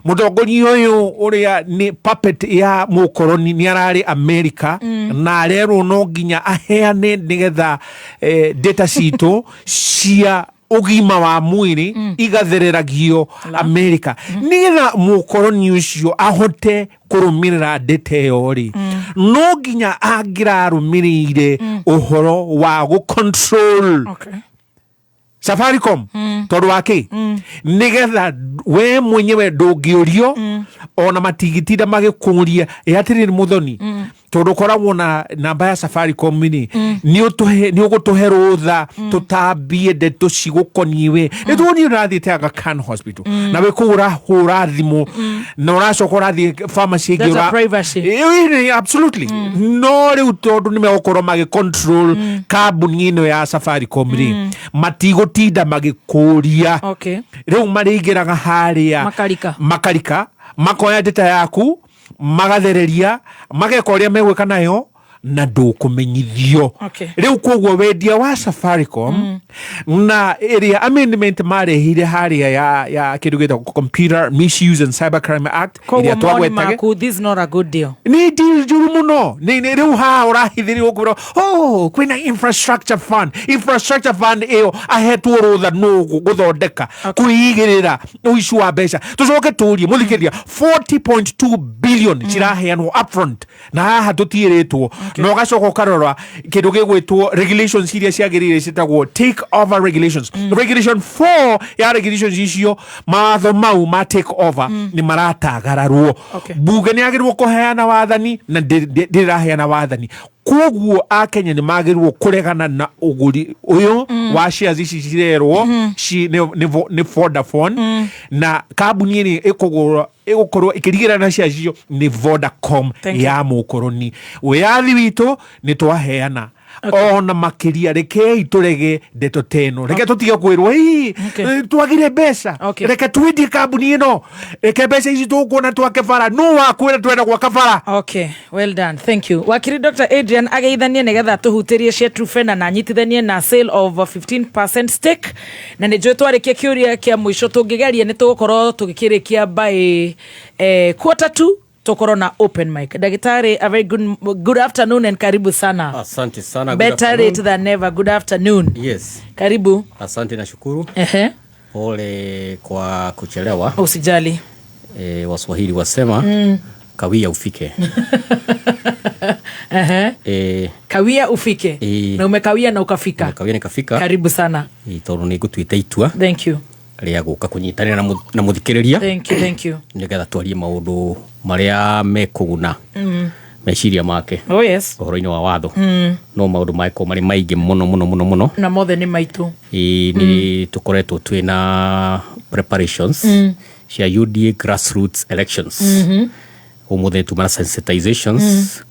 Mũtongoria ũyũ ũrĩa nĩ puppet ya mũkoroni nĩ ararĩ America na arerwo no nginya aheane nĩgetha data citũ cia ũgima wa mwĩrĩ igathereragio America nĩgetha mũkoroni ũcio ahote kũrũmĩrĩra data ĩyo rĩ, no nginya angĩrarũmĩrĩire ũhoro wa gũ control. Safaricom tondũ wa kĩ nĩgetha we mwenyewe ndũngĩũrio ona matingitinda magĩkũria ĩ atĩrĩrĩ mũthoni tondũ ũkoragwo na namba ya Safaricom rĩ nĩ ũgũtũhe rũtha tũtambie ndeto cigũkoniĩ we nĩ tuonire ũrathiĩte Aga Khan Hospital na wĩ kũu ũrahũra thimũ na ũracoka ũrathiĩ pharmacy ĩngĩ
That's a privacy.
Absolutely no rĩu tondũ nĩ megũkorwo magĩ control kambuni ĩno ya Safaricom rĩ matigũtinda magĩkũria
Okay.
rĩu marĩingĩraga harĩa
Makarika.
makarika makoya data yaku magathereria mageka ũrĩa megwĩka nayo na ndũkũmenyithio
Okay.
rĩu koguo wendia wa Safaricom na ĩrĩa amendment marehire harĩa ya kĩndũ gĩtagwo Computer Misuse and Cybercrime Act
Koguo
ĩrĩa
mawoni
twagwetage
maku this is not a good deal.
Nĩ deal njũru mũno. Rĩu haha ũrahithĩrĩrwo kwĩrwo oh kwĩna infrastructure fund, infrastructure fund ĩyo ahetwo rũtha nũ gũthondeka kwĩigĩrĩra ũici wa mbeca. Tũcoke tũrie mũthikĩrĩria 40.2 billion ciraheanwo upfront na haha tũtiĩrĩtwo na ũgacoka ũkarora kĩndũ gĩgwĩtwo regulations iria ciagĩrĩire ciĩtagwo take over regulations, regulation 4 ya regulations icio mawatho mau ma take over nĩ maratagararwo. Bunge nĩ yagĩrĩirwo kũheana wathani na ndĩraheana wathani koguo akenya nĩ magĩrĩirwo kũregana na ũgũri ũyũ wa shares ici cirerwo nĩ Vodafone na kambuni ĩrĩa ĩkũgũra ĩgũkorwo ĩkĩrigĩra na shares icio nĩ Vodacom.
Thank you.
Ya mũkoroni wĩyathi witũ nĩ twaheana ona makĩria rekei tũrege ndeto teno reke tũtige kwĩrwo "Ĩ, twagire mbeca reke twendie kambuni ĩno reke mbeca ici tũkuona twake bara nũ wakwĩra twenda gwaka bara."
Okay, well done. Thank you. Wakiri Dr. Adrian ageithanie nigetha tũhutĩrie cia Truphena na anyitithanie na sale of a 15% stake na nĩ njũĩ twarĩkia kĩũria kĩa mũico tũngĩgeria nĩ tũgũkorwo tũgĩkĩrĩkia by 1:45 tũkorwo na open mic. Daktari, a very good afternoon and karibu sana.
Asante sana. Good
Better
afternoon.
late than never. Good afternoon.
Yes.
Karibu.
Asante na shukuru.
Ehe.
Pole kwa kuchelewa.
Usijali.
Waswahili wasema kawia ufike.
Ehe. Kawia ufike. Na umekawia na ukafika.
Kawia nikafika.
Karibu sana.
Tondu nĩ ngũtuĩte itua
Thank you.
rĩa gũka kũnyitanĩra na mũthikĩrĩria
Thank you, thank you.
nĩgetha twarie maũndũ marĩa mekũguna meciria make
Oh yes.
ũhoro-inĩ wa watho no maũndũ mangĩkorwo marĩ maingĩ mũno mũno mũno mũno.
Na mothe nĩ maitũ.
Ĩĩ, nĩ tũkoretwo twĩna preparations cia UDA grassroots elections. Ũmũthĩ tuma na sensitizations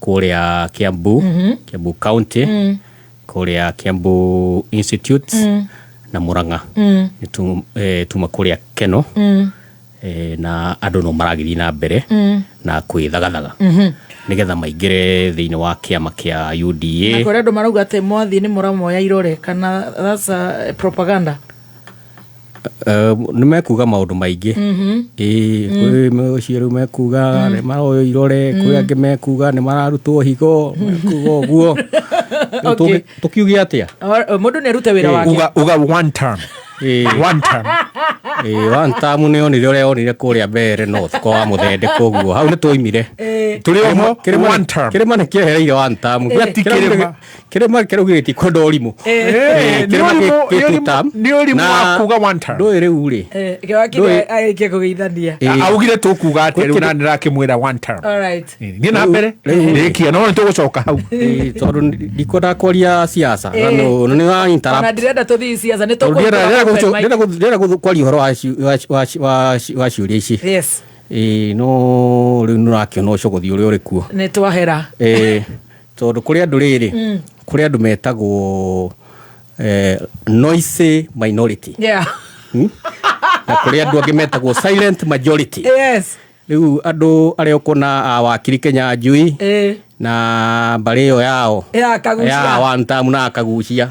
kũrĩa Kiambu, Kiambu County, kũrĩa Kiambu Institute na Murang'a. Nĩ tuma kũrĩa Keno na andũ no maragĩthiĩ na mbere na kwĩthagathaga nĩgetha maingĩre thĩinĩ wa kĩama kĩa
Na
UDA.
kũrĩ andũ marauga atĩ mwathiĩ nĩ mũramoya irore kana that's a propaganda.
Nĩ mekuga maũndũ maingĩ. Ĩĩ, kwĩ ũcio rĩu mekuga nĩ maroywo irore kwĩ angĩ mekuga nĩ mararutwo higo mekuga ũguo. Rĩu tũkiuge atĩa?
Mũndũ nĩ arute wĩra wake.
Uga one term. One term.
One term nĩ onire ũrĩa onire kũrĩa Mbeere North kwa Mũthende koguo hau nĩ twoimire.
Tũrĩ oho, one term.
Kĩrĩma nĩ kĩehereire one term.
Ti kĩrĩma.
Kĩrĩma kĩrauga gĩtikwenda ũrimũ.
Nĩ
Kĩrĩma kĩ two term.
Nĩ ũrimũ
Na
wa kuga one term.
Ndũĩ rĩu rĩ.
Wakiri
Ndũĩ-
arĩkia kũgeithania.
Augire tũkuga atĩa rĩu na nĩrakĩmwĩra one term.
All right.
Niĩ na mbere rĩkia no nĩ tũgũcoka hau.
Tondũ ndikwendaga kwaria siasa na nĩ wa interrupt.
Ona ndirenda tũthiĩ siasa nĩ
Tondũ
tũkũhingũra open mic.
ndĩrenda kwaria ũhoro wa ciũria ici.
Yes.
No rĩu nĩ ũrakĩona ũcogothi ũrĩa ũrĩ kuo.
Nĩ twahera.
Tondũ kũrĩ andũ rĩrĩ kũrĩ andũ metagwo noisy minority. Na kũrĩ andũ angĩ metagwo silent majority.
Yes.
Rĩu andũ arĩa ũkuona a wakiri Kenya Njui na mbarĩ ĩyo yao
Ya Kagucia.
ya one term na Kagucia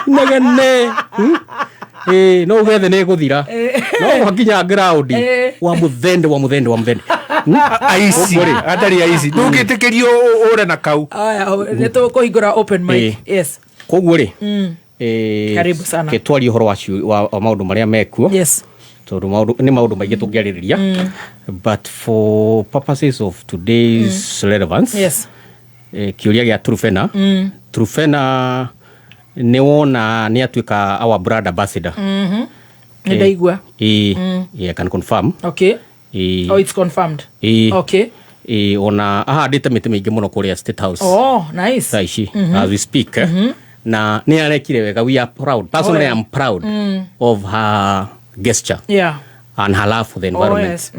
inegene. No uge thĩ nĩ ĩgũthira no gwakinya ground wa mũthende wa mũthende wa mũthende.
Aici atarĩ aici ndũngĩtĩkĩrio ũre na kau.
Aya, nĩ tũkũhingũra open mic. Yes.
Koguo rĩ
Karibu sana.
ke twarie ũhoro wa maũndũ marĩa mekuo.
Yes.
Tondũ nĩ maũndũ maingĩ tũngĩarĩrĩria but for purposes of today's relevance
Yes.
Kĩũria gĩa Truphena. Truphena Nĩ wona nĩ atuĩka our brand ambassador.
Nĩ ndaigua.
Ĩĩ. Yeah, I can confirm.
Okay.
Ĩĩ.
Oh, it's confirmed.
Ĩĩ.
Okay.
Ĩĩ, ona ahandĩte mĩtĩ mĩingĩ mũno kũrĩa State House.
Oh, nice.
Thaa ici as we speak. Na nĩ arekire wega. We are proud. Personally,
Oh, yeah.
I'm proud of her gesture and her love for the environment.
Oh, yes.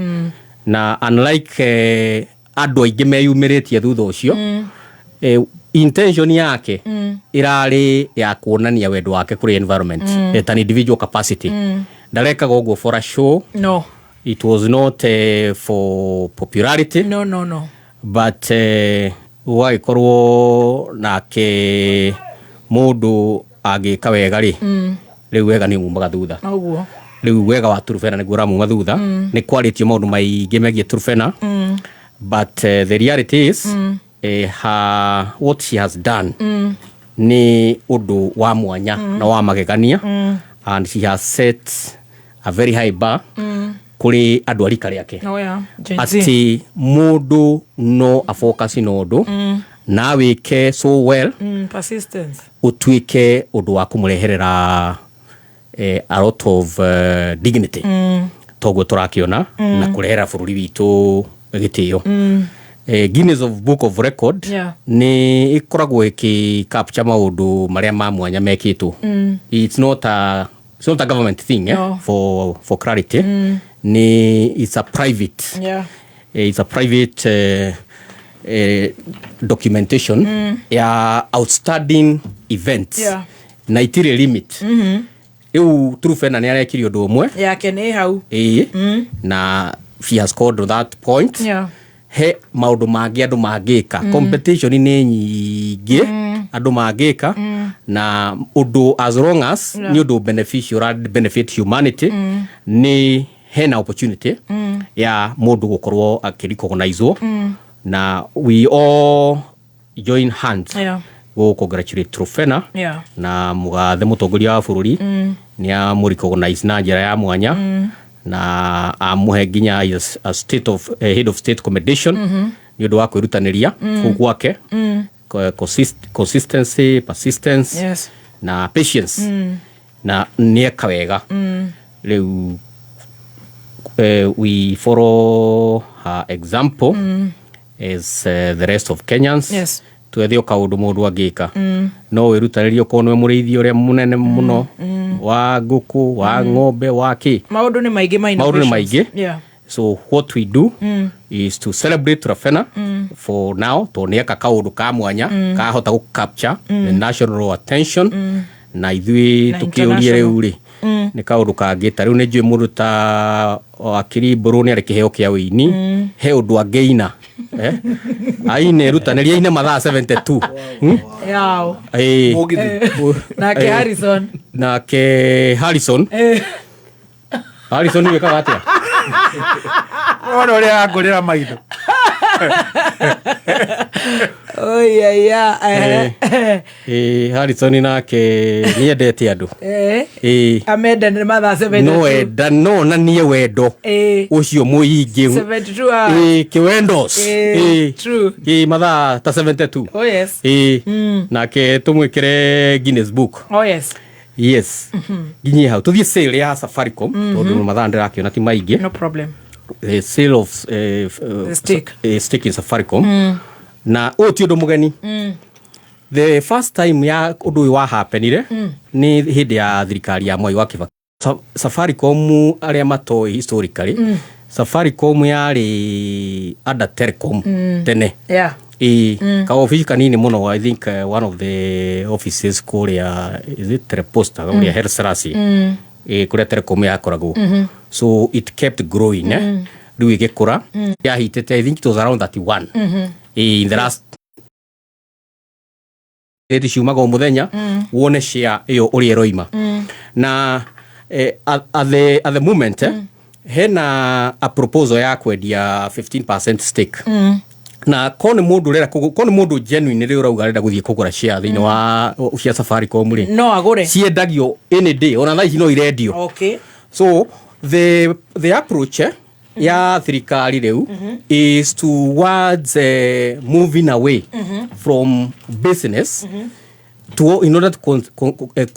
Na unlike andũ aingĩ meyumĩrĩtie thutha ũcio, intention yake ĩrarĩ ya kuonania wendo wake kũrĩ environment at an individual capacity. Ndarekaga ũguo for a show.
No.
It was not for popularity.
No, no, no.
But ũgagĩkorwo nake mũndũ angĩka wega rĩ, rĩu wega nĩ umaga thutha.
Noguo.
Rĩu wega wa Turufena nĩguo ũramuma thutha. Nĩ kwarĩtio maũndũ maingĩ megiĩ Turufena, but the reality is her, what she has done nĩ ũndũ wa mwanya na wa magegania, and she has set a very high bar kũrĩ andũ a rika rĩake.
Oh, yeah. Gen Z.
Atĩ mũndũ no afocus na ũndũ na wĩke so well,
Persistence.
ũtuĩke ũndũ wa kũmũreherera a lot of dignity, toguo tũrakĩona, na kũrehera bũrũri witũ gĩtĩo. Guinness of Book of Record nĩ ĩkoragwo ĩkĩ capture maũndũ marĩa ma mwanya mekĩtwo. It's not a government thing, eh?
No.
For clarity, nĩ it's a private it's a private documentation ya outstanding events, na itirĩ limit. Rĩu Trufena nĩ arekire ũndũ ũmwe.
Yake nĩ hau.
Ĩĩ, na she has scored on that point. He maũndũ mangĩ andũ mangĩka. Competition nĩ nyingĩ, andũ mangĩka na ũndũ as long as nĩ ũndũ beneficial or benefit humanity, nĩ hena opportunity ya mũndũ gũkorwo akĩrecognizwo, na we all join hands gũ congratulate Trufena na mũgathe mũtongoria wa bũrũri nĩ amũ-recognize na njĩra ya mwanya na amũhe nginya a state of head of state commendation nĩ ũndũ wa kwĩrutanĩria kũu gwake, consistency, persistence na patience, na nĩeka wega. Rĩu we follow her example as the rest of Kenyans. Twethe o kaũndũ mũndũ angĩka, no wĩrutanĩrie okorwo nĩwe mũrĩithi ũrĩa mũnene mũno wa ngũkũ, wa ng'ombe, wa kĩ.
Maũndũ nĩ maingĩ ma
Maũndũ nĩ
innovations.
maingĩ. So what we do is to celebrate Trufena for now, tondũ nĩ eka kaũndũ ka mwanya kahota gũ capture the national attention, na ithuĩ
Na
tũkĩũrie
international.
rĩu rĩ, nĩ kaũndũ kangĩ ta rĩu nĩ njũĩ mũndũ ta wakiri Mbũrũ nĩ arĩ kĩheo kĩa ũini, he ũndũ angĩina, eh? Aine, rutanĩria aine mathaa 72.
Yao.
Ĩĩ.
Nake
Eh,
Harrison.
Nake Harrison. Harrison wĩkaga atĩa?
Wona ũrĩa angũrĩra maitho.
Oiya.
Ĩĩ, Harrison nake nĩendete andũ. Ĩĩ.
Amenda nĩ mathaa 72.
No enda no onanie wendo ũcio mũingĩ.
72 hours.
Ĩĩ, kĩwendos.
Ĩĩ,
Ĩĩ.
true.
Ĩĩ, mathaa ta 72.
Oh yes.
Ĩĩ, nake tũmwĩkĩre Guinness Book.
Oh yes.
Yes. Nginyie hau tũthiĩ sale ya Safaricom, tondũ mathaa ndĩrakĩona ti maingĩ.
No problem.
The sale of
The stake.
Stake in Safaricom, na ũyũ ti ũndũ mũgeni. The first time ya ũndũ ũyũ wa happenire nĩ hĩndĩ ya thirikari ya Mwai wa Kibaki. Safaricom, arĩa matoĩ historically, Safaricom yarĩ under Telecom tene. Ĩĩ, kaobici kanini mũno. I think one of the offices kũrĩa, is it Teleposta, kũrĩa Helsinki, kũrĩa Telecom yakoragwo. So it kept growing, eh? Rĩu ĩgĩkũra, yahitĩte, I think it was around 31 in the last rĩti ciumaga o mũthenya, wone share ĩyo ũrĩa ĩroima. Na at the moment, hena a proposal ya kwendia 15% stake, na ko nĩ mũndũ ũrenda ko nĩ mũndũ genuine rĩ ũrauga arenda gũthiĩ kũgũra share thĩinĩ wa cia Safaricom rĩ,
No agũre.
Ciendagio any day, ona thaa ici no irendio. So the approach ya thirikari rĩu is towards moving away from business. to, in order to, con, con,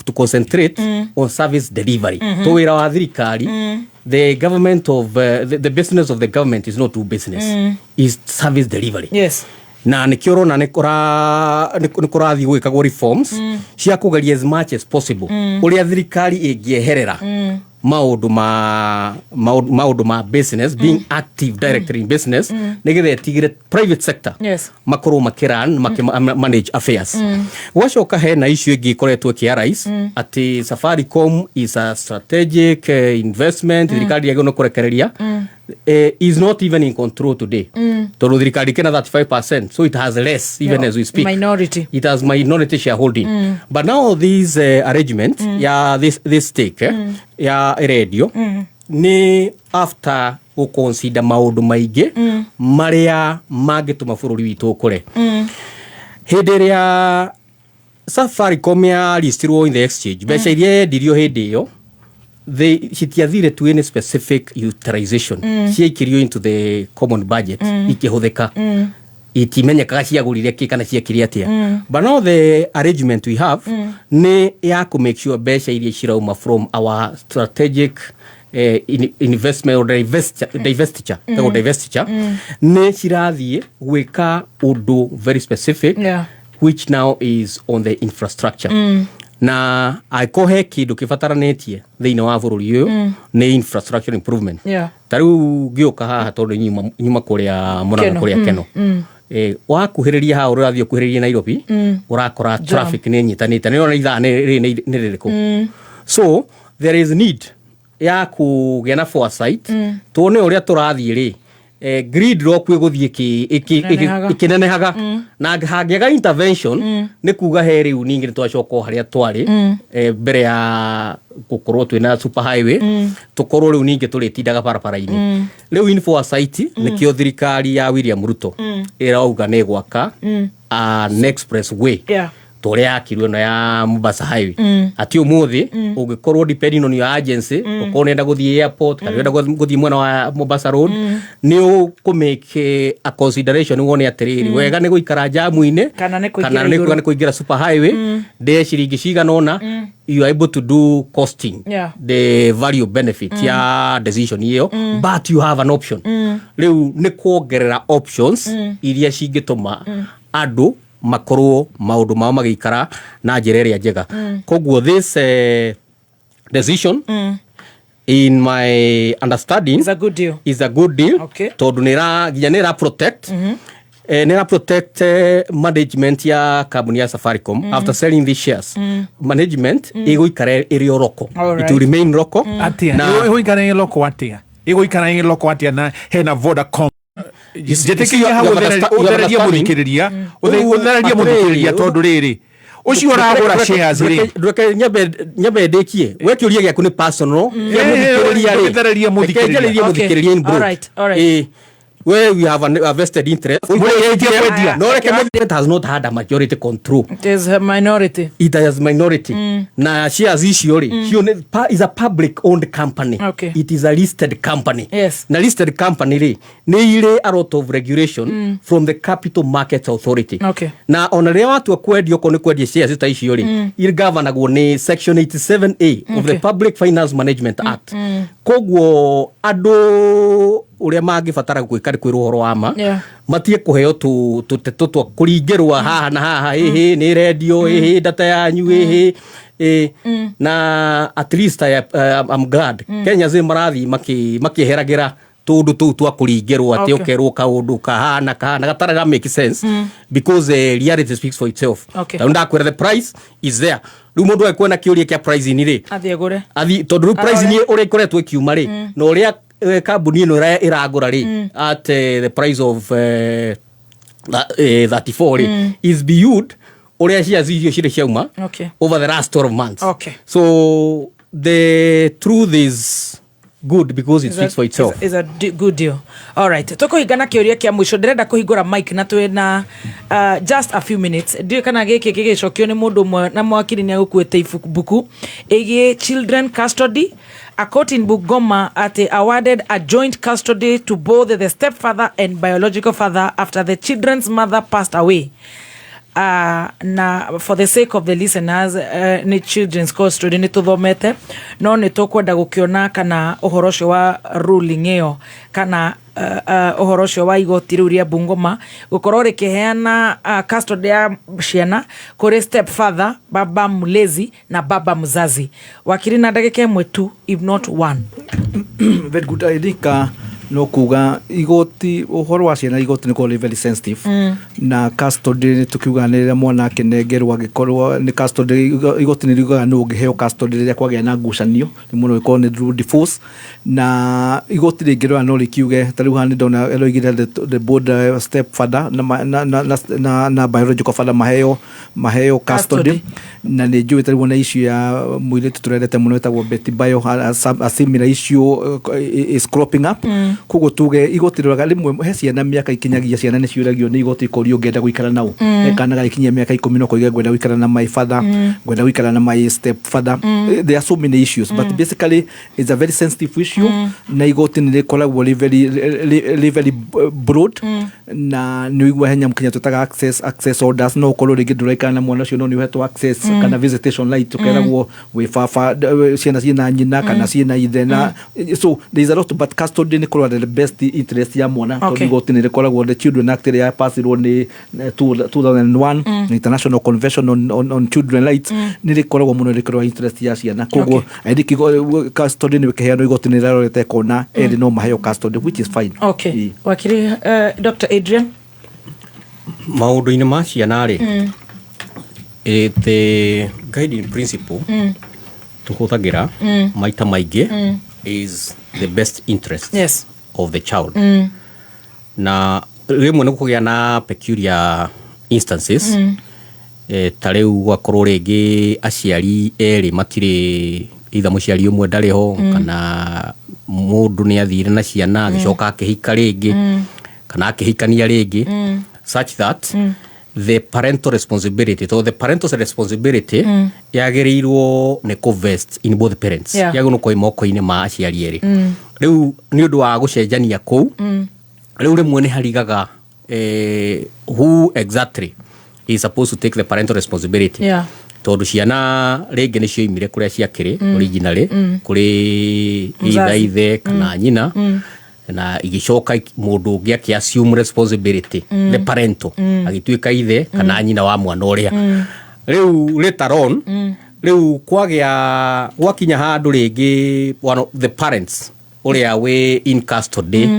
to concentrate on service delivery. To wĩra wa thirikari, the government of the business of the government is not do business, is service delivery. Na nĩkĩo ũrona nĩ kũrathiĩ gwĩkagwo reforms cia kũgeria as much as possible ũrĩa thirikari ĩngĩeherera maũndũ ma business, being active directly in business, nĩgetha ĩtigĩre private sector makorwo makĩran makĩ manage affairs. Gwacoka hena issue ĩngĩ ĩkoretwo ĩkĩ arise atĩ Safaricom is a strategic investment thirikari yagĩrĩirwo nĩ kũrekereria, is not even in control today, tondũ thirikari kĩna 35%, so it has less even as we speak.
Minority.
It has minority shareholding. But now this arrangement ya this stake ya radio nĩ after gũconsider maũndũ maingĩ marĩa mangĩtũma bũrũri witũ ũkũre. Hĩndĩ ĩrĩa Safaricom ya listirwo in the exchange, mbeca iria yendirio hĩndĩ ĩyo, citiathire to any specific utilization. Ciaikirio into the common budget, ikĩhũthĩka. Itimenyekaga ciagũrire kĩ kana ciekire atĩa. But now the arrangement we have nĩ ya kũ make sure mbeca iria cirauma from our strategic investment or divestiture, divestiture, nĩ cirathiĩ gwĩka ũndũ very specific, which now is on the infrastructure. Na angĩkorwo he kĩndũ kĩbataranĩtie thĩinĩ wa bũrũri ũyũ, nĩ infrastructure improvement. Ta rĩu ngĩũka haha, tondũ nyuma kũrĩa Mũrang'a,
Keno.
kũrĩa Keno. Wakuhĩrĩria haha ũrathiĩ ũkuhĩrĩrie Nairobi, ũrakora
Jam.
traffic nĩ nyitanĩte, nĩ ũrona ithaa nĩ rĩrĩkũ. So there is need ya kũgĩa na foresight, tuone ũrĩa tũrathiĩ rĩ, gridlock ĩgũthiĩ
Ĩkĩnenehaga.
ĩkĩnenehaga, na hangĩaga intervention, nĩ kuga he rĩu ningĩ nĩ twacoka o harĩa twarĩ mbere ya gũkorwo twĩna super highway, tũkorwo rĩu ningĩ tũrĩtindaga barabara-inĩ. Rĩu in foresight, nĩkĩo thirikari ya William Ruto ĩrauga nĩ gwaka an expressway ta ũrĩa yakirwo ĩno ya Mombasa Highway, atĩ ũmũthĩ ũngĩkorwo, depending on your agency, ũkorwo ũrenda gũthiĩ airport kana ũrenda gũthiĩ mwena wa Mombasa Road, nĩ ũkũmake a consideration wone atĩrĩrĩ, wega nĩ gũikara jamu-inĩ
kana nĩ kũingĩra
kana nĩ
igũrũ.
kuga nĩ kũingĩra super highway ndĩe ciringi cigana ũna. You are able to do costing, the value benefit ya decision ĩyo, but you have an option. Rĩu nĩ kuongerera options iria cingĩtũma andũ makorwo maũndũ mao magĩikara na njĩra ĩrĩa njega. Koguo this decision, in my understanding,
is a good deal.
Is a good deal, tondũ nĩ nginya nĩ ĩra protect nĩ ĩra protect management ya kambuni ya Safaricom. After selling these shares, management ĩgũikara ĩrĩ o roko. It will remain local.
Atia? Ĩgũikara ĩ local atia? Ĩgũikara ĩ local atia na hena Vodacom? Njĩtĩkĩria hau ũthererie mũthikĩrĩria, ũthererie mũthikĩrĩria, tondũ rĩrĩ, ũcio ũragũra shares rĩ.
Ndũreke nyambe ndĩkie. We kĩũria gĩaku nĩ personal, kĩa mũthikĩrĩria rĩ.
Ndũgĩthererie
Reke
mũthikĩrĩria.
njarĩrie mũthikĩrĩria in broad.
Alright.
Where we have a vested interest.
Mũrĩkĩtie kwendia.
No reke mũthikĩrĩria has not had a majority control.
It is a minority.
It has minority. Na shares icio rĩ, cio is a public owned company. It is a listed company. Na listed company rĩ, nĩ irĩ a lot of regulation from the Capital Markets Authority. Na ona rĩrĩa watua kwendia, okorwo nĩ kwendia shares ta icio rĩ, igavanagwo nĩ section 87A of the Public Finance Management Act. Koguo andũ ũrĩa mangĩbatara gwĩka nĩ kwĩrwo ũhoro wa ma, matige kũheo tũteto twa kũringĩrwo haha na haha, ĩhĩ nĩ rendio, ĩhĩ data yanyu, ĩhĩ ĩ. Na at least I'm glad Kenya zĩ marathiĩ makĩeheragĩra tũndũ tũu twa kũringĩrwo atĩ ũkerwo kaũndũ kahana kahana gatarĩ ga make sense, because reality speaks for itself. Tarĩu ndakwĩra the price is there. Rĩu mũndũ angĩkuona kĩũria kĩa pricing rĩ,
athiĩ agũre.
Athi tondũ rĩu price
Arore.
nĩ ũrĩa ĩkoretwo ĩkiuma rĩ, na ũrĩa kambuni ĩno ĩragũra rĩ at the price of 34 rĩ, is beyond ũrĩa shares icio cirĩ ciauma over the last 12 months. So the truth is good because it speaks for itself.
Is a good deal. All right. Tũkũhingana kĩũria kĩa mũico, ndĩrenda kũhingũra mic na twĩ na just a few minutes. Ndiũĩ kana gĩkĩ gĩgĩcokio nĩ mũndũ ũmwe na mwakiri nĩ agũkuĩte ibuku ĩgiĩ children custody. A court in Bungoma atĩ awarded a joint custody to both the stepfather and biological father after the children's mother passed away. Na for the sake of the listeners, nĩ children's custody nĩ tũthomete, no nĩ tũkwenda gũkĩona kana ũhoro ũcio wa ruling ĩyo kana ũhoro ũcio wa igoti rĩu rĩa Bungoma gũkorwo rĩkĩheana custody ya ciana kũrĩ step father, baba mlezi na baba mzazi. Wakiri, na ndagĩka ĩmwe tu, if not one.
Very good. I think no kuga igoti, ũhoro wa ciana, igoti nĩ korwo very sensitive. Na custody nĩ tũkiuga nĩ rĩrĩa mwana akĩnengerwo, angĩkorwo nĩ custody, igoti nĩ riugaga nũ ũngĩheo custody rĩrĩa kwagĩa na ngucanio, nĩ mũno ĩkorwo nĩ through divorce. Na igoti rĩngĩrora no rĩkiuge ta rĩu haha nĩ ndona ĩroigire the both step father na biological father maheo custody.
Custody.
Na nĩ njũĩ ta rĩu ona issue ya mũirĩtu tũrendete mũno ĩtagwo Betty Bayo, a similar issue is cropping up. Koguo tuge igoti rĩroraga rĩmwe he ciana mĩaka ikinyagia, ciana nĩ ciũragio nĩ igoti ikorio ũngĩenda gũikara nao. He kana gagĩkinyia mĩaka 10 no koige ngwenda gũikara na my father, ngwenda gũikara na my step father. There are so many issues, but basically it's a very sensitive issue. Na igoti nĩ rĩkoragwo rĩ very broad. Na nĩ ũigua he nyamũ kinya twĩtaga access orders, no ũkorwo rĩngĩ ndũraikara na mwana ũcio no nĩ ũhetwo access kana visitation right, ũkeragwo wĩ baba, ciana ciĩna nyina kana ciĩna ithe. Na so there is a lot, but custody nĩ kũrora the best interest ya mwana, tondũ igoti nĩ rĩkoragwo the Children Act ĩrĩa yapasirwo nĩ 2001, International Convention on Children Rights, nĩ rĩkoragwo mũno rĩkĩrora interest ya ciana. Koguo I think custody nĩ ĩkĩheanwo, igoti nĩ rĩrorete kona erĩ no maheo custody, which is fine.
Okay. Wakiri, Dr. Adrian.
Maũndũ-inĩ ma ciana rĩ, the guiding principle tũhũthagĩra maita maingĩ is the best interest of the child. Na rĩmwe nĩ kũgĩa na peculiar instances, ta rĩu gwakorwo rĩngĩ aciari erĩ matirĩ, either mũciari ũmwe ndarĩ ho, kana mũndũ nĩ athire na ciana agĩcoka akĩhika rĩngĩ, kana akĩhikania rĩngĩ, such that the parental responsibility, to the parental responsibility yagĩrĩirwo nĩ kũ vest in both parents. Yagĩrĩirwo nĩ gũkorwo moko-inĩ ma aciari erĩ. Rĩu nĩ ũndũ wa gũcenjania kũu, rĩu rĩmwe nĩ harigaga who exactly is supposed to take the parental responsibility, tondũ ciana rĩngĩ nĩ cioimire kũrĩa ciakĩrĩ originally, kũrĩ
mzazi.
Ithe kana nyina, na igĩcoka mũndũ ũngĩ akĩ assume responsibility, the parental, agĩtuĩka ithe kana nyina wa mwana ũrĩa. Rĩu later on, rĩu kwagĩa gwakinya handũ rĩngĩ one of the parents ũrĩa wĩ in custody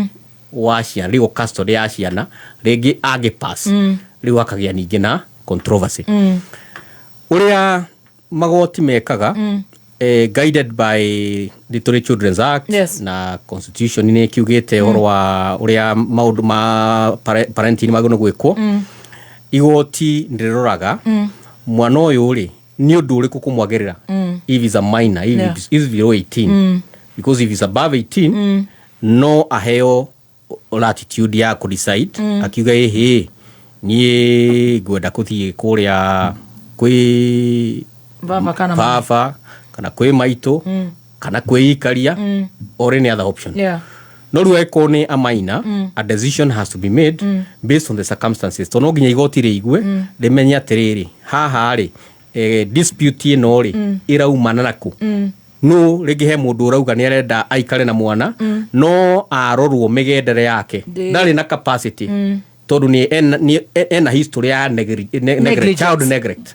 wa ciana, legal custody ya ciana, rĩngĩ angĩ pass, rĩu akagĩa ningĩ na controversy. Ũrĩa magoti mekaga, guided by the Tory Children's Act na constitution nĩ kiugĩte ũhoro wa ũrĩa maũndũ ma parenting magĩrĩirwo nĩ gwĩkwo, igoti nĩ rĩroraga mwana ũyũ rĩ, nĩ ũndũ ũrĩkũ kũmwagĩrĩra if is a minor, if is below 18, because if is above 18, no aheo latitude ya kũ decide, akiuga ĩhĩ niĩ ngwenda kũthiĩ kũrĩa kwĩ
baba kana mama.
Baba kana kwĩ maitũ, kana kwĩikaria, or any other option. No rĩu angĩkorwo nĩ a minor, a decision has to be made based on the circumstances, tondũ no nginya igoti rĩigue, rĩmenye atĩrĩrĩ, haha rĩ, dispute ĩno rĩ, ĩraumana nakũ. No rĩngĩ he mũndũ ũrauga nĩ arenda aikare na mwana, no arorwo mĩgendere yake, ndarĩ na capacity, tondũ nĩ ena history ya
Negligence.
child neglect.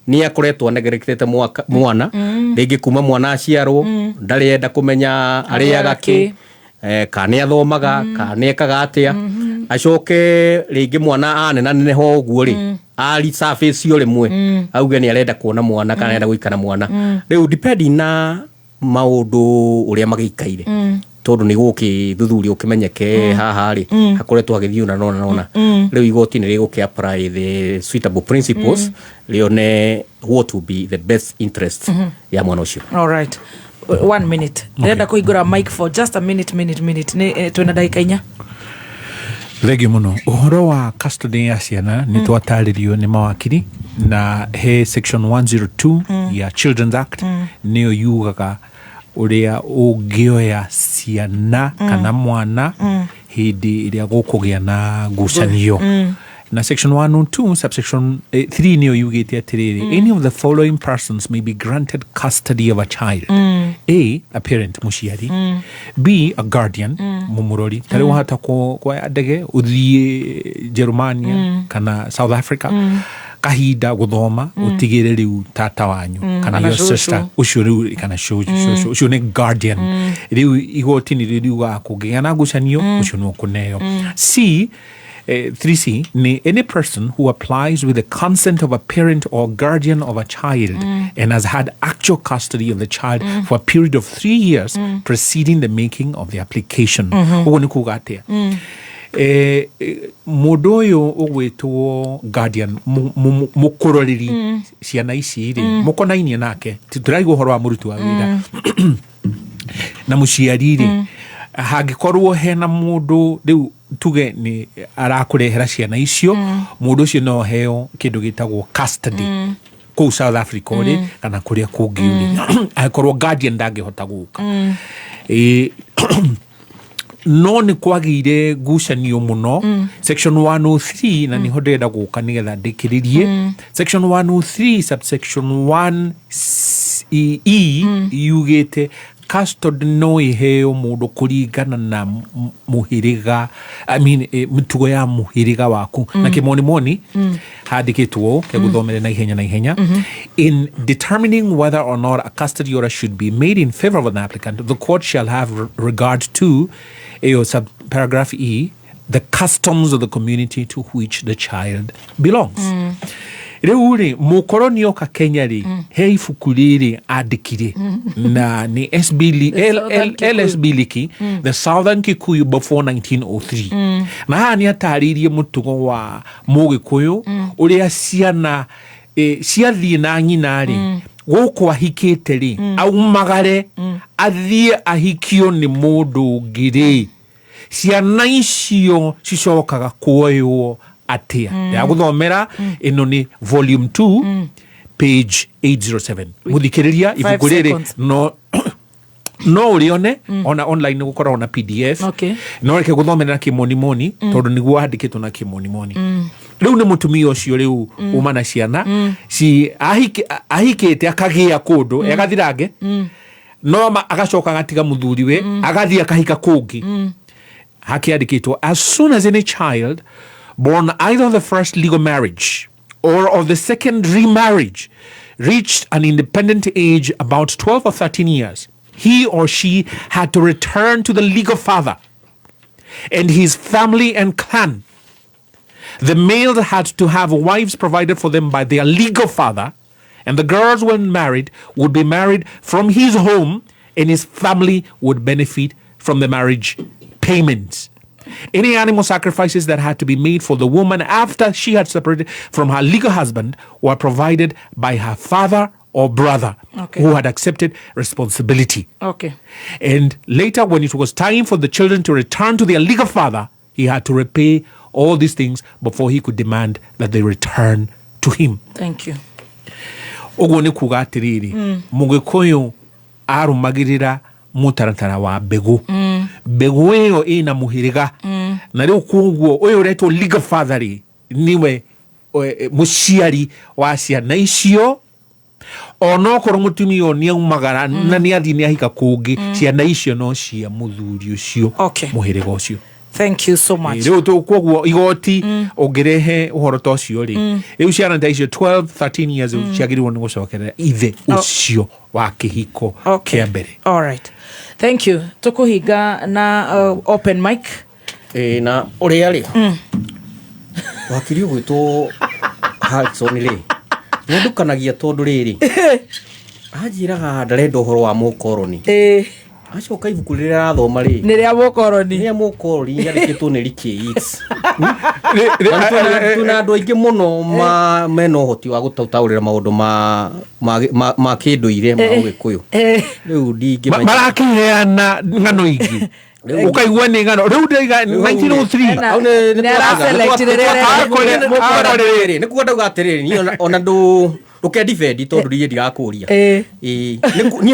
Nĩ akoretwo neglectete mwana, rĩngĩ kuma mwana aciarwo, ndarĩ enda kũmenya arĩaga kĩ, kana nĩ athomaga, kana nĩ ekaga atĩa. Acoke rĩngĩ mwana anenaneneha ũguo rĩ, ari surface o rĩmwe, auge nĩ arenda kuona mwana kana arenda gũikara mwana. Rĩu depending na maũndũ ũrĩa magĩikaire, tondũ nĩ gũgĩthuthurio ũkĩmenyeke haha rĩ, hakoretwo hagĩthiĩ ũna nona nona. Rĩu igoti nĩ rĩgũkĩ apply the suitable principles, rĩone what will be the best interest ya mwana ũcio.
All right. One minute. Ndĩrenda kũhingũra mic for just a minute, minute, minute. Nĩ twĩna ndagĩka 4.
Thengio mũno. Ũhoro wa custody ya ciana nĩ twatarĩrio nĩ mawakiri, na he section 102 ya Children's Act, nĩyo yugaga ũrĩa ũngĩoya ciana kana mwana hĩndĩ ĩrĩa gũkũgĩa na ngucanio. Na section 102 subsection 3 nĩyo yugĩte atĩrĩrĩ, any of the following persons may be granted custody of a child: A, a parent, mũciari; B, a guardian, mũmũrori. Ta rĩu wahota kuoya ndege ũthiĩ Jerumania kana South Africa kahinda gũthoma, ũtigĩre rĩu tata wanyu kana
Kana
your
cũcũ.
sister ũcio rĩu kana cũcũ ũcio nĩ guardian. Rĩu igoti nĩ riugaga kũngĩgĩa na ngucanio, ũcio nĩ ũkũneo. C, 3C ni any person who applies with the consent of a parent or guardian of a child and has had actual custody of the child for a period of 3 years preceding the making of the application. Ũguo nĩ kuga atĩa? Mũndũ ũyũ ũgwĩtwo guardian, mũkũroreri ciana ici rĩ, mũkonainie nake, tũraigua ũhoro wa mũruti wa wĩra na mũciari rĩ, hangĩkorwo hena mũndũ rĩu tuge nĩ arakũrehera ciana icio, mũndũ ũcio no heo kĩndũ gĩtagwo custody kũu South Africa ũrĩ kana kũrĩa kũngĩ ũrĩ, angĩkorwo guardian ndangĩhota gũka. No nĩ kwagĩire ngucanio mũno section 103, na nĩho ndĩrenda gũka nĩgetha ndĩkĩrĩrie. Section 103 subsection 1 E yugĩte custody no ĩheo mũndũ kũringana na mũhĩrĩga, I mean, mĩtugo ya mũhĩrĩga waku. Na kĩmonimoni handĩkĩtwo ũũ, kegũthomere na ihenya na ihenya: In determining whether or not a custody order should be made in favor of an applicant, the court shall have regard to, ĩyo sub paragraph E, the customs of the community to which the child belongs. Rĩu rĩ, mũkoroni oka Kenya rĩ, he ibuku rĩrĩ andĩkire na nĩ SB
The Southern Kikuyu.
LSB Leakey, The Southern Kikuyu Before 1903. Na haha nĩ atarĩirie mũtugo wa mũgĩkũyũ ũrĩa ciana ciathiĩ na nyina rĩ, gũkũ ahikĩte rĩ, aumagare athiĩ ahikio nĩ mũndũ ũngĩ rĩ, ciana icio cicokaga kuoywo atĩa. Ndĩragũthomera ĩno nĩ volume 2, page 807. Mũthikĩrĩria,
Five
ibuku rĩrĩ
seconds.
no ũrĩone ona online, nĩ gũkoragwo na PDF. No reke gũthomera na kĩmonimoni tondũ nĩguo andĩkĩtwo na kĩmonimoni. Rĩu nĩ mũtumia ũcio rĩu uma na ciana ci ahikĩte akagĩa kũndũ egathirange, no agacoka agatiga mũthuriwe, agathiĩ akahika kũngĩ. Hakĩandĩkĩtwo, as soon as any child born either of the first legal marriage or of the second remarriage reached an independent age, about 12 or 13 years, he or she had to return to the legal father and his family and clan. The males had to have wives provided for them by their legal father, and the girls, when married, would be married from his home, and his family would benefit from the marriage payments. Any animal sacrifices that had to be made for the woman after she had separated from her legal husband were provided by her father or brother who had accepted responsibility. And later, when it was time for the children to return to their legal father, he had to repay all these things before he could demand that they return to him.
Thank you.
Ũguo nĩ kuga atĩrĩrĩ, mũgĩkũyũ arũmagĩrĩra mũtaratara wa mbegũ. Mbegũ ĩyo ĩna mũhĩrĩga, na rĩu koguo ũyũ ũretwo legal father rĩ, nĩwe mũciari wa ciana icio, onokorwo mũtumia ũyũ nĩ aumagara na nĩ athiĩ nĩ ahika kũngĩ, ciana icio no cia mũthuri ũcio, mũhĩrĩga ũcio.
Thank you so much.
Rĩu koguo igoti ũngĩrehe ũhoro ta ũcio rĩ, rĩu ciana ta icio 12 13 years ciagĩrĩirwo nĩ gũcokerera ithe ũcio wa kĩhiko kĩa mbere.
All right, thank you. Tukuhinga na open mic.
Ĩ, na ũrĩa rĩ, wakiri ũgwĩtwo Hudson rĩ, nĩandukanagia tondũ rĩrĩ anjĩraga ndarenda ũhoro wa mũkoroni, acoka ibuku rĩrĩa arathoma rĩ
nĩ rĩa mũkoroni.
Rĩa mũkoroni rĩandĩkĩtwo nĩ Ricky Yeats. Na twĩna andũ aingĩ mũno mena ũhoti wa gũtaũrĩra maũndũ ma kĩndũire ma ũgĩkũyũ. Rĩu ndingĩmenya.
Marakĩheana ng'ano ingĩ, ũkaigua nĩ ng'ano rĩu ndaiga 1903.
Hau nĩ kuga ndauga atĩrĩrĩ, niĩ ona ndũkendibedi tondũ niĩ ndirakũria. Ĩĩ, niĩ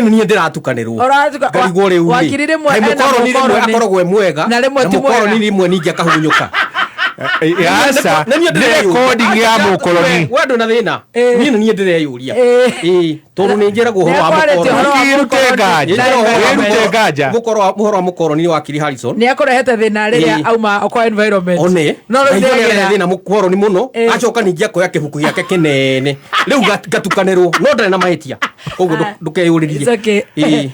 nĩ niĩ ndĩratukanĩrwo. Ngarigwo rĩu rĩ,
Wakiri rĩmwe
kaĩ
ena
mũkoroni rĩmwe
mũkoroni.
akoragwo e mwega
Na rĩmwe
na
ti mwega.
mũkoroni rĩmwe ningĩ akahunyũka.
Aca,
Nĩ niĩ
nĩ
ndĩreyũria.
recording ya mũkoroni.
We ndũ na thĩna niĩ nĩ niĩ ndĩreyũria Ĩĩ, tondũ nĩ njĩragwo ũhoro wa
Nĩakwarĩtie
mũkoroni.
ũhoro wa Wĩrute
nganja.
Nĩ njĩragwo ũhoro wa
Wĩrute nganja.
Ũhoro wa mũkoroni nĩ wakiri Harrison
nä akårehete thä na rä rä
Ĩĩ.
a auma kwa environment
one
no rä
Naigua nĩarehe thĩna mũkoroni mũno acoka ningĩ akoya kĩbuku gĩake kĩnene rĩu ngatukanĩrwo no ndarĩ na mahĩtia koguo ndũkeyũrĩrie
It's okay.
Ĩĩ.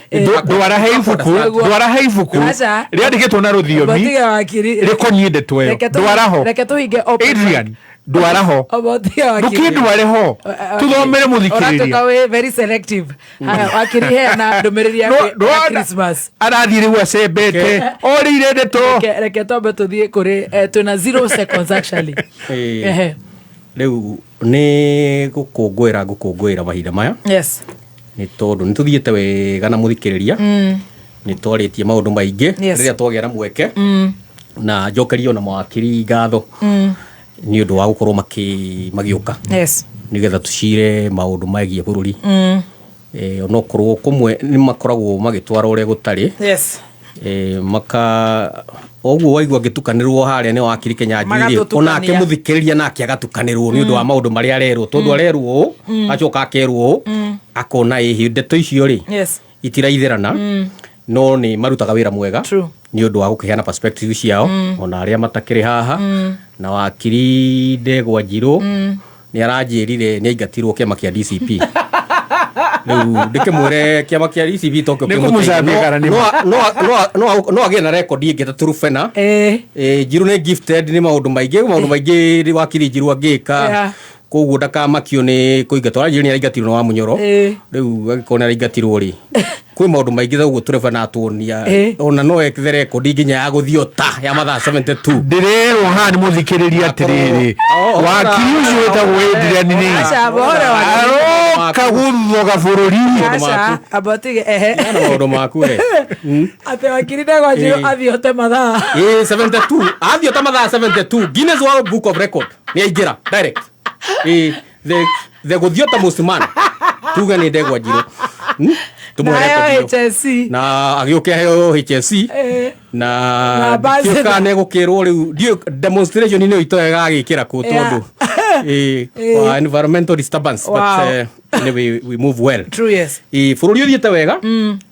Ndwarahe ibuku ndwarahe ibuku
Aca.
rĩandĩkĩtwo na rũthiomi
Botiga wakiri
rĩkoniĩ ndeto ĩyo
Reke
ndwaraho
reke tũhinge open
Adrian ndwaraho
Obotiga wakiri.
ndũkĩndware ho tũthomere mũthikĩrĩria
Ũratuĩka wĩ very selective. Haya, wakiri heana ndũmĩrĩri ya ya Christmas.
Arathiĩ rĩu acembete orĩire ndeto.
Reke twambe tũthiĩ kũrĩ twĩna 0 seconds actually.
Ĩĩ.
Ehe.
Rĩu nĩ gũkũngũĩra ngũkũngũĩra mahinda maya
Yes.
nĩ tondũ nĩ tũthiĩte wega na mũthikĩrĩria nĩ twarĩtie maũndũ maingĩ
Yes.
rĩrĩa twagĩa na mweke na njokerie ona mawakiri ngatho nĩ ũndũ wa gũkorwo magĩũka
Yes.
nĩgetha tũcire maũndũ megiĩ bũrũri. Onokorwo kũmwe nĩ makoragwo magĩtwara ũrĩa gũtarĩ.
Yes.
Maka oguo waigua ngĩtukanĩrwo harĩa nĩ wakiri Kenya Njuĩrĩ
Magatũtukania.
onake mũthikĩrĩria nake agatukanĩrwo nĩ ũndũ wa maũndũ marĩa arerwo tondũ arerwo ũũ acoka akerwo ũũ akona ĩhĩ ndeto icio rĩ
Yes.
itiraithĩrana no nĩ marutaga wĩra mwega nĩ ũndũ wa gũkĩheana perspective ciao ona arĩa matakĩrĩ haha na wakiri Ndegwa Njirũ nĩ aranjĩrire nĩ aingatirwo kĩama kĩa DCP rĩu ndĩkĩmwĩre kĩama kĩa DCP tokĩo
Nĩ kũmũcambia kana nĩ ma?
no agĩe na rekondi ĩngĩ ta Turufena. Njirũ nĩ gifted nĩ maũndũ maingĩ maũndũ maingĩ wakiri Njirũ angĩka
Yeah.
koguo ndakamakio nĩ kũingatwo aranjĩrire nĩ araingatirwo na Wamunyoro rĩu angĩkorwo nĩ araingatirwo rĩ kwĩ maũndũ maingĩ ta ũguo Turufena atuonia ona no ethe rekondi nginya ya gũthiota ya mathaa 72
Ndĩrerwo haha nĩ mũthikĩrĩria atĩrĩrĩ wakiri ũcio wĩtagwo Adrian nĩ
Aca, bohore wakiri.
aroka gũthoga bũrũri.
Aca, amba ũtige, ehe.
Maũndũ maku we.
Atĩ wakiri Ndegwa Njirũ
Ĩĩ.
athiĩ ote mathaa.
Ĩĩ, 72 athiĩ ota mathaa 72 Guinness World Book of Record nĩ aingĩra direct. Ĩĩ, the gũthiota mũcimana tuge nĩ Ndegwa Njirũ. Tũmũhe
Na aheo
record ĩyo.
HSC.
Na agĩũke aheo HSC
Na
na
ambassador.
ndiũĩ kana egũkĩrwo rĩu ndiũĩ demonstration nĩ itoe gagĩkĩra kũ
Yeah.
tondũ ĩĩ,
Ĩĩ.
wa environmental disturbance
Wow.
but anyway we move well.
True, yes.
Ĩĩ, bũrũri ũthiĩte wega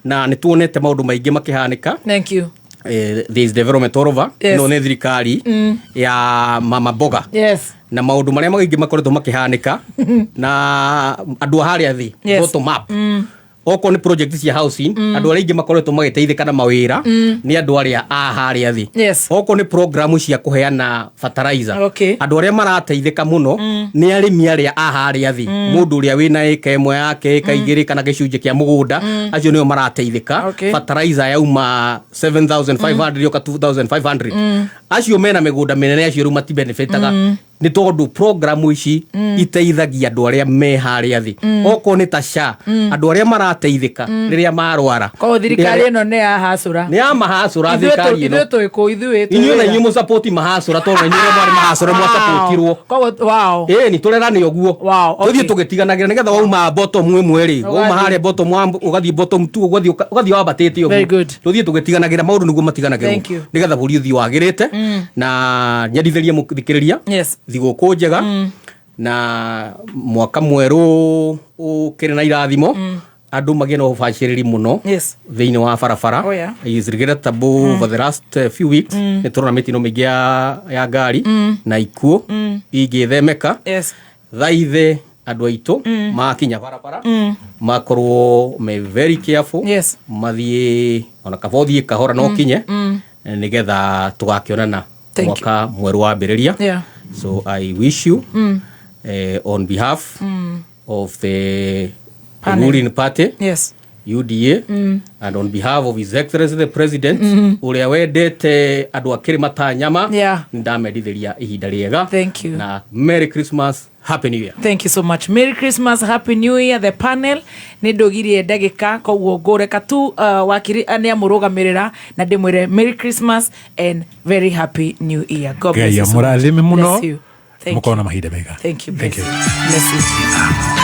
na nĩ tuonete maũndũ maingĩ makĩhanĩka.
Thank you.
There is development all over.
Yes.
No nĩ thirikari ya mama mboga
Yes.
na maũndũ marĩa maingĩ makoretwo makĩhanĩka na andũ a harĩa thĩ
Yes.
bottom up okorwo nĩ project cia housing andũ arĩa aingĩ makoretwo magĩteithĩka na mawĩra nĩ andũ arĩa a harĩa thĩ.
Yes.
Okorwo nĩ programu cia kũheana fertilizer
Okay.
andũ arĩa marateithĩka mũno nĩ arĩmi arĩa a harĩa thĩ mũndũ ũrĩa wĩna ĩka ĩmwe yake ĩka igĩrĩ kana gĩcunjĩ kĩa mũgũnda acio nĩo marateithĩka.
Okay.
Fertilizer yauma 7500 yoka 2500 acio mena mĩgũnda mĩnene acio rĩu matibenefitaga nĩ tondũ programu ici iteithagia andũ arĩa me harĩa thĩ. Okorwo nĩ ta SHA andũ arĩa marateithĩka rĩrĩa marwara
Koguo thirikari ĩno nĩ yahacũra.
Nĩ ya mahacũra thirikari ĩno.
Ithuĩ twĩ kũ ithuĩ twĩ
Inyuĩ na
wĩra.
inyuĩ mũsapoti mahacũra tondũ na inyuĩ arĩa mwarĩ mahacũra mwasapotirwo.
Koguo wow.
Ĩĩ ni tũrerane ũguo
okay.
Tũthiĩ tũgĩtiganagĩra nĩgetha wauma bottom ĩmwe rĩ wauma
Ũgathiĩ.
harĩa bottom one ũgathiĩ bottom two ũgathiĩ ũgathiĩ wambatĩte
Very
ũguo
good.
Tũthiĩ tũgĩtiganagĩra maũndũ nĩguo matiganagĩrwo
Thank you.
nĩgetha bũrũri ũthiĩ wagĩrĩte na nyendithĩrie mũthikĩrĩria
Yes.
thigũkũ njega na mwaka mwerũ ũkĩrĩ na irathimo andũ magĩe na ũbacĩrĩri mũno
Yes.
thĩinĩ wa barabara.
Oh, yeah.
Is regrettable over the last few weeks nĩ tũrona mĩtino mĩingĩ ya ngari na ikuũ ingĩthemeka.
Yes.
Thaithe andũ aitũ makinya barabara makorwo me very careful.
Yes.
Mathiĩ ona kaba ũthiĩ kahora no ũkinye nĩgetha tũgakĩonana
Thank you.
mwaka mwerũ wambĩrĩria.
Yeah.
So I wish you on behalf of the
Panel.
ruling party
Yes.
UDA and on behalf of His Excellency the President ũrĩa wendete andũ a kĩrĩma ta nyama
Yeah.
ndamendithĩria ihinda rĩega.
Thank you.
Na Merry Christmas, Happy New Year.
Thank you so much. Merry Christmas, Happy New Year. The panel nä ndågirie ndagä koguo ngå reka tu wakiri nä amå rå gamä rä ra na ndä mwä re Merry Christmas and very happy New Year. God bless
Ngai
you so much.
amũrathime mũno
Bless you. Thank
mũkorwo
you.
na mahinda mega.
Thank you.
Thank
Bless
you.
you. Bless you.